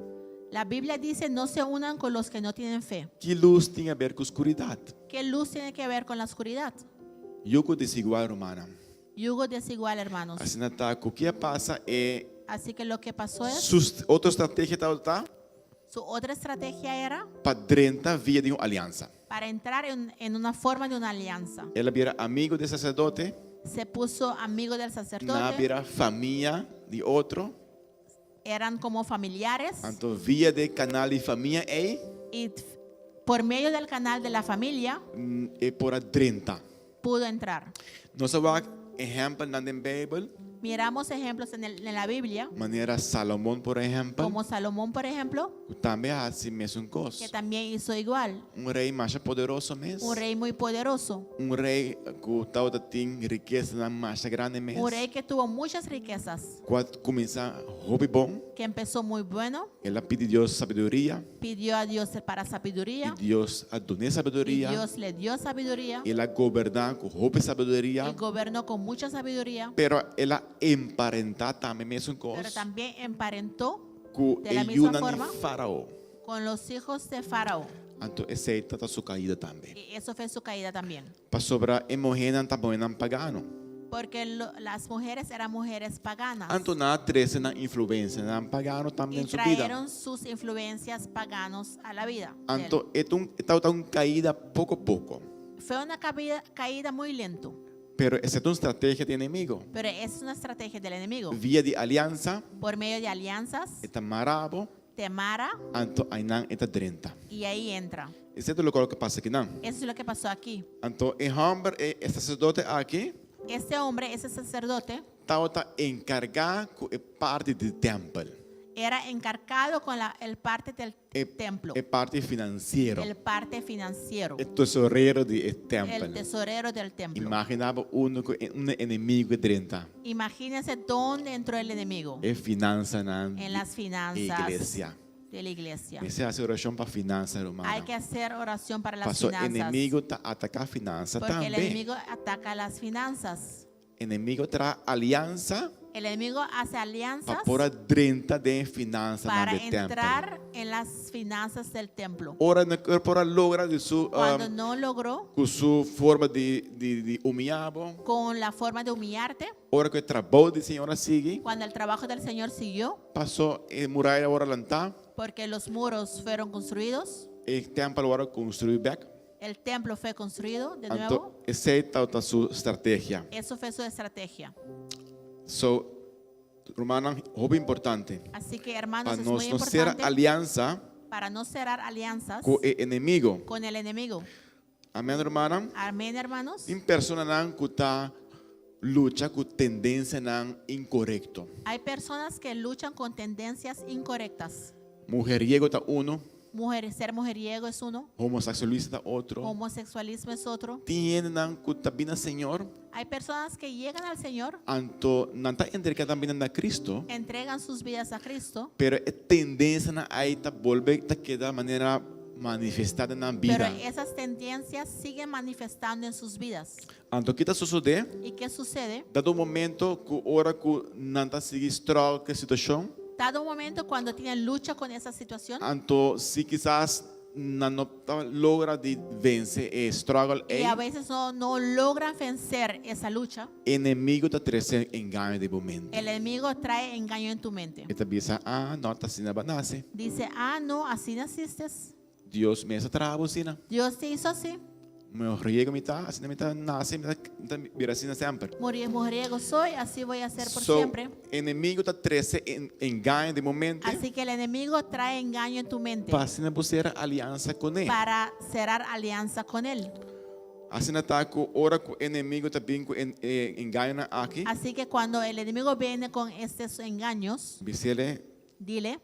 La Biblia dice no se unan con los que no tienen fe. Ki lus tin aber ku skuridat? ¿Qué luz tiene que ver con la oscuridad? Yugo desigual, rumannan. Yugo desigual, hermanos. Asina ta ku ki a pasa e Así que lo que pasó es, su otro strategia tabata su otra estrategia era pa drenta via di un aliansa. para entrar en una forma de una alianza. El a bira amigo di saserdote, Se puso amigo del nan a sacerdote, bira famia di otro. eran como familiares Anto via di kanal di famia ei y por medio del canal de la familia e por a drenta. pudo entrar. Nos a wak ehèmpelnan den Beibel, Miramos ejemplos en la Biblia, manera Salomon por ehèmpel, como Salomón, por ejemplo, ku tambe a hasi mesun kos. que también hizo igual. Un rei masha poderoso mes. Un rey muy poderoso, Un rei ku tabatin rikesanan masha grandi mes. un rey que tuvo muchas riquezas, Ku a kuminsá hopi bon. que empezó muy bueno, El a pidi Dios sabiduria. pidió a Dios para sabiduría I Dios a dun'é y sabiduria. Dios le dio sabiduría El a goberná ku hopi sabiduria. y gobernó con mucha sabiduría, Pero el a emparentá tambe mesun pero kos también emparentó ku de la e misma yunan di forma Farao. con los hijos de Faraón. Anto esei tabata su kaida tambe. Y eso fue su caída también. Pasobra e muhénan ta muhénan pagano. Porque las mujeres eran mujeres paganas. Anto nan a trese nan influensianan pagano tambe y den su bida. trajeron sus influencias paganos a la vida. de él. Anto e tabata un kaida poko poko. Fue una caída muy lento, Pero esei ta un strategia di enemigo. pero es una estrategia del enemigo. Via di aliansa, Por medio de alianzas, e ta mara bo, te mara anto einan e ta drenta. y ahí entra. Esei ta loke a pasa akinan. Eso es lo que pasó aquí. Anto e hòmber, e saserdote aki, Este hombre, ese sacerdote, tabata enkargá ku e parti di tèmpel. era encargado con el parte del E, templo, e parti finansiero. el parte financiero, E tesorero di e el tèmpel. tesorero del templo. Imaginá bo unda ku un enemigu a drenta. Imagínense dónde entró el enemigo, E finansanan en las finanzas iglesia. de la iglesia. Mester hasi orashon pa finansa, ruman. Hay que hacer oración para las Paso finanzas. enemigu ta ataká finansa Porque el tambe. enemigo ataca las finanzas. Enemigu traha aliansa El enemigo hace alianzas pa por a drenta den finansanan para di tèmpel. entrar en las finanzas del templo. Ora no por a logra di su Cuando no logró ku su forma di di di humiliá bo. con la forma de humillarte, Ora ku e trabou di Señor a sigui, cuando el trabajo del Señor siguió, paso e muraya a wòrdu lantá, porque los muros fueron construidos, e tèmpel a wòrdu konstruí bèk. el templo fue construido de Anto nuevo. esei tabata su strategia. Eso fue su estrategia. So, rumannan, hopi importante. Así que hermanos, Pa es nos muy no sera importante aliansa para no cerrar alianzas ku e enemigu. con el enemigo. Amèn, rumannan? Amén, hermanos. Tin personanan ku ta lucha ku tendensianan inkorekto. Hay personas que luchan con tendencias incorrectas. Mujeriego ta uno, Mujer, ser mujeriego es uno, homosexualista ta otro. homosexualismo es otro. Tin hendenan ku ta bin na Señor, Hay personas que llegan al Señor, anto nan ta entregá nan bida na Cristo, entregan sus vidas a Cristo, pero e tendensianan ei ta bolbe ta keda manera manifestá den nan pero bida. esas tendencias siguen manifestando en sus vidas. Anto ki ta sosodé? ¿Y qué sucede? Dado momento ku ora ku nan ta sigui struggle ku e situashon, Dado un momento cuando tienen lucha con esa situación anto si kisas nan no ta logra di vense e struggle y ei, a veces no, no logran vencer esa lucha, enemigo ta trese engaño den bo mente. el enemigo trae engaño en tu mente. E ta bisa, ah, no, ta asina bo a nase. Dice, ah, no, así naciste. Dios mes a traha bo asina. Dios te hizo así. Mujeriego mi ta, asina mi ta nase, mi ta bira asina semper. Mujeriego soy, así voy a ser por So, siempre. enemigo ta trese engaño den bo mente Así que el enemigo trae engaño en tu mente pa asina bo sera aliansa kuné. para cerrar alianza con él. Asina ta ku ora ku enemigo ta bin ku e engañonan aki, Así que cuando el enemigo viene con estos engaños, bisele, dile,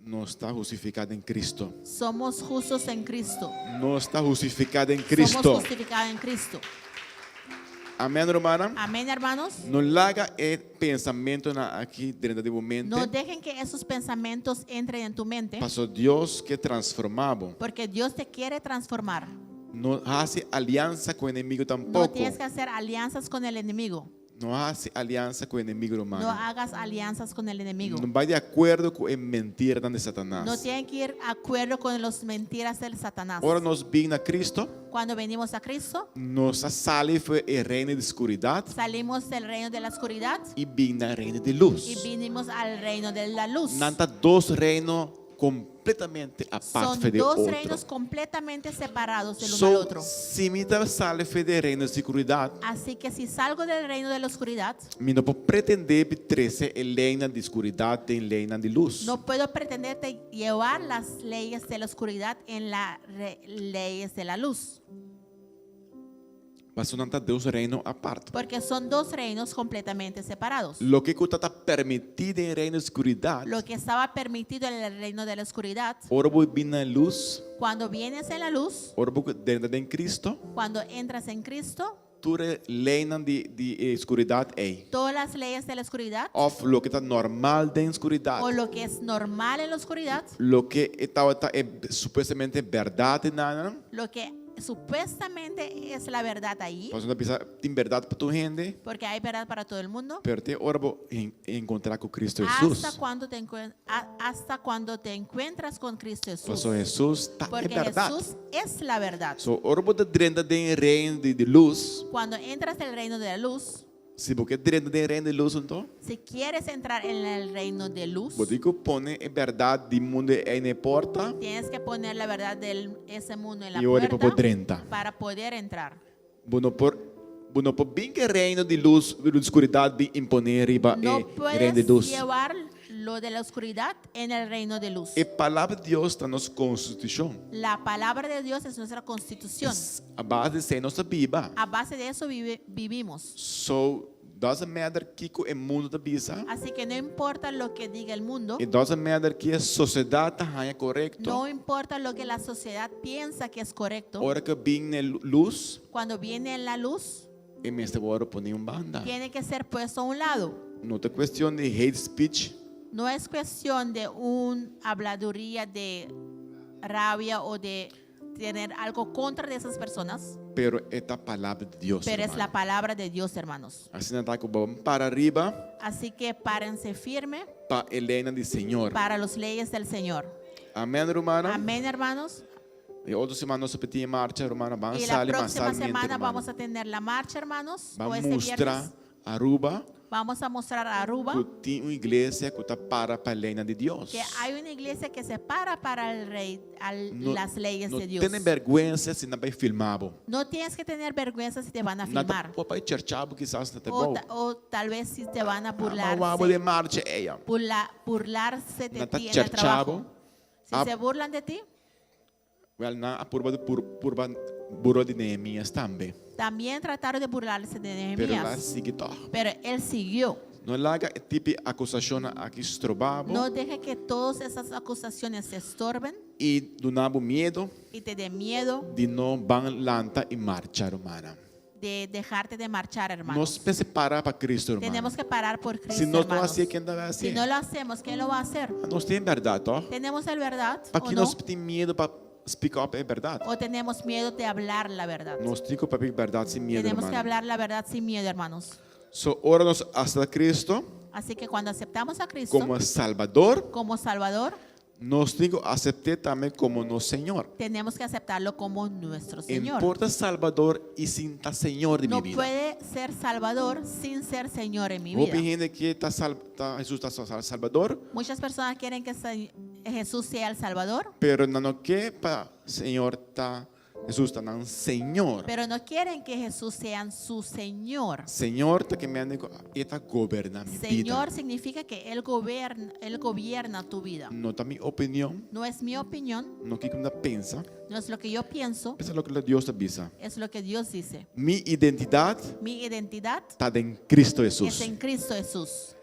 Nos ta hustifiká den Cristo. Somos justos en Cristo. Nos ta hustifiká den Somos Cristo. justificados en Cristo. Amén, rumannan. Amén, hermanos. No laga e pensamentunan aki drenta den bo mente. No dejen que esos pensamientos entren en tu mente, Paso Dios ke transformá bo. porque Dios te quiere transformar. No hasi aliansa ku enemigo No tampoko. tienes que hacer alianzas con el enemigo. No hasi aliansa ku enemigo, No rumannan. hagas alianzas con el enemigo. No bai di akuerdo ku e mentiranan di Satanas. No tienen que ir acuerdo con las mentiras del Satanás. Ora nos bin na Cristo, Cuando venimos a Cristo, nos a sali for e reino di skuridat salimos del reino de la oscuridad i bin na reino di lus. y vinimos al reino de la luz. Nan ta dos reino completamente apart Son fe di dos otro. reinos completamente separados el uno So, al otro. si mi ta sali fe di reino di oscuridad, Así que si salgo del reino de la oscuridad, mi no por pretende pi trece e leynan di oscuridad den leynan di luz. no puedo pretenderte llevar las leyes de la oscuridad en las leyes de la luz. Pasobra nan ta dos reino apart. Porque son dos reinos completamente separados. Loke ku tabata permití den e reino di skuridat, Lo que estaba permitido en el reino de la oscuridad, ora bo bin na lus, cuando vienes en la luz, ora bo drenta den Cristo, cuando entras en Cristo, tur e leinan di di e skuridat ei, todas las leyes de la oscuridad òf loke ta normal den skuridat, o lo que es normal en la oscuridad, loke e tabata e supuestamente bèrdat nan, lo que supuestamente es la verdad ahí, Pasobra nan ta bisa tin bèrdat pa tur hende, porque hay verdad para todo el mundo, pero te ora bo encontrá ku Cristo Jesús. hasta cuando te hasta cuando te encuentras con Cristo Jesús. Pasobra Jesús ta e Porque bèrdat. Jesús es la verdad. So ora bo ta drenta den e reino di lus, Cuando entras en el reino de la luz, Si bo ke drenta den e reino di lus anto, si quieres entrar en el reino de luz, bo tin ku pone e bèrdat di mundu ei na e porta tienes que poner la verdad de ese mundo en la i ora pa bo puerta drenta. para poder entrar. Bo no por, bo no por bin ku e reino di lus, di skuridat bin imponé riba No e reino di puedes lus. llevar lo de la oscuridad en el reino de luz. E Palabra di Dios ta nos konstitushon. La palabra de Dios es nuestra constitución. A base di esei nos ta biba. A base de eso vivimos. So, doesn't matter kiko e mundu ta bisa. Así que no importa lo que diga el mundo, It doesn't matter ki e sosiedat ta haña korekto. no importa lo que la sociedad piensa que es correcto. Ora ku bin na e lus, Cuando viene en la luz, e mester wòrdu pone un banda. tiene que ser puesto a un lado. No ta kuestion di hate speech. No es cuestión de una habladuría de rabia o de tener algo contra de esas personas, Pero e ta palabra di Dios, pero es hermano. la palabra de Dios, hermanos. Asina ta ku bo para riba Así que párense firme pa e leinan di Señor. para las leyes del Señor. Amén, rumannan. Amén, hermanos. E otro siman nos ta tin marcha, rumannan. Ban Y la sali próxima masalmente, semana rumannan. vamos a tener la marcha, hermanos, o Ban este mustra viernes. Aruba Vamos a mostrar a Aruba ku tin un iglesia ku ta para pa leinan di Dios. que hay una iglesia que se para para el rey, al- No, las leyes no de Dios. tene bèrgwensa si nan bai filma bo. No tienes que tener vergüenza si te van a Nan ta filmar. por bai chercha bo kisas na te O, bou. o tal vez si te van a Ma wak bo burlarse, den marcha eya. burlarse de Nan ta ti en el chercha bo. trabajo. Si se burlan de ti, Wèl, nan a purba di pur, purba burla di Nehemías tambe. También trataron de burlarse de Pero el a Nehemías, sigui tòg. pero él siguió. No laga e tipo di akusashonnan aki stroba bo No deje que todas esas acusaciones te estorben i duna bo miedu y te dé miedo di no ban lanta i marcha, rumannan. de dejarte de marchar, hermanos. Nos mester para pa Cristo, rumannan. Tenemos que parar por Cristo, Si nos no hermanos. hasié, ken ta bai Si hasié? no lo hacemos, ¿quién lo va a hacer? Nos tin bèrdat, toch? ¿Tenemos el verdad Pa o ki no? nos tin miedu pa speak up e bèrdat? ¿O tenemos miedo de hablar la verdad? Nos tin ku papia bèrdat sin miedu, Tenemos que rumannan. hablar la verdad sin miedo, hermanos. So, ora nos aseptá Cristo Así que cuando aceptamos a Cristo komo Salbador, como Salvador, nos tin ku asept'é tambe komo nos Señor. tenemos que aceptarlo como nuestro Señor. E no por ta Salbador i sin ta Señor di mi No bida. puede ser Salvador sin ser Señor en mi Hopi vida. hende ke ta sal, ta Hesus ta Salbador, Muchas personas quieren que Jesús sea el Salvador, pero nan no ke pa Señor ta Hesus ta nan Señor. pero no quieren que Jesús sea su Señor. Señor ta ke men ku e ta goberná mi bida. Señor significa que Él gobierna, Él gobierna tu vida. No ta mi opinion, No es mi opinión, no kiko mi ta pensa, no es lo que yo pienso, esei ta loke Dios ta bisa. es lo que Dios dice. Mi identidat Mi identidad ta den Cristo es Hesus. en Cristo Jesús.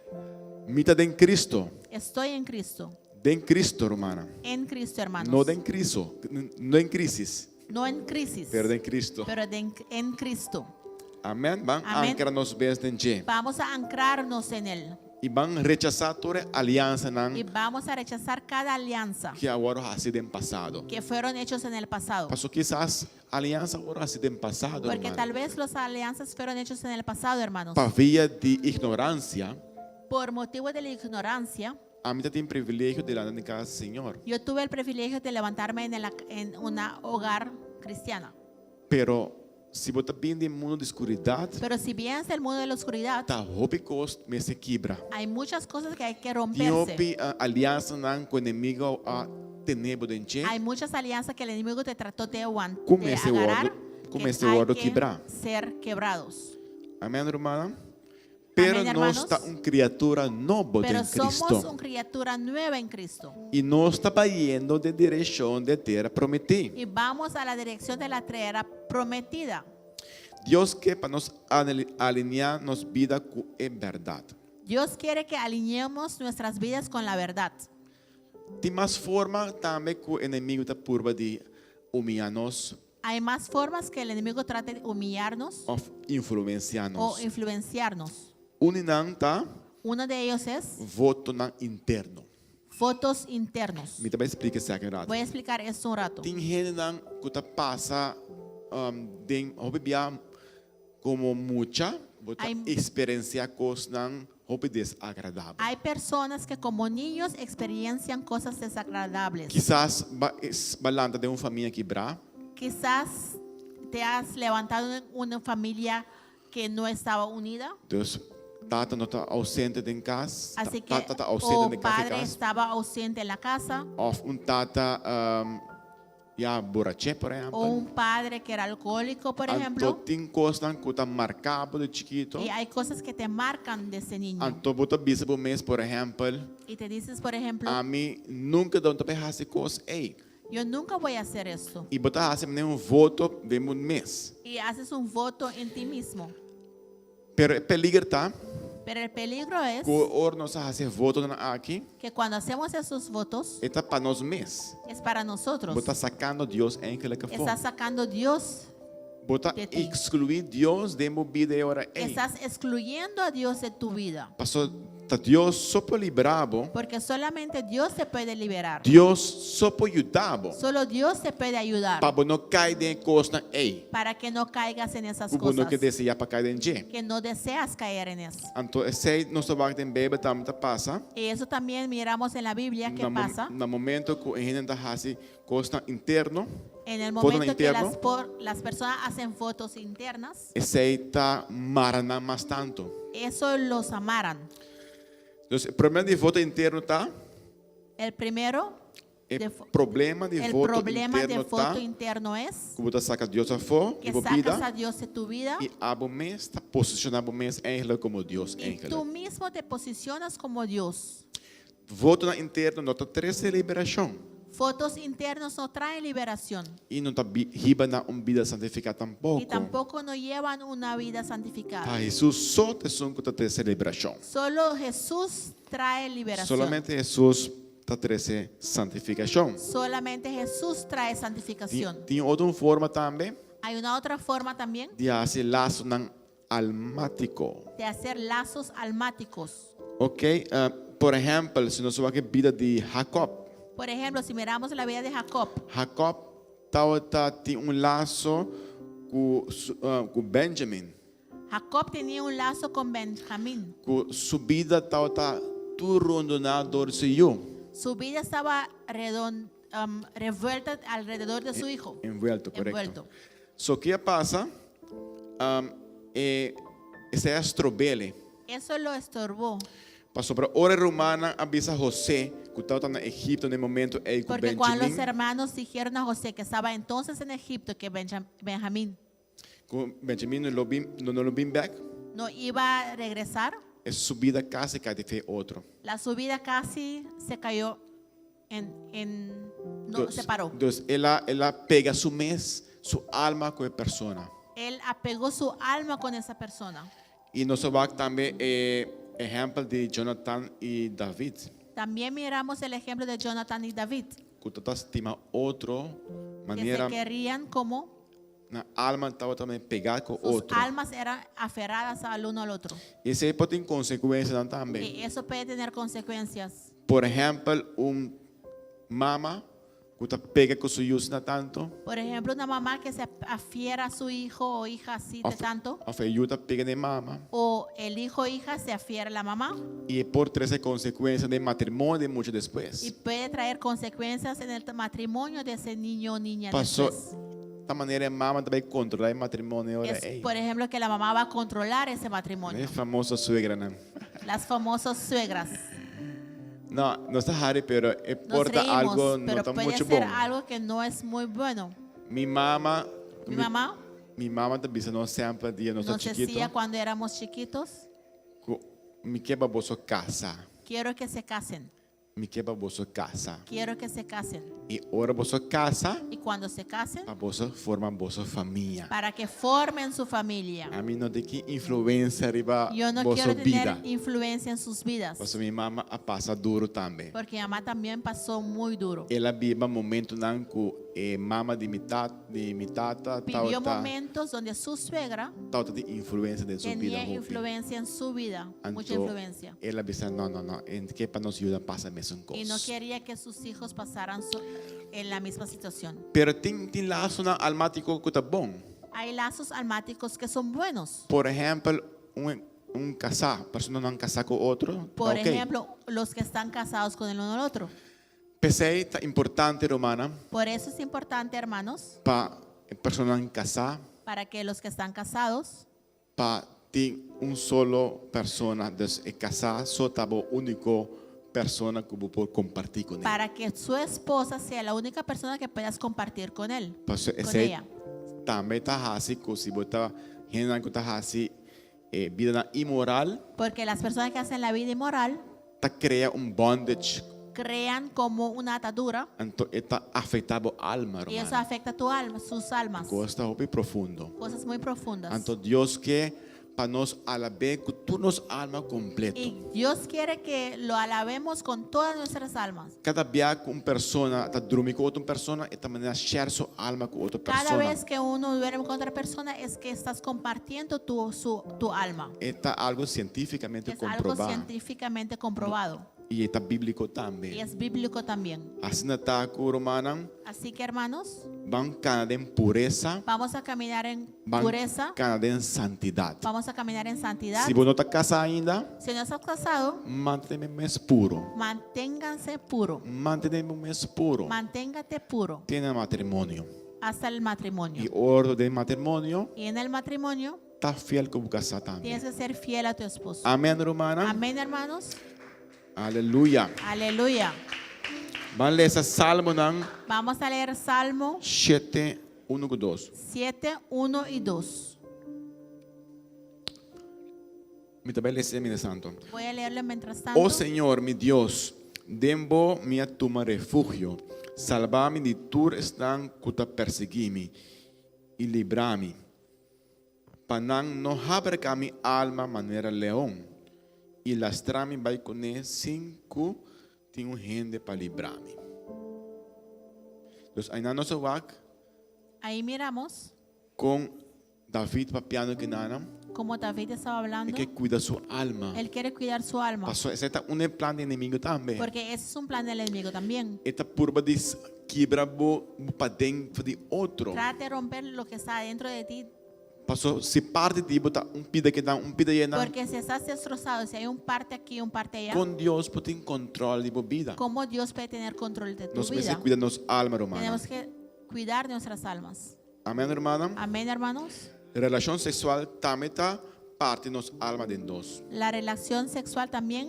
Mi ta den Cristo. Estoy en Cristo. Den Cristo, rumannan. En Cristo, hermanos. No den Cristo, no den krísis, No en crisis, pero den Cristo. pero en Cristo. Amèn. Ban Amèn. ankra nos mes den dje. Vamos a anclarnos en Él I ban rechasá tur e aliansanan y vamos a rechazar cada alianza ku a wòrdu hasí den pasado. que fueron hechos en el pasado. Paso kisas aliansa a wòrdu hasí den pasado, Porque hermano. tal vez las alianzas fueron hechas en el pasado, hermanos. Pa via di ignoransia, Por motivo de la ignorancia, ami tabatin privilegio di lanta den kas di Señor. yo tuve el privilegio de levantarme en una hogar cristiana. Pero si bo ta bin di mundu di skuridat, Pero si vienes del mundo de la oscuridad, ta hopi kos mester kibra. hay muchas cosas que hay que Tin romperse. hopi aliansanan ku enemigu a tene bo den dje. Hay muchas alianzas que el enemigo te trató de, Como de ese agarrar, gordo- que como ese hay gordo que quebrar. ser quebrados. Amèn, rumannan? Pero Amén, nos hermanos. ta un kriatura nobo Pero den somos Cristo. una criatura nueva en Cristo. I nos ta bayendo den direkshon di tera prometí. Y vamos a la dirección de la tierra prometida. Dios ke pa nos alineá nos bida ku e bèrdat. Dios quiere que alineemos nuestras vidas con la verdad. Tin mas forma tambe ku enemigu ta purba di humiliá nos Hay más formas que el enemigo trate de humillarnos òf influensiá o nos. influenciarnos. Un di nan ta Uno de ellos es votonan interno. votos internos. Mi ta bai splika esaki un ratu. Voy a explicar esto un rato. Tin hendenan ku ta pasa um, den hopi bia komo mucha, bo ta Hay- eksperensiá kosnan hopi desagradabel. Hay personas que como niños experiencian cosas desagradables. Kisas b'a es b'a lanta den un famia kibrá. Quizás te has levantado en una familia que no estaba unida. Dus tata no ta ausente den kas. Así que Tata ta ausente o den kas, padre estaba ausente en la casa Òf un tata um, ya boraché, por ehèmpel. o un padre que era alcohólico, por Anto ejemplo. tin kosnan ku ta marka bo di chikitu. Y hay cosas que te marcan desde niño. Anto bo ta bisa bo mes, por ehèmpel, Y te dices, por ejemplo, ami nunka no ta bai hasi e kos ei. yo nunca voy a hacer esto. I bo ta hasi un voto den bo mes. Y haces un voto en ti mismo. Pero e peliger ta Pero el peligro es ku ora nos hasi e votonan aki, que cuando hacemos esos votos e ta pa nos mes. es para nosotros. Bo ta sakando Dios eigenlijk afó. Estás sacando Dios, Bo ta de ti. ekskluí Dios den bo bida e ora ei. Estás excluyendo a Dios de tu vida. Paso ta Dios so por libra bo. Porque solamente Dios te puede liberar. Dios so por yuda bo. Solo Dios te puede ayudar Pa bo no kai den e kosnan ei. para que no caigas en esas Ku bo no cosas ke deseá pa kai den dje. que no deseas caer en eso. Anto esei nos ta wak den Beibel tambe ta pasa. Y eso también miramos en la Biblia que Na, pasa na momento ku e hende ta hasi kosnan interno. En el Voto momento que interno. las personas hacen votos internas, Esei ta mara nan mas tantu. eso los amarran. Entonces, e problema di voto interno ta El primero, e de problema di el voto problema de interno ta voto interno es ku bo ta saka Dios afó que di bo sacas bida a Dios de tu vida i abo mes ta posishoná bo mes eigenlijk komo Dios y eigenlijk. tú mismo te posicionas como Dios. Votonan interno no ta trese liberashon Votos internos no traen liberación i no ta hiba na un bida santifiká y tampoko. tampoco no llevan una vida santificada. Ta Hesus so ta esun ku ta trese liberashon. Solo Jesús trae liberación. Solamente Hesus ta trese santifikashon. Solamente Jesús trae santificación. Tin otro forma tambe Hay una otra forma también di hasi lasonan almátiko. de hacer lazos almáticos. Ok, por ehèmpel, si nos wak e bida di Jacob. Por ejemplo, si miramos la vida de Jacob. Jacob tabata tin un laso ku, ku Benjamin. Jacob tenía un lazo con Benjamín. Ku su bida tabata tur rondoná dor su yu. Su vida estaba redon, revuelta alrededor de su hijo. Envuelto, korekto. Envuelto. So ke a pasa? Um, e, esei a strob'é. Eso lo estorbó. Pasobra ora e rumannan a bisa José, ku tabata na Egipto na e momento ei ku Porque cuando los Benjamin, hermanos dijeron a José que estaba entonces en Egipto, que Benjamín ku Benjamin no lo bin, no, no lo bin bèk, no iba a regresar, e su bida kasi kai den fe otro. la su vida casi se cayó en, en no, Dus, se paró. dus el a, el a pega su mes, su alma ku e persona. Él apegó su alma con esa persona. I nos a wak tambe e ehèmpel di Jonathan i David, También miramos el ejemplo de Jonathan y David, ku tabata stima otro que se manera querían como nan alma tabata tambe pegá ku sus otro. almas eran aferradas al uno al otro. I esei por tin konsekuensianan tambe. Y eso puede tener consecuencias. Por ehèmpel, un mama ku ta pega ku su yu asina tantu. Por ejemplo, una mamá que se afiera a su hijo o hija así de Òf, tanto. òf e yu ta pega na e mama. O el hijo o hija se afiera a la mamá. I e por trese konsekuensia den matrimonio di mucha despues. Y puede traer consecuencias en el matrimonio de ese niño o niña Pasó después. ta manera e mama ta bai kontrolá e matrimonio ora Es, ei. por ejemplo, que la mamá va a controlar ese matrimonio. E famoso suegranan. Las famosas suegras. No, nos ta hari, pero e Nos por ta reímos, algo no pero ta puede mucho ser bon. algo que no es muy bueno. Mi mama, Mi mamá mi mama ta bisa nos semper dia nos ta nos chikito, decía cuando éramos chiquitos, ku mi ke pa boso kasa. quiero que se casen, Mi ke pa boso kasa. quiero que se casen. I ora boso kasa, Y cuando se casen, pa boso forma boso famia. para que formen su familia. Ami no tin ki influensia riba Yo no boso quiero tener bida. influencia en sus vidas, Pasobra mi mama a pasa duro tambe. porque mi mamá también pasó muy duro. El a biba momentonan ku e mama di mi tata, di mi tata Vivió tabata momentos donde su suegra tabata tin influensia den su bida tenía hopi. influencia en su vida, mucha Anto influencia. el a bisa no no no, e ke pa nos yunan pasa mesun Y no kos. quería que sus hijos pasaran en la misma situación. Pero tin tin lasonan almátiko ku ta bon. Hay lazos almáticos que son buenos. Por ehèmpel, un un kasá, personanan kasá ku otro, ta Por ok. ejemplo, los que están casados con el uno al otro. P'esei ta importante, rumannan, Por eso es importante, hermanos, pa e personanan kasá, para que los que están casados, pa tin un solo persona, dus e kasá so ta bo úniko persona ku bo por kompartí kuné. para que su esposa sea la única persona que puedas compartir con él, Paso con esei ella. tambe ta hasi ku si bo ta hendenan ku ta hasi e bidanan inmoral, Porque las personas que hacen la vida inmoral ta krea un bondage, crean como una atadura anto e ta afektá bo alma, y eso ruman. afecta tu alma, sus almas, Kos ta hopi profundo. cosas muy profundas. Anto Dios ke pa nos alab'é ku tur nos alma kompleto. Y Dios quiere que lo alabemos con todas nuestras almas. Kada bia ku un persona ta drumi ku otro persona, e ta manera share su alma ku otro Cada persona. vez que uno duerme con otra persona es que estás compartiendo tu, su, tu alma. E ta algo sientífikamente Es algo komprobá. científicamente comprobado. I e ta bíbliko tambe. Y es bíblico también. Asina ta ku rumannan, Así que hermanos, ban kana den puresa, vamos a caminar en ban pureza, kana den santidat. vamos a caminar en santidad. Si bo no ta kasá ainda, Si no estás casado, mantené bo mes puro. manténganse puro. Mantené bo mes puro. Manténgate puro Te na matrimonio. Hasta el matrimonio. I ora den matrimonio, Y en el matrimonio ta fiel ku bo kasá tambe. tienes que ser fiel a tu esposo. Amèn, rumannan. Amén, hermanos. Aleluya. Aleluya. Ban lesa Salmonan Vamos a leer Salmo 7, 1 ku 2. 7, 1 y 2. Mi ta bai lesa mientras tanto. Voy a leerlo mientras tanto. O Señor, mi Dios, den bo mi a tuma refugio. Salba mi di tur esnan ku ta persiguí mi i libra mi, pa nan no haberká mi alma manera leon i lastra mi bai kuné sin ku tin un hende pa libra mi. Dus einan nos a wak Ahí miramos kon David papiando kinanan. como David estaba E hablando. ke kuida su alma. Él quiere cuidar su alma. Paso esei ta un e plan di enemigo tambe. Porque ese es un plan del enemigo también. E ta purba di kibra bo paden for di otro. Trata de romper lo que está dentro de ti. Paso si parti di bo ta un pida kinan, un pida yenan. Porque si estás destrozado, si hay un parte aquí, un parte allá, Kon Dios por tin control di bo bida? ¿cómo Dios puede tener control de tu Nos mester vida? cuida nos alma, rumannan. Tenemos que cuidar nuestras almas. Amén, rumannan. Amén, hermanos. Relashon sexual tambe ta parti nos alma den dos. La relación sexual también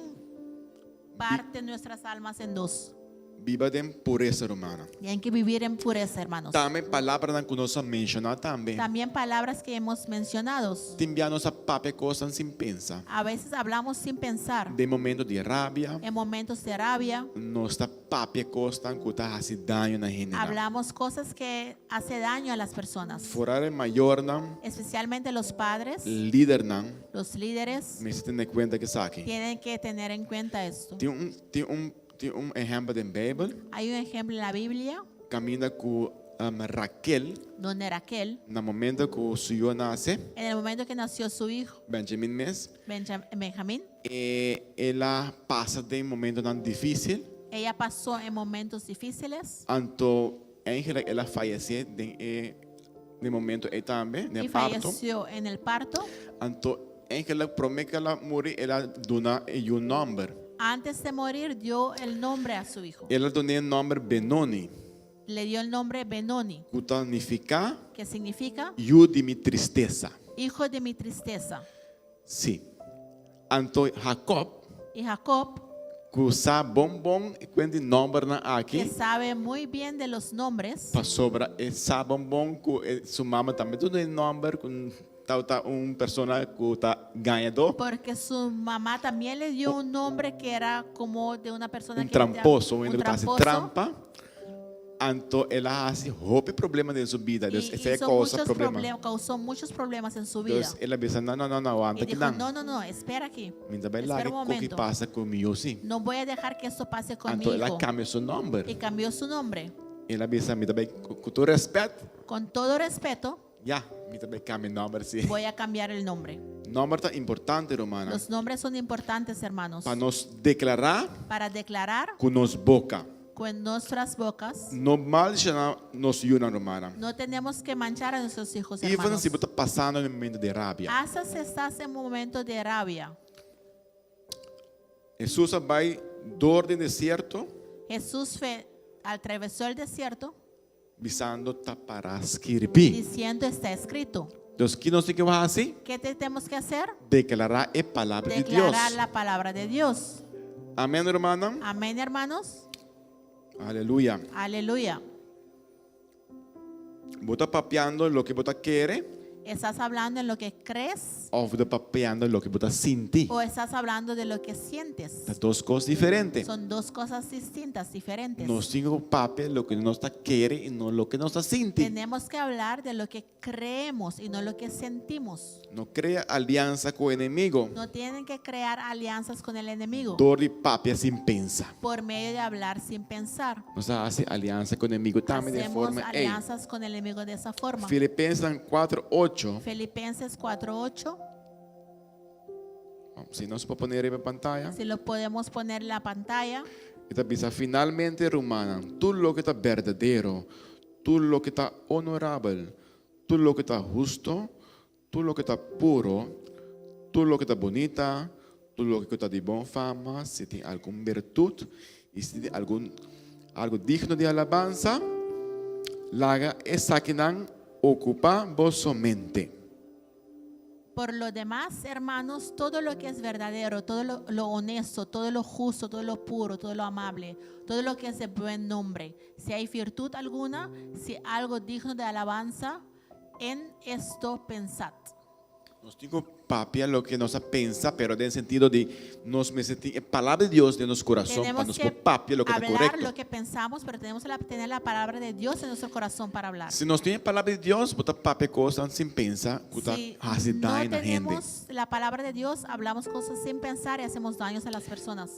parte nuestras almas en dos. Biba den puresa, rumannan. Tienen que vivir en pureza, hermanos. Tambe palabranan ku nos a menshoná tambe. También palabras que hemos mencionado. Tin bia nos a papia kosnan sin pensa. A veces hablamos sin pensar. Den momento di rabia, En momentos de rabia, nos ta papia kosnan ku ta hasi daño na hendenan. hablamos cosas que hace daño a las personas. Foral e mayornan, Especialmente los padres, lidernan, los líderes, mester tene kuenta ku esaki. tienen que tener en cuenta esto. Tin un, tin un, tin un ehèmpel den Beibel, Hay un ejemplo en la Biblia kaminda ku um, Raquel, donde Raquel, na momento ku su yu a nase, en el momento que nació su hijo, Benjamin mes, Benjamín, e, el a pasa den momentonan difísil. ella pasó en momentos difíciles Anto eigenlijk el a fayesé den e den momento ei tambe, den y e parto. falleció en el parto. Anto eigenlijk promé ku el a muri el a duna e yu nòmber. Antes de morir dio el nombre a su hijo. El a dun'é e nòmber Benoni, Le dio el nombre Benoni, ku ta nifiká que significa yu di mi tristesa. hijo de mi tristeza. Sí. Anto Jacob, Y Jacob, ku sa bon bon e kuent di nòmbernan que aki, sabe muy bien de los nombres, pasobra e sa bon bon ku e su mama tambe dun'é e nòmber ku tabata un persona ku ta gañadó, porque su mamá también le dio un nombre que era como de una persona un que era tramposo, un un hende ku ta hasi tramposo. trampa. Anto el a hasi hopi problema den su bida. Y Dus esei a hizo kousa muchos problema. problem- causó muchos problemas en su vida. Dus el a bisa, no, no, no, no, wanta Y dijo, kinan. no, no, no, espera aquí. Mi ta bai Espera laga un ku ki momento. pasa ku mi yu si. No voy a dejar que esto pase con mi Anto el a hijo. kambia su nòmber. Y cambió su nombre. El a bisa, mi ta bai ku tur rèspèt, Con todo respeto, ya, mi ta bai kambia nòmber si. voy a cambiar el nombre. Nòmber ta importante, rumannan. Los nombres son importantes, hermanos, Pa nos deklará para declarar ku nos boka. con nuestras bocas. No maldishoná nos yunan, rumannan. No tenemos que manchar a nuestros hijos, Even hermanos. si bo ta pasando den momento di rabia. Hasta si estás en momento de rabia. Hesus a bai dor den desierto Jesús fue, atravesó el desierto bisando ta pará skirbí. diciendo está escrito. Dus ki nos tin ku hasi? ¿Qué tenemos que hacer? Deklará e palabra di Dios. Declarar la palabra de Dios. Amén, rumannan. Amén, hermanos. Aleluya. Aleluya. Bo ta papiando loke bo ta kere ¿Estás hablando en lo que crees òf bo ta papiando loke bo ta sinti? o estás hablando de lo que sientes? Ta dos kos diferente. Son dos cosas distintas, diferentes. Nos tin ku papia loke nos ta kere i no loke nos ta sinti. Tenemos que hablar de lo que creemos y no lo que sentimos. No krea aliansa ku enemigo No tienen que crear alianzas con el enemigo dor di papia sin pensa. por medio de hablar sin pensar. Nos ta hasi aliansa ku enemigo tambe di e Hacemos forma ei. alianzas con el enemigo de esa forma. Filipensenan 4, 8. Filipenses 4:8, Si nos por pone riba pantaya. si lo podemos poner en la pantalla. E ta bisa, Finalmente, rumannan, tur loke ta berdadero, tur loke ta honorabel, tur loke ta husto, tur loke ta puro, tur loke ta bunita, tur loke ta di bon fama, si tin algun bertut i si tin algun algu digno di alabansa, Laga esakinan okupá boso mente. Por lo demás, hermanos, todo lo que es verdadero, todo lo, lo honesto, todo lo justo, todo lo puro, todo lo amable, todo lo que es de buen nombre, si hay virtud alguna, si algo digno de alabanza, en esto pensad. Nos tin ku papia loke nos a pensa, pero den sentido di nos mester tin e Palabra di Dios den nos kurason pa Tenemos nos que por papia loke ta hablar korekto. lo que pensamos, pero tenemos que tener la palabra de Dios en nuestro corazón para hablar. Si nos tin e Palabra di Dios, bo ta papia kosnan sin pensa ku ta Si hasi no daño na hende. tenemos la palabra de Dios, hablamos cosas sin pensar y hacemos daños a las personas.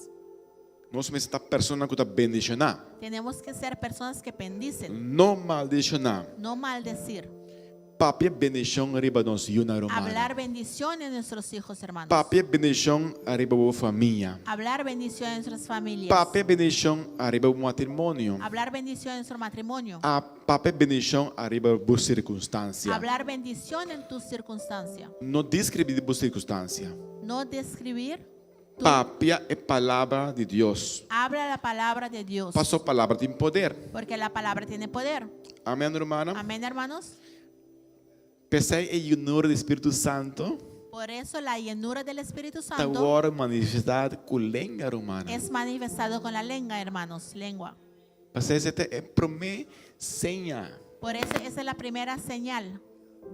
Nos mester ta personanan ku ta bendishoná, Tenemos que ser personas que bendicen, no maldishoná. no maldecir. Papia bendishon riba nos yunan rumannan. Hablar bendición en nuestros hijos, hermanos. Papia bendishon ariba bo famia. Hablar bendición en nuestras familias. Papia bendishon ariba bo matrimonio. Hablar bendición en nuestro matrimonio. A papia bendishon ariba bo sirkunstansia. Hablar bendición en tu circunstancia. No deskribí bo sirkunstansia. No describir. Tu, Papia e palabra di Dios. habla la palabra de Dios. Paso palabra tin poder. Porque la palabra tiene poder. Amén, rumannan. Amén, hermanos. P'esei e yenura di Spiritu Santu Por eso la llenura del Espíritu ta Santo wòrdu manifestá ku lenga, rumannan. es manifestado con la lengua, hermanos, lengua. P'esei esei ta e promé seña. Por eso esa es la primera señal.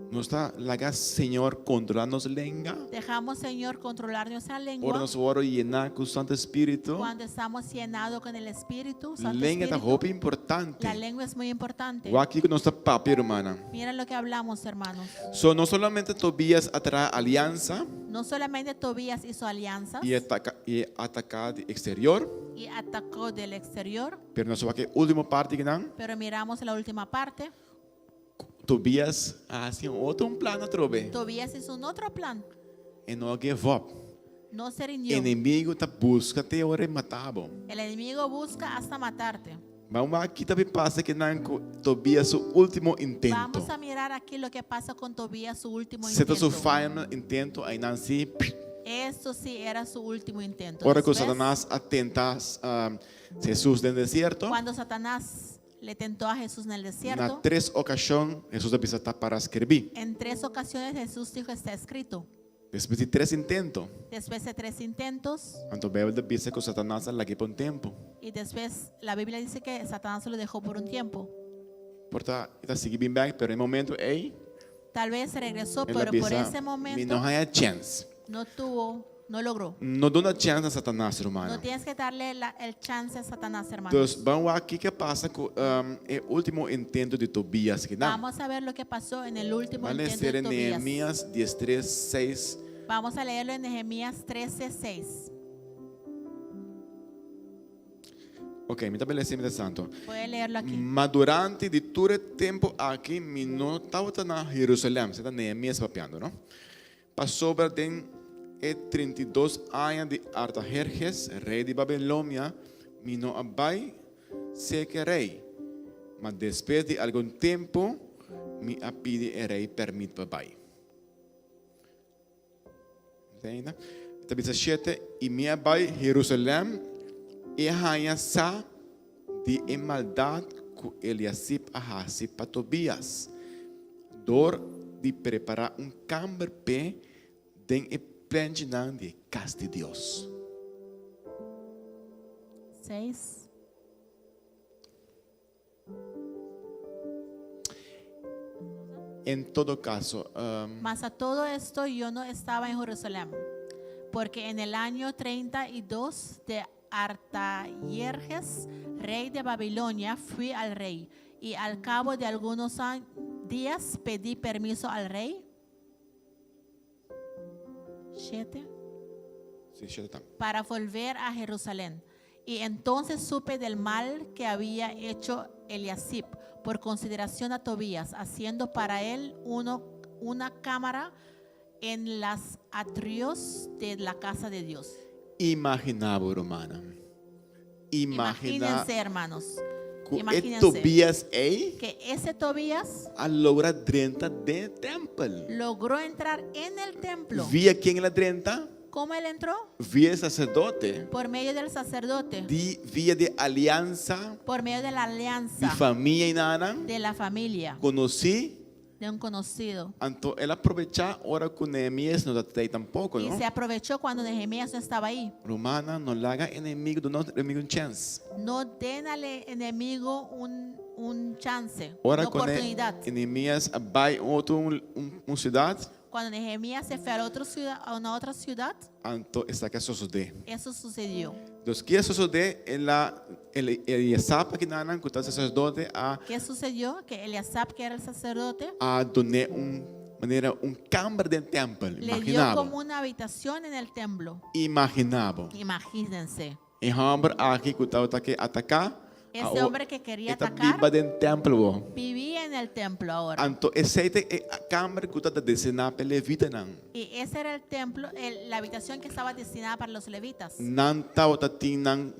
Nos ta laga Señor kontrolá nos lenga. Dejamos, Señor, controlar nuestra lengua. Ora nos wòrdu yená ku Santu Spiritu. Cuando estamos llenados con el Espíritu, Santo Lenga ta Espíritu, hopi importante. la lengua es muy importante. Wak kiko nos ta papia, rumannan. Mira lo que hablamos, hermanos. So, no solamente Tobias a traha aliansa No solamente Tobías hizo alianzas i ataka, i ataká di eksterior, y atacó del exterior, pero nos wak e último parti kinan. pero miramos la última parte. Tobias a hasi un otro un plan atrobe. Tobías hizo un otro plan. E no a give up. No se rindió. Enemigo ta buska te ora e mata bo. El enemigo busca hasta matarte. Ban wak ki ta bin pasa kinan ku Tobias su último intento. Vamos a mirar aquí lo que pasa con Tobías, su último Se ta su intento. final intento, einan sí. Esto sí era su último intento. Ora ku Después, Satanas a tenta Jesus den desierto, Cuando Satanás le tentó a Jesús en el na desierto, tres okashon Jesus a bisa ta para skirbí. en tres ocasiones Jesús dijo, está escrito. Despues di tres intento, Después de tres intentos, anto Beibel ta bisa ku Satanas a lag'é pa un tempu. y después la Biblia dice que Satanás lo dejó por un tiempo. Por ta e ta sigui bin bèk, pero e momento ei, Tal vez regresó, el a pero por bisa, ese mi momento no haña chèns. no tuvo, no logró. No duna chèns na Satanas, No rumannan. tienes que darle la- el chance a Satanás, hermano. Dus ban wak kiko a pasa ku e último intento di Tobias kinan. Vamos a ver lo que pasó en el último Ban intento leer de en Tobías. Nehemías 13, 6. Vamos a leerlo en Nehemías 13, 6. Ok, mi ta bai lesa interesanto. Voy a leerlo aquí. Ma durante di tur e tempu aki mi no tabata na Jerusalèm, esei ta Nehemías papiando, no? Pasobra den e 32 aña di Artaherhes, rei di Babilonia, mi no a bai seka e rei. Ma despues di algun tempu mi a pidi e rei pèrmit pa bai. Ainda. Ta bisa shete, I mi a bai Jerusalèm i a haña sa di e maldat ku Eliasib a hasi pa Tobias, dor di prepará un kamber p'e den e plenchinan di e kas di Dios. 6. En todo caso, Mas a todo esto yo no estaba en Jerusalén, porque en el año 32 de Artajerjes, rey de Babilonia, fui al rey, y al cabo de algunos días pedí permiso al rey. 7. Sí, shete ta. Para volver a Jerusalén. Y entonces supe del mal que había hecho Eliasib por consideración a Tobías, haciendo para él uno, una cámara en las atrios de la casa de Dios. Imaginá bo, rumannan. Imaginá Imagínense, hermanos. ku e Imagínense Tobias ei que ese Tobías a logra drenta den e tèmpel. logró entrar en el templo. Via ken el a drenta? ¿Cómo él entró? Via saserdote, Por medio del sacerdote, di via di aliansa por medio de la di alianza famia einan, de la familia, konosí, de un conocido. anto el a probechá ora ku Nehemías no tabata ei tampoko, Y no? se aprovechó cuando Nehemías no estaba ahí. Rumannan, no laga enemigu, duna enemigu un chèns. No den al enemigo un, un chance, Ora una ku oportunidad. Nehemías a bai otro un, un, un siudat, Cuando Nehemías se fue a, otro ciudad, a una otra ciudad, anto esaki a sosodé. eso sucedió. Dus ki a sosodé el a el Eliasab akinanan ku ta saserdote a ¿Qué sucedió? Que Eliasab, que era el sacerdote, a dun'é un manera un kamber den tèmpel. le dio Imaginá bo. como una habitación en el templo. Imaginá bo. Imagínense. E hòmber aki ku tabata ke ataká, Ese hombre que quería e ta atacar biba den tèmpel bo. vivía en el templo ahora. Anto esei ta e kamber ku tabata destiná pa e levitanan. Y ese era el templo, el- la habitación que estaba destinada para los levitas. Nan tabata tin nan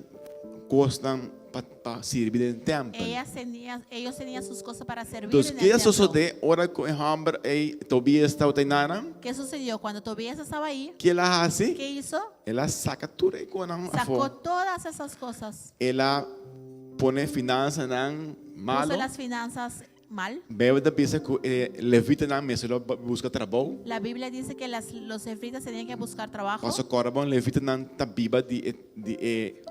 kosnan pa pa sirbi den tèmpel. Ellas tenía, ellos tenían sus cosas para servir Dus en ke el a templo. sosodé ora ku e hòmber ei Tobias tabata einanan? ¿Qué sucedió? Cuando Tobías estaba ahí, Ke el a hasi? ¿qué hizo? El a saka tur e konan Sacó afó. todas esas cosas. El a pone finansanan Puso malo. las finanzas mal. Bijbel ta bisa ku e levitanan mester lo buska trabou. La Biblia dice que las, los levitas tenían que buscar trabajo. Paso kòrda bon levitanan ta biba di e di e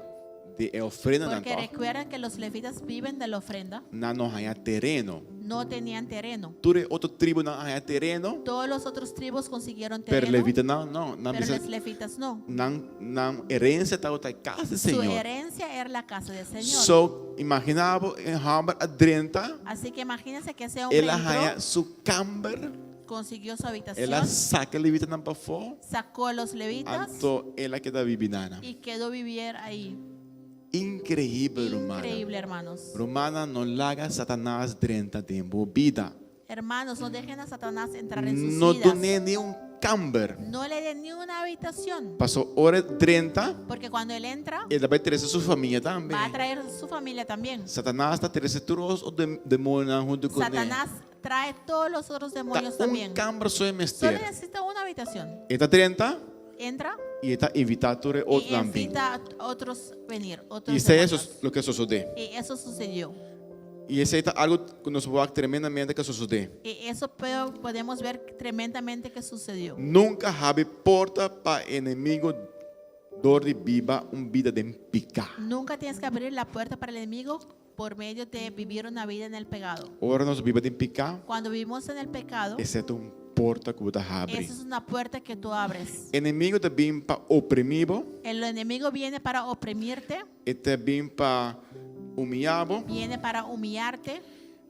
di e ofrendanan Porque tòg. recuerdan que los levitas viven de la ofrenda. Nan no haña tereno. No tenían terreno. Tur e otro tribunan a haña tereno, Todos los otros tribus consiguieron pero terreno, levitanan no. Nan pero bisa los levitas no. nan nan herensia tabata e kas di Su Señor. herencia era la casa del Señor. So imaginá bo e hòmber a drenta, Así que imagínense que ese hombre el a entró, haña su kamber, consiguió su el a habitación, saka e levitanan pafó, sacó a los levitas anto el a keda bibi nana. y quedó vivir ahí. Increíbel, rumannan. Increíble, hermanos. Rumannan, no laga Satanas drenta den bo bida. Hermanos, no dejen a Satanás entrar en sus No vidas. dun'é ni un kamber. No le den ni una habitación. Paso ora e drenta, Porque cuando él entra, e ta bai trese su famia tambe. va a traer su familia también. Satanas ta trese tur os demonionan huntu kuné. Satanás trae todos los otros Ta demonios un también. kamber so e Solo mester. necesita una habitación. E ta drenta Entra i e ta invitá tur e y otronan bin. invita a otros venir. Otros I esei demonios. es loke a sosodé. Y eso sucedió. I esei ta algu ku nos por wak tremendamente ku a sosodé. Y eso podemos ver tremendamente que sucedió. Nunka habri porta pa enemigo dor di biba un bida den piká. Nunca tienes que abrir la puerta para el enemigo por medio de vivir una vida en el pecado. Ora nos biba den piká, Cuando vivimos en el pecado, esei ta un porta ku bo ta habri. esa es una puerta que tú abres. Enemigo ta bin pa oprimí bo, El enemigo viene para oprimirte, e ta bin pa humillá bo. viene para humillarte.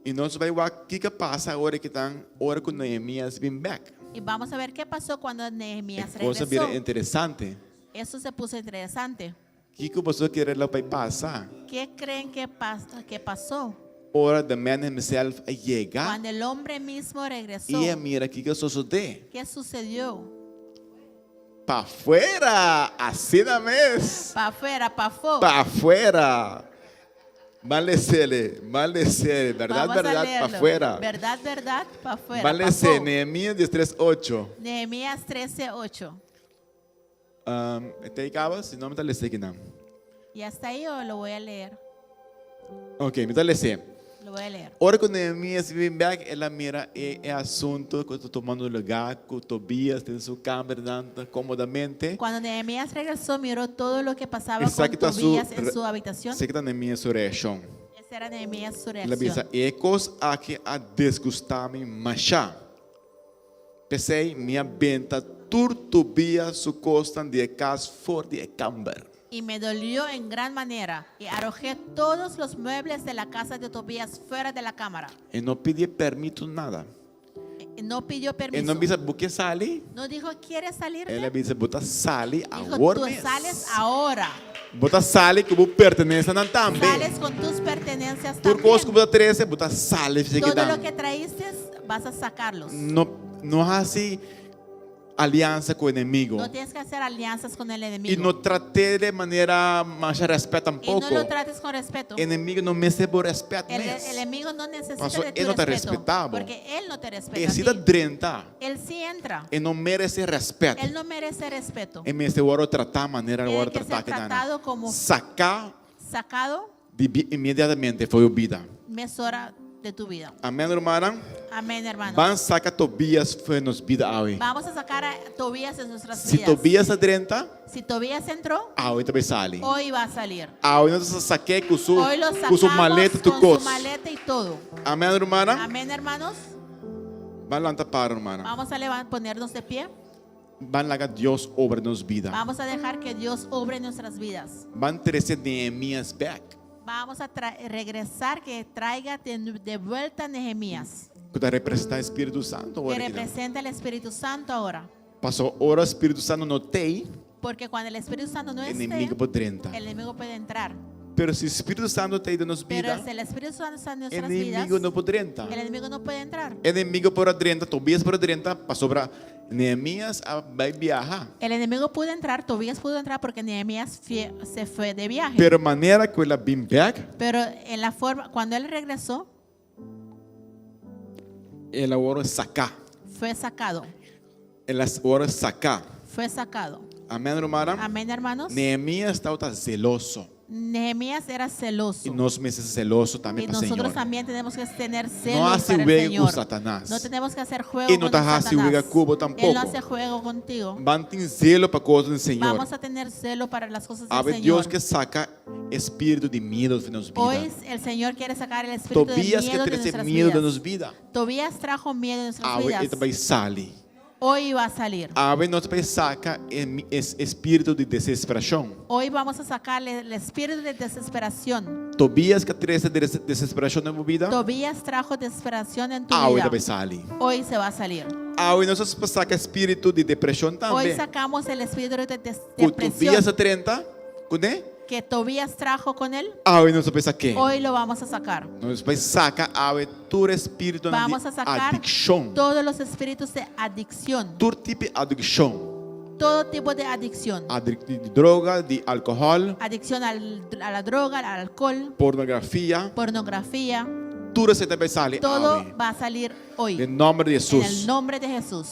I nos bai wak kiko a pasa ora ku tan ora ku Nehemías bin bèk. Y vamos a ver qué pasó cuando Nehemías E kos a bira regresó. interesante. Eso se puso interesante. Kiko boso kere lo bai pasa? ¿Qué creen que, pas- que pasó? Ora the man himself a yega Cuando el hombre mismo regresó, i a mira kiko a sosodé. ¿qué sucedió? Pa afuera, asina mes. Pa afuera, pa afó. Pa afuera. Malesele, malesele, verdad, Vamos a verdad, pa leerlo. afuera. Verdad, verdad, pa afuera. Malesele, pa afó. Nehemías 13, 8. Nehemías 13, 8. Um, te acaba, si no, mi ta lesa aki nan. ¿Ya está ahí o lo voy a leer? Ok, mi ta lesa. Lo voy a leer. Ora ku Nehemías bin bèk, el a mira e e asuntu ku ta tumando lugá, ku Tobias den su kamber nan ta kómodamente. Cuando Nehemías regresó, miró todo lo que pasaba con Esaki ta su Tobías en su habitación. Esaki ta Nehemías su reakshon. Esa era Nehemías su El a bisa, reacción. E kos aki a disgustá mi mashá. P'esei mi a benta tur Tobias su kosnan di e kas for di e kamber. Y me dolió en gran manera y arrojé todos los muebles de la casa de Tobías fuera de la cámara. E no pidi permito nada. No pidió E permiso. no bisa, Bo ke sali? No dijo, ¿quieres salir? El a bisa, Bo ta sali Dijo, awor tú mes. sales ahora. Bo ta sali ku bo pertenensianan tambe. Sales con tus pertenencias Tur kos ku también. bo ta trese, bo ta sali Todo lo fikidan. que traíste, vas a sacarlos. No, no hasi. aliansa ku enemigo. No tienes que hacer alianzas con el I enemigo. no trat'é di manera masha rèspèt Y no tampoko. lo trates con respeto. Enemigo no mester bo rèspèt El, mes. el enemigo no necesita Paso, de tu él no te respeto. respetaba. Porque él no te respeta. E a si ta ti. drenta. Él sí entra. E no meresé rèspèt. Él no merece respeto. E mester wòrdu tratá manera Tiene wòrdu que tratá ser kinan. tratado como Saká sacado di inmediatamente for bo bida. mesora de tu vida. Amèn rumannan? Amén, hermanos. Ban saka Tobias for nos bida awe. Vamos a sacar a Tobías de nuestras Si vidas. Tobias a drenta, Si Tobías entró, awe ta bai sali. hoy va a salir. Awe nos ta sak'é ku su Hoy lo ku su sacamos maleta tur con kos. su maleta y todo. Amèn rumannan? Amén, hermanos. Ban lanta para rumannan. Vamos a levan- ponernos de pie. Ban laga Dios obra nos bida. Vamos a dejar que Dios obre en nuestras vidas. Ban trese Nehemías bèk. Vamos a tra- regresar que traiga de, de vuelta Nehemías, Ku ta representá Spiritu Santu que ora kinan. representa el Espíritu Santo ahora. Paso ora Spiritu Santu no t'ei, Porque cuando el Espíritu Santo no esté, enemigo por drenta. el enemigo puede entrar. Pero si Spiritu Santu t'ei den nos Pero bida, si el Espíritu Santo está en nuestras vidas, enemigo no por drenta. el enemigo no puede entrar. Enemigo por a drenta, Tobias por a drenta, pasobra Nehemías a bai biaha. El enemigo pudo entrar, Tobías pudo entrar porque Nehemías fie- se fue de viaje. Pero manera ku el a bin bèk, Pero en la forma, cuando él regresó, el a wòrdu saká. fue sacado. El a wòrdu saká. Fue sacado. Amèn, rumannan? Amén, hermanos. Nehemías tabata zeloso. Nehemías era celoso. I nos mester zeloso tambe Y pa nosotros Señor. también tenemos que tener celos No hasi para el wega ku Señor. Satanás. No tenemos que hacer juego E no con ta hasi Satanás. wega ku bo Él no tampoco. hace juego contigo. Ban tin zelo pa kos di Señor. Vamos a tener celo para las cosas del Awe Señor. Dios ke saka espíritu di miedo di nos Hoy bida. el Señor quiere sacar el espíritu de Tobias ke miedo de trese nuestras miedo den vidas. nos bida. Tobías trajo miedo en nuestras Awe vidas. e ta bai sali. Hoy va a salir. Awe nos ta bai saka e espíritu di desesperashon. Hoy vamos a sacarle el espíritu de desesperación. Tobias ke trese desesperashon den bo bida. Tobías trajo desesperación en tu Awe vida. ta bai sali. Hoy se va a salir. Awe nos ta saka espíritu di depreshon Hoy tambe. sacamos el espíritu de des- Ku depresión Tobias a drenta, kuné? que Tobías trajo con él. Awe nos ta bai sak'é. Hoy lo vamos a sacar. Nos ta bai saka awe tur espíritu di Vamos a sacar adikshon. todos los espíritus de adicción. Tur tipo di adikshon. Todo tipo de adicción. Adik di droga, di alkohòl, Adicción al- a la droga, al alcohol, pornografia. pornografía. Tur esei ta bai sali Todo awe. va a salir hoy. Den nòmber di En el Hesus. nombre de Jesús.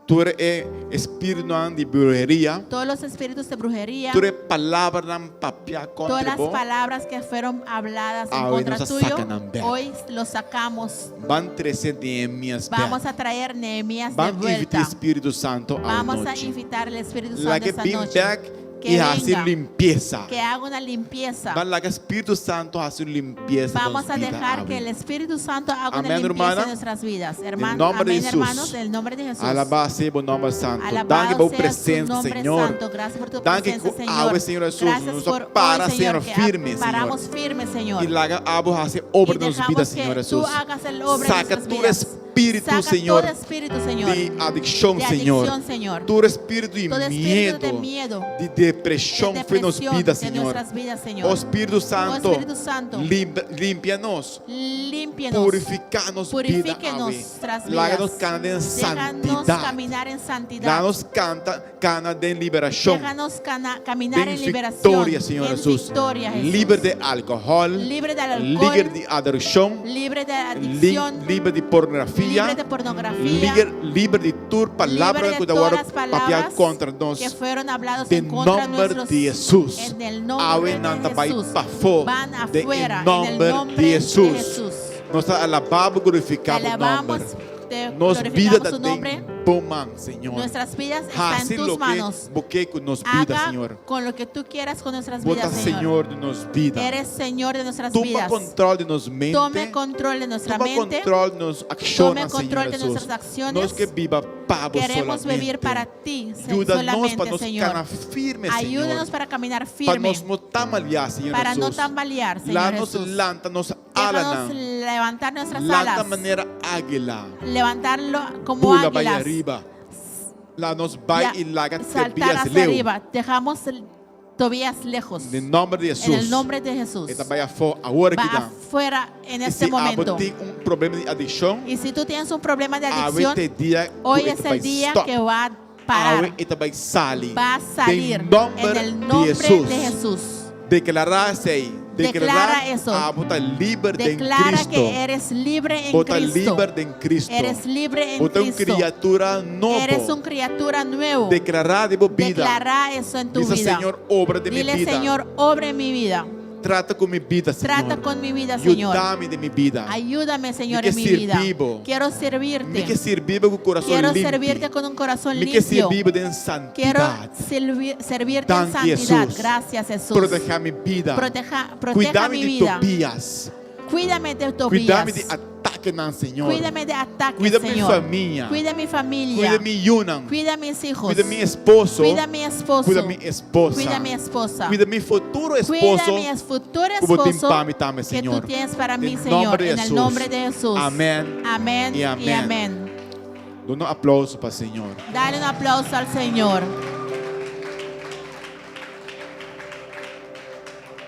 Tur e espíritunan di bruheria. Todos los espíritus de brujería. Tur e palabranan papiá Todas kontra las bo. palabras que fueron habladas en Awe contra nos a tuyo, saka nan bèk. hoy los sacamos. Ban trese Nehemías bèk. Vamos a traer Nehemías de Ban invitá vuelta. Spiritu Santu Vamos a anochi. invitar al Espíritu Santo Laga esta bin noche. bèk Que i hasi venga, limpiesa. que haga una limpieza. Ban laga Spiritu Santu hasi un limpiesa Vamos nos a bida dejar awe. que el Espíritu Santo haga una Amén, limpieza hermana. en nuestras vidas. Den Hermano, nòmber di amén, Hesus. hermanos, en el nombre de Jesús. Alabá sea bo nòmber santu. Alabado Danki pa bo sea su presensia, nombre Señor. santo. Gracias por tu Danki presencia, ku Señor. awe, Señor Hesus, Gracias nos por para, hoy, Señor, Señor, que firme, Señor. paramos firme, Señor. I laga abo hasi obra Y den nos dejamos bida, que Señor tú Hesus. hagas el obra en Saka nuestras tur vidas. espíritu, Saca Señor, todo espíritu, Señor, di adikshon, de Señor. adicción, Señor. Tur espíritu di Todo espíritu de miedo, miedo, di depreshon, de for nos depresión bida, de Señor. nuestras vidas, Señor. O Spiritu Santu, Oh, Espíritu Santo, limpia nos, Límpienos. purifiká nos bida, Purifique awe. nuestras Laga vidas. nos kana den Déjanos santidat. caminar en santidad. Laga nos kanta, kana den liberashon. Déjanos cana- caminar Den en liberación. viktoria, Señor en Hesus. victoria, Jesús. Liber di alkohòl. Libre del alcohol. Liber di adikshon. Libre de Li- adicción. liber di pornografia. Libre de pornografía. Liber, liber di tur palabra libre ku de ta todas wòrdu las papiá palabras kontra nos. que fueron habladas Den en contra nòmber nuestros. di Hesus. En el nombre Awe nan ta de bai Jesús. pafó. Van Den afuera. En el nòmber nombre di de Hesus. Jesús. Nos ta alabá, glorifiká Te bo alabamos, nòmber. te Nos bida glorificamos ta tu nombre. den bo man, Señor. Nuestras vidas están Hasi en tus loke manos. bo ke ku nos bida, Haga Señor. con lo que tú quieras con nuestras Bo ta vidas, Señor. Señor di nos bida. Eres Señor de nuestras Tuma vidas. control di nos mente. Tome control de nuestra Tuma mente. control di nos akshonnan, Tome control Señor de Jesús. nuestras acciones. Nos ke biba pa bo Queremos vivir solamente. para ti, se- Yuda nos pa solamente, nos Señor. kana firme, Ayúdanos Señor. para caminar Pa firme, nos no tambaleá, Señor para no Jesús. tambalear, Señor Laga nos Jesús. lanta nos Déjanos alanan. levantar nuestras Lanta alas, manera águila. levantarlo como Bula bai águilas, ariba. Laga nos bai Ya, i laga saltar Tobias hacia leu. arriba. Dejamos el Tobías lejos. Den nòmber di En Jesús. el nombre de Jesús. E ta bai afó awor Va aki dan. afuera en I este si abo momento. tin un problema di adikshon, Y si tú tienes un problema de awe adicción, ta e dia hoy ku es e ta el día stop. que va a parar. Awe e ta bai sali. Va a salir Den nòmber en el di nombre Hesus. de Jesús. Deklará esei. Deklará Declara eso. abo ta liber den Declara Cristo. que eres libre en Bo ta Cristo. liber den Cristo. Eres libre en Bo ta un Cristo. kriatura nobo. Eres un criatura nuevo. Deklará den bo bida. Declara eso en tu Bisa, vida. Señor, obra den mi Dile, bida. Señor, obra en mi vida. Trata ku mi bida, Señor. Trata con mi vida, Señor. Yuda mi den mi bida. Ayúdame, Señor, Mi en ke mi vida. sirbi bo. Quiero Mi servirte. ke sirbi bo ku kurason Quiero limpi. servirte con un corazón Mi ke limpio. sirbi bo den Quiero santidat. servirte en Danki, santidad. Hesus. Gracias, Jesús. Protehá mi bida. Proteja, proteja Kuida mi mi di vida. Tobias. Cuídame de Kuida mi Tobías. di atakenan, Señor. Cuídame de ataques, Kuida mi Señor. famia. Cuida mi familia. Kuida mi yunan. Cuida mis hijos. Kuida mi esposo. Cuida mi esposo. Kuida mi esposa. Cuida mi esposa. Kuida mi futuro Cuida esposo. mi futuro Ku bo tin esposo pa mi tambe, que tú Señor. tienes para mí, Den Señor. nòmber di En el Hesus. nombre de Jesús. Amén. Amén Y y amén. amén. Duna un aplouso pa Señor. Dale un aplauso al Señor.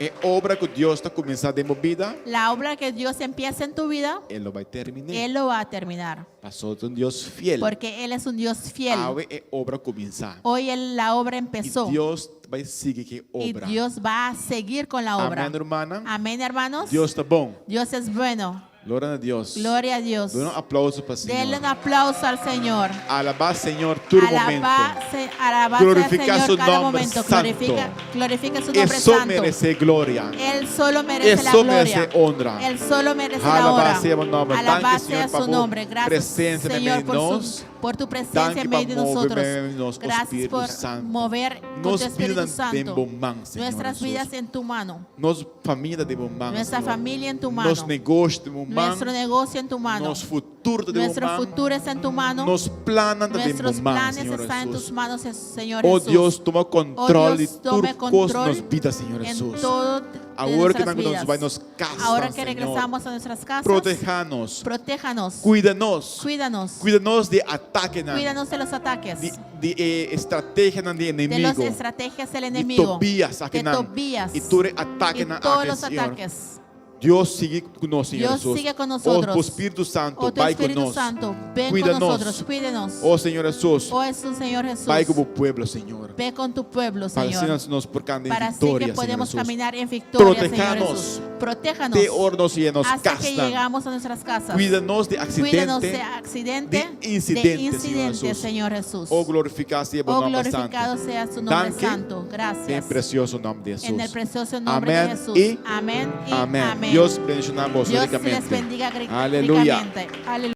E obra ku Dios ta kuminsá den bo bida, La obra que Dios empieza en tu vida, E lo bai terminá. Él lo va a terminar. Pasobra e ta un Dios fiel. Porque Él es un Dios fiel. Awe e obra a kuminsá. Hoy la obra I empezó. Dios bai sigui ku Y obra. Dios va a seguir con la obra. Amèn, rumannan. Amén, hermanos. Dios ta bon. Dios es bueno. Gloria na Dios. Gloria a Dios. Duna un aplouso pa Denle Señor. un aplauso al Señor. Alabá Señor tur Alabá, momento. se- alabá sea al Glorifica Señor su cada nombre momento. santo. Glorifica, glorifica su nombre E so santo. meresé gloria. Él solo merece la E so gloria. meresé honra. Él solo merece la Alabá honra. sea bo nòmber. Alabá Danki, sea Señor, pa su bo nombre. Gracias, presensia Señor, den por, nos. por tu presencia Danki en pa medio de move nosotros. den nos, o Gracias Spiritu por Santu. mover con Nos tu Espíritu bida den Santo. bo man, Señor Nuestras Jesús. vidas en tu mano. Nos famia den bo man, Nuestra Señor. familia en tu mano. Nos negoshi den bo man. Nuestro negocio en tu mano. Nos futuro den bo Nuestro man. futuro está en tu mano. Nos plannan den bo Nuestros man, planes Señor están en tus Jesús. manos, Señor Oh Jesús. Dios, toma Oh control Dios, di tur tome kos control nos bida, Señor en Jesús. todo de Awor ku nuestras nos vidas. bai nos kas, Ahora que Señor. regresamos a nuestras casas, Protehá nos. protéjanos, Kuida nos. cuídanos, Kuida nos di atakenan. cuídanos de los ataques, Di, di eh, estrategianan di de las enemigu. estrategias del Di enemigo, Tobias, de akinan. Tobías I tur y atakenan todos aki, los Señor. ataques. Dios sigui ku nos, Señor Dios Jesús. sigue con nosotros. Oh, Spiritu Santu, Oh, tu bai ku Espíritu nos. Santo, ven Kuida con nos. nosotros, cuídenos. Oh, Señor Jesús, Oh, Jesús, Señor Jesús, bai ku bo pueblo, Señor. ve con tu pueblo, Pa Señor. asina nos por kana den Para así viktoria, que Señor podemos Jesús. caminar en victoria, Señor Protéjanos. Jesús. Protéjanos Te ora nos yega nos hasta que kas. llegamos a nuestras casas. Kuida nos di Cuídanos aksidente. de accidente, de insidente, de Señor incidente, Jesús. Señor Jesús. Oh, glorifiká sea Oh, bo nòmber glorificado santu. sea su nombre Danki. santo. Gracias. Den presioso nòmber di Jesús. En el precioso nombre Amén de Jesús. y Amén y Amén. amén. Dios bendishoná boso Dios les rikamente. bendiga Aleluya. ricamente. Aleluya.